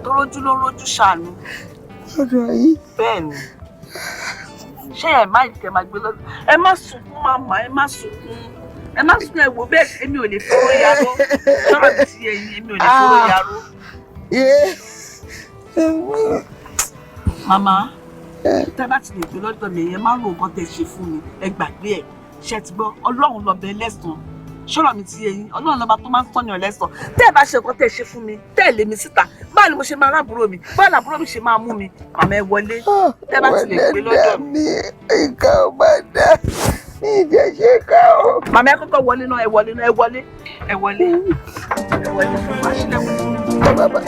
Tó rójú ló rójú ṣàánú. Lọ́dọ̀ yìí. Bẹ́ẹ̀ni. Ṣé ẹ mind kẹ́ máa gbé lọ́dọ̀? Ẹ má sunkún, màmá, ẹ má sunkún. Ẹ má sunkún, ẹ wò bẹ́ẹ̀, èmi ò lè fọwọ́ yaró. Sọ̀rọ̀ mi ti yẹ yín, èmi ò lè fọwọ́ yaró. Màmá, tẹ́ bá ti lè gbé lọ́dọ̀ mi, ẹ má ro nǹkan tẹ́ ṣe fún mi, ẹ gbàgbé ẹ̀. Ṣé ti gbọ́? Ọlọ́run lọ́bẹ̀ ẹlẹ́sàn. Ṣọ́rọ̀ mi ti yé yín, Ọlọ́run lọ́ba tó máa ń sọ̀yàn lẹ́sàn. Tẹ́ ẹ bá ṣe nǹkan tẹ́ ṣe fún mi, tẹ́ ẹ lé mi síta, báwo ni mo ṣe máa rábúrò mi? Báwo làbúrò mi ṣe máa mú mi? Màmá, ẹ wọlé. Tẹ́ bá ti lè gbé lọ́dọ̀ mi. Nǹkan ò bá dá ní ìjẹ́ṣe ká o. Màmá, ẹ kọ́kọ́ wọlé náà, ẹ wọlé náà, ẹ wọlé, ẹ wọlé, ẹ wọlé fún wa sílẹ̀kùn. Bàbá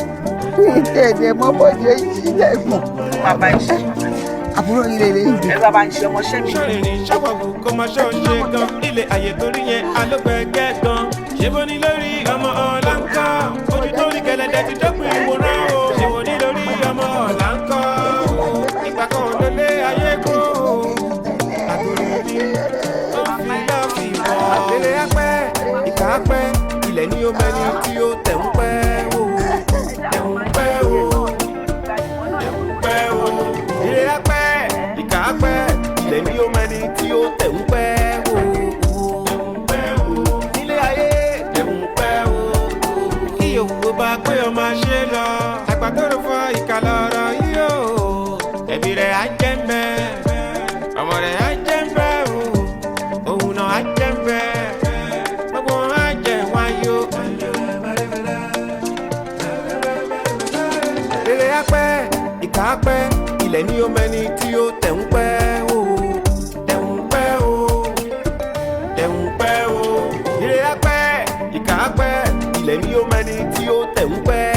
ní ìtẹ̀ẹ̀dẹ̀ mọ́ bọ́ ṣe ń ṣílẹ̀kùn. Bàbá ẹ ṣe. Àbúrò yìí lè lè dùn. Ẹ bàbá ń ṣe ọmọṣẹ́ mi. Ṣọ́rìnrìn ṣọ́wọ́wù kó máa ṣọ́ ṣe gan. Ilé ayé torí yẹn alógbẹ̀gẹ́ gan. Ṣé bó ní lórí ọmọ ọ̀la ń kọ́? Ojú tó rí gẹlẹ́dẹ́ ti dọ́pin ìwòran o. Ṣé bó ní lórí ọmọ ọ̀la ń kọ́? Ìgbà kan ló lé ayé kó o. Àtòrí ni ó fi lọ́ fi bọ̀. Àtẹlẹ apẹ́, ìkà apẹ́, ilẹ̀ ní omi ẹni tí ó tẹ̀ ń pẹ́ o. Tẹ̀ ń pẹ́ o. Tẹ̀ ń pẹ́ o. Ilé apẹ́, ìkà apẹ́, ilẹ̀ ní omi ẹni tí ó tẹ̀ ń pẹ́ o. Tẹ̀ ń pẹ́ o. Nílé ayé tẹ̀ ń pẹ́ o. Kí òwò bá pé ọmọ ṣe lọ. Àgbà tó ló fọ ìkà lọ́rọ̀ yìí o. Ẹbí rẹ̀ á jẹ́ ń bẹ́. Ọmọ rẹ̀ á jẹ́ ń bẹ́ o. Òun náà á jẹ́ ń bẹ́. Gbogbo wọn á jẹ́ wọn yó. Rere á pẹ́, ìkà á pẹ́, ilẹ̀ ní omi ẹni tí ó tẹ̀ ń pẹ́ o. Tẹ̀ ń pẹ́ o. Tẹ̀ ń pẹ́ o. Rere á pẹ́, ìkà á pẹ́, ilẹ̀ ní omi ẹni tí ó tẹ̀ ń pẹ́.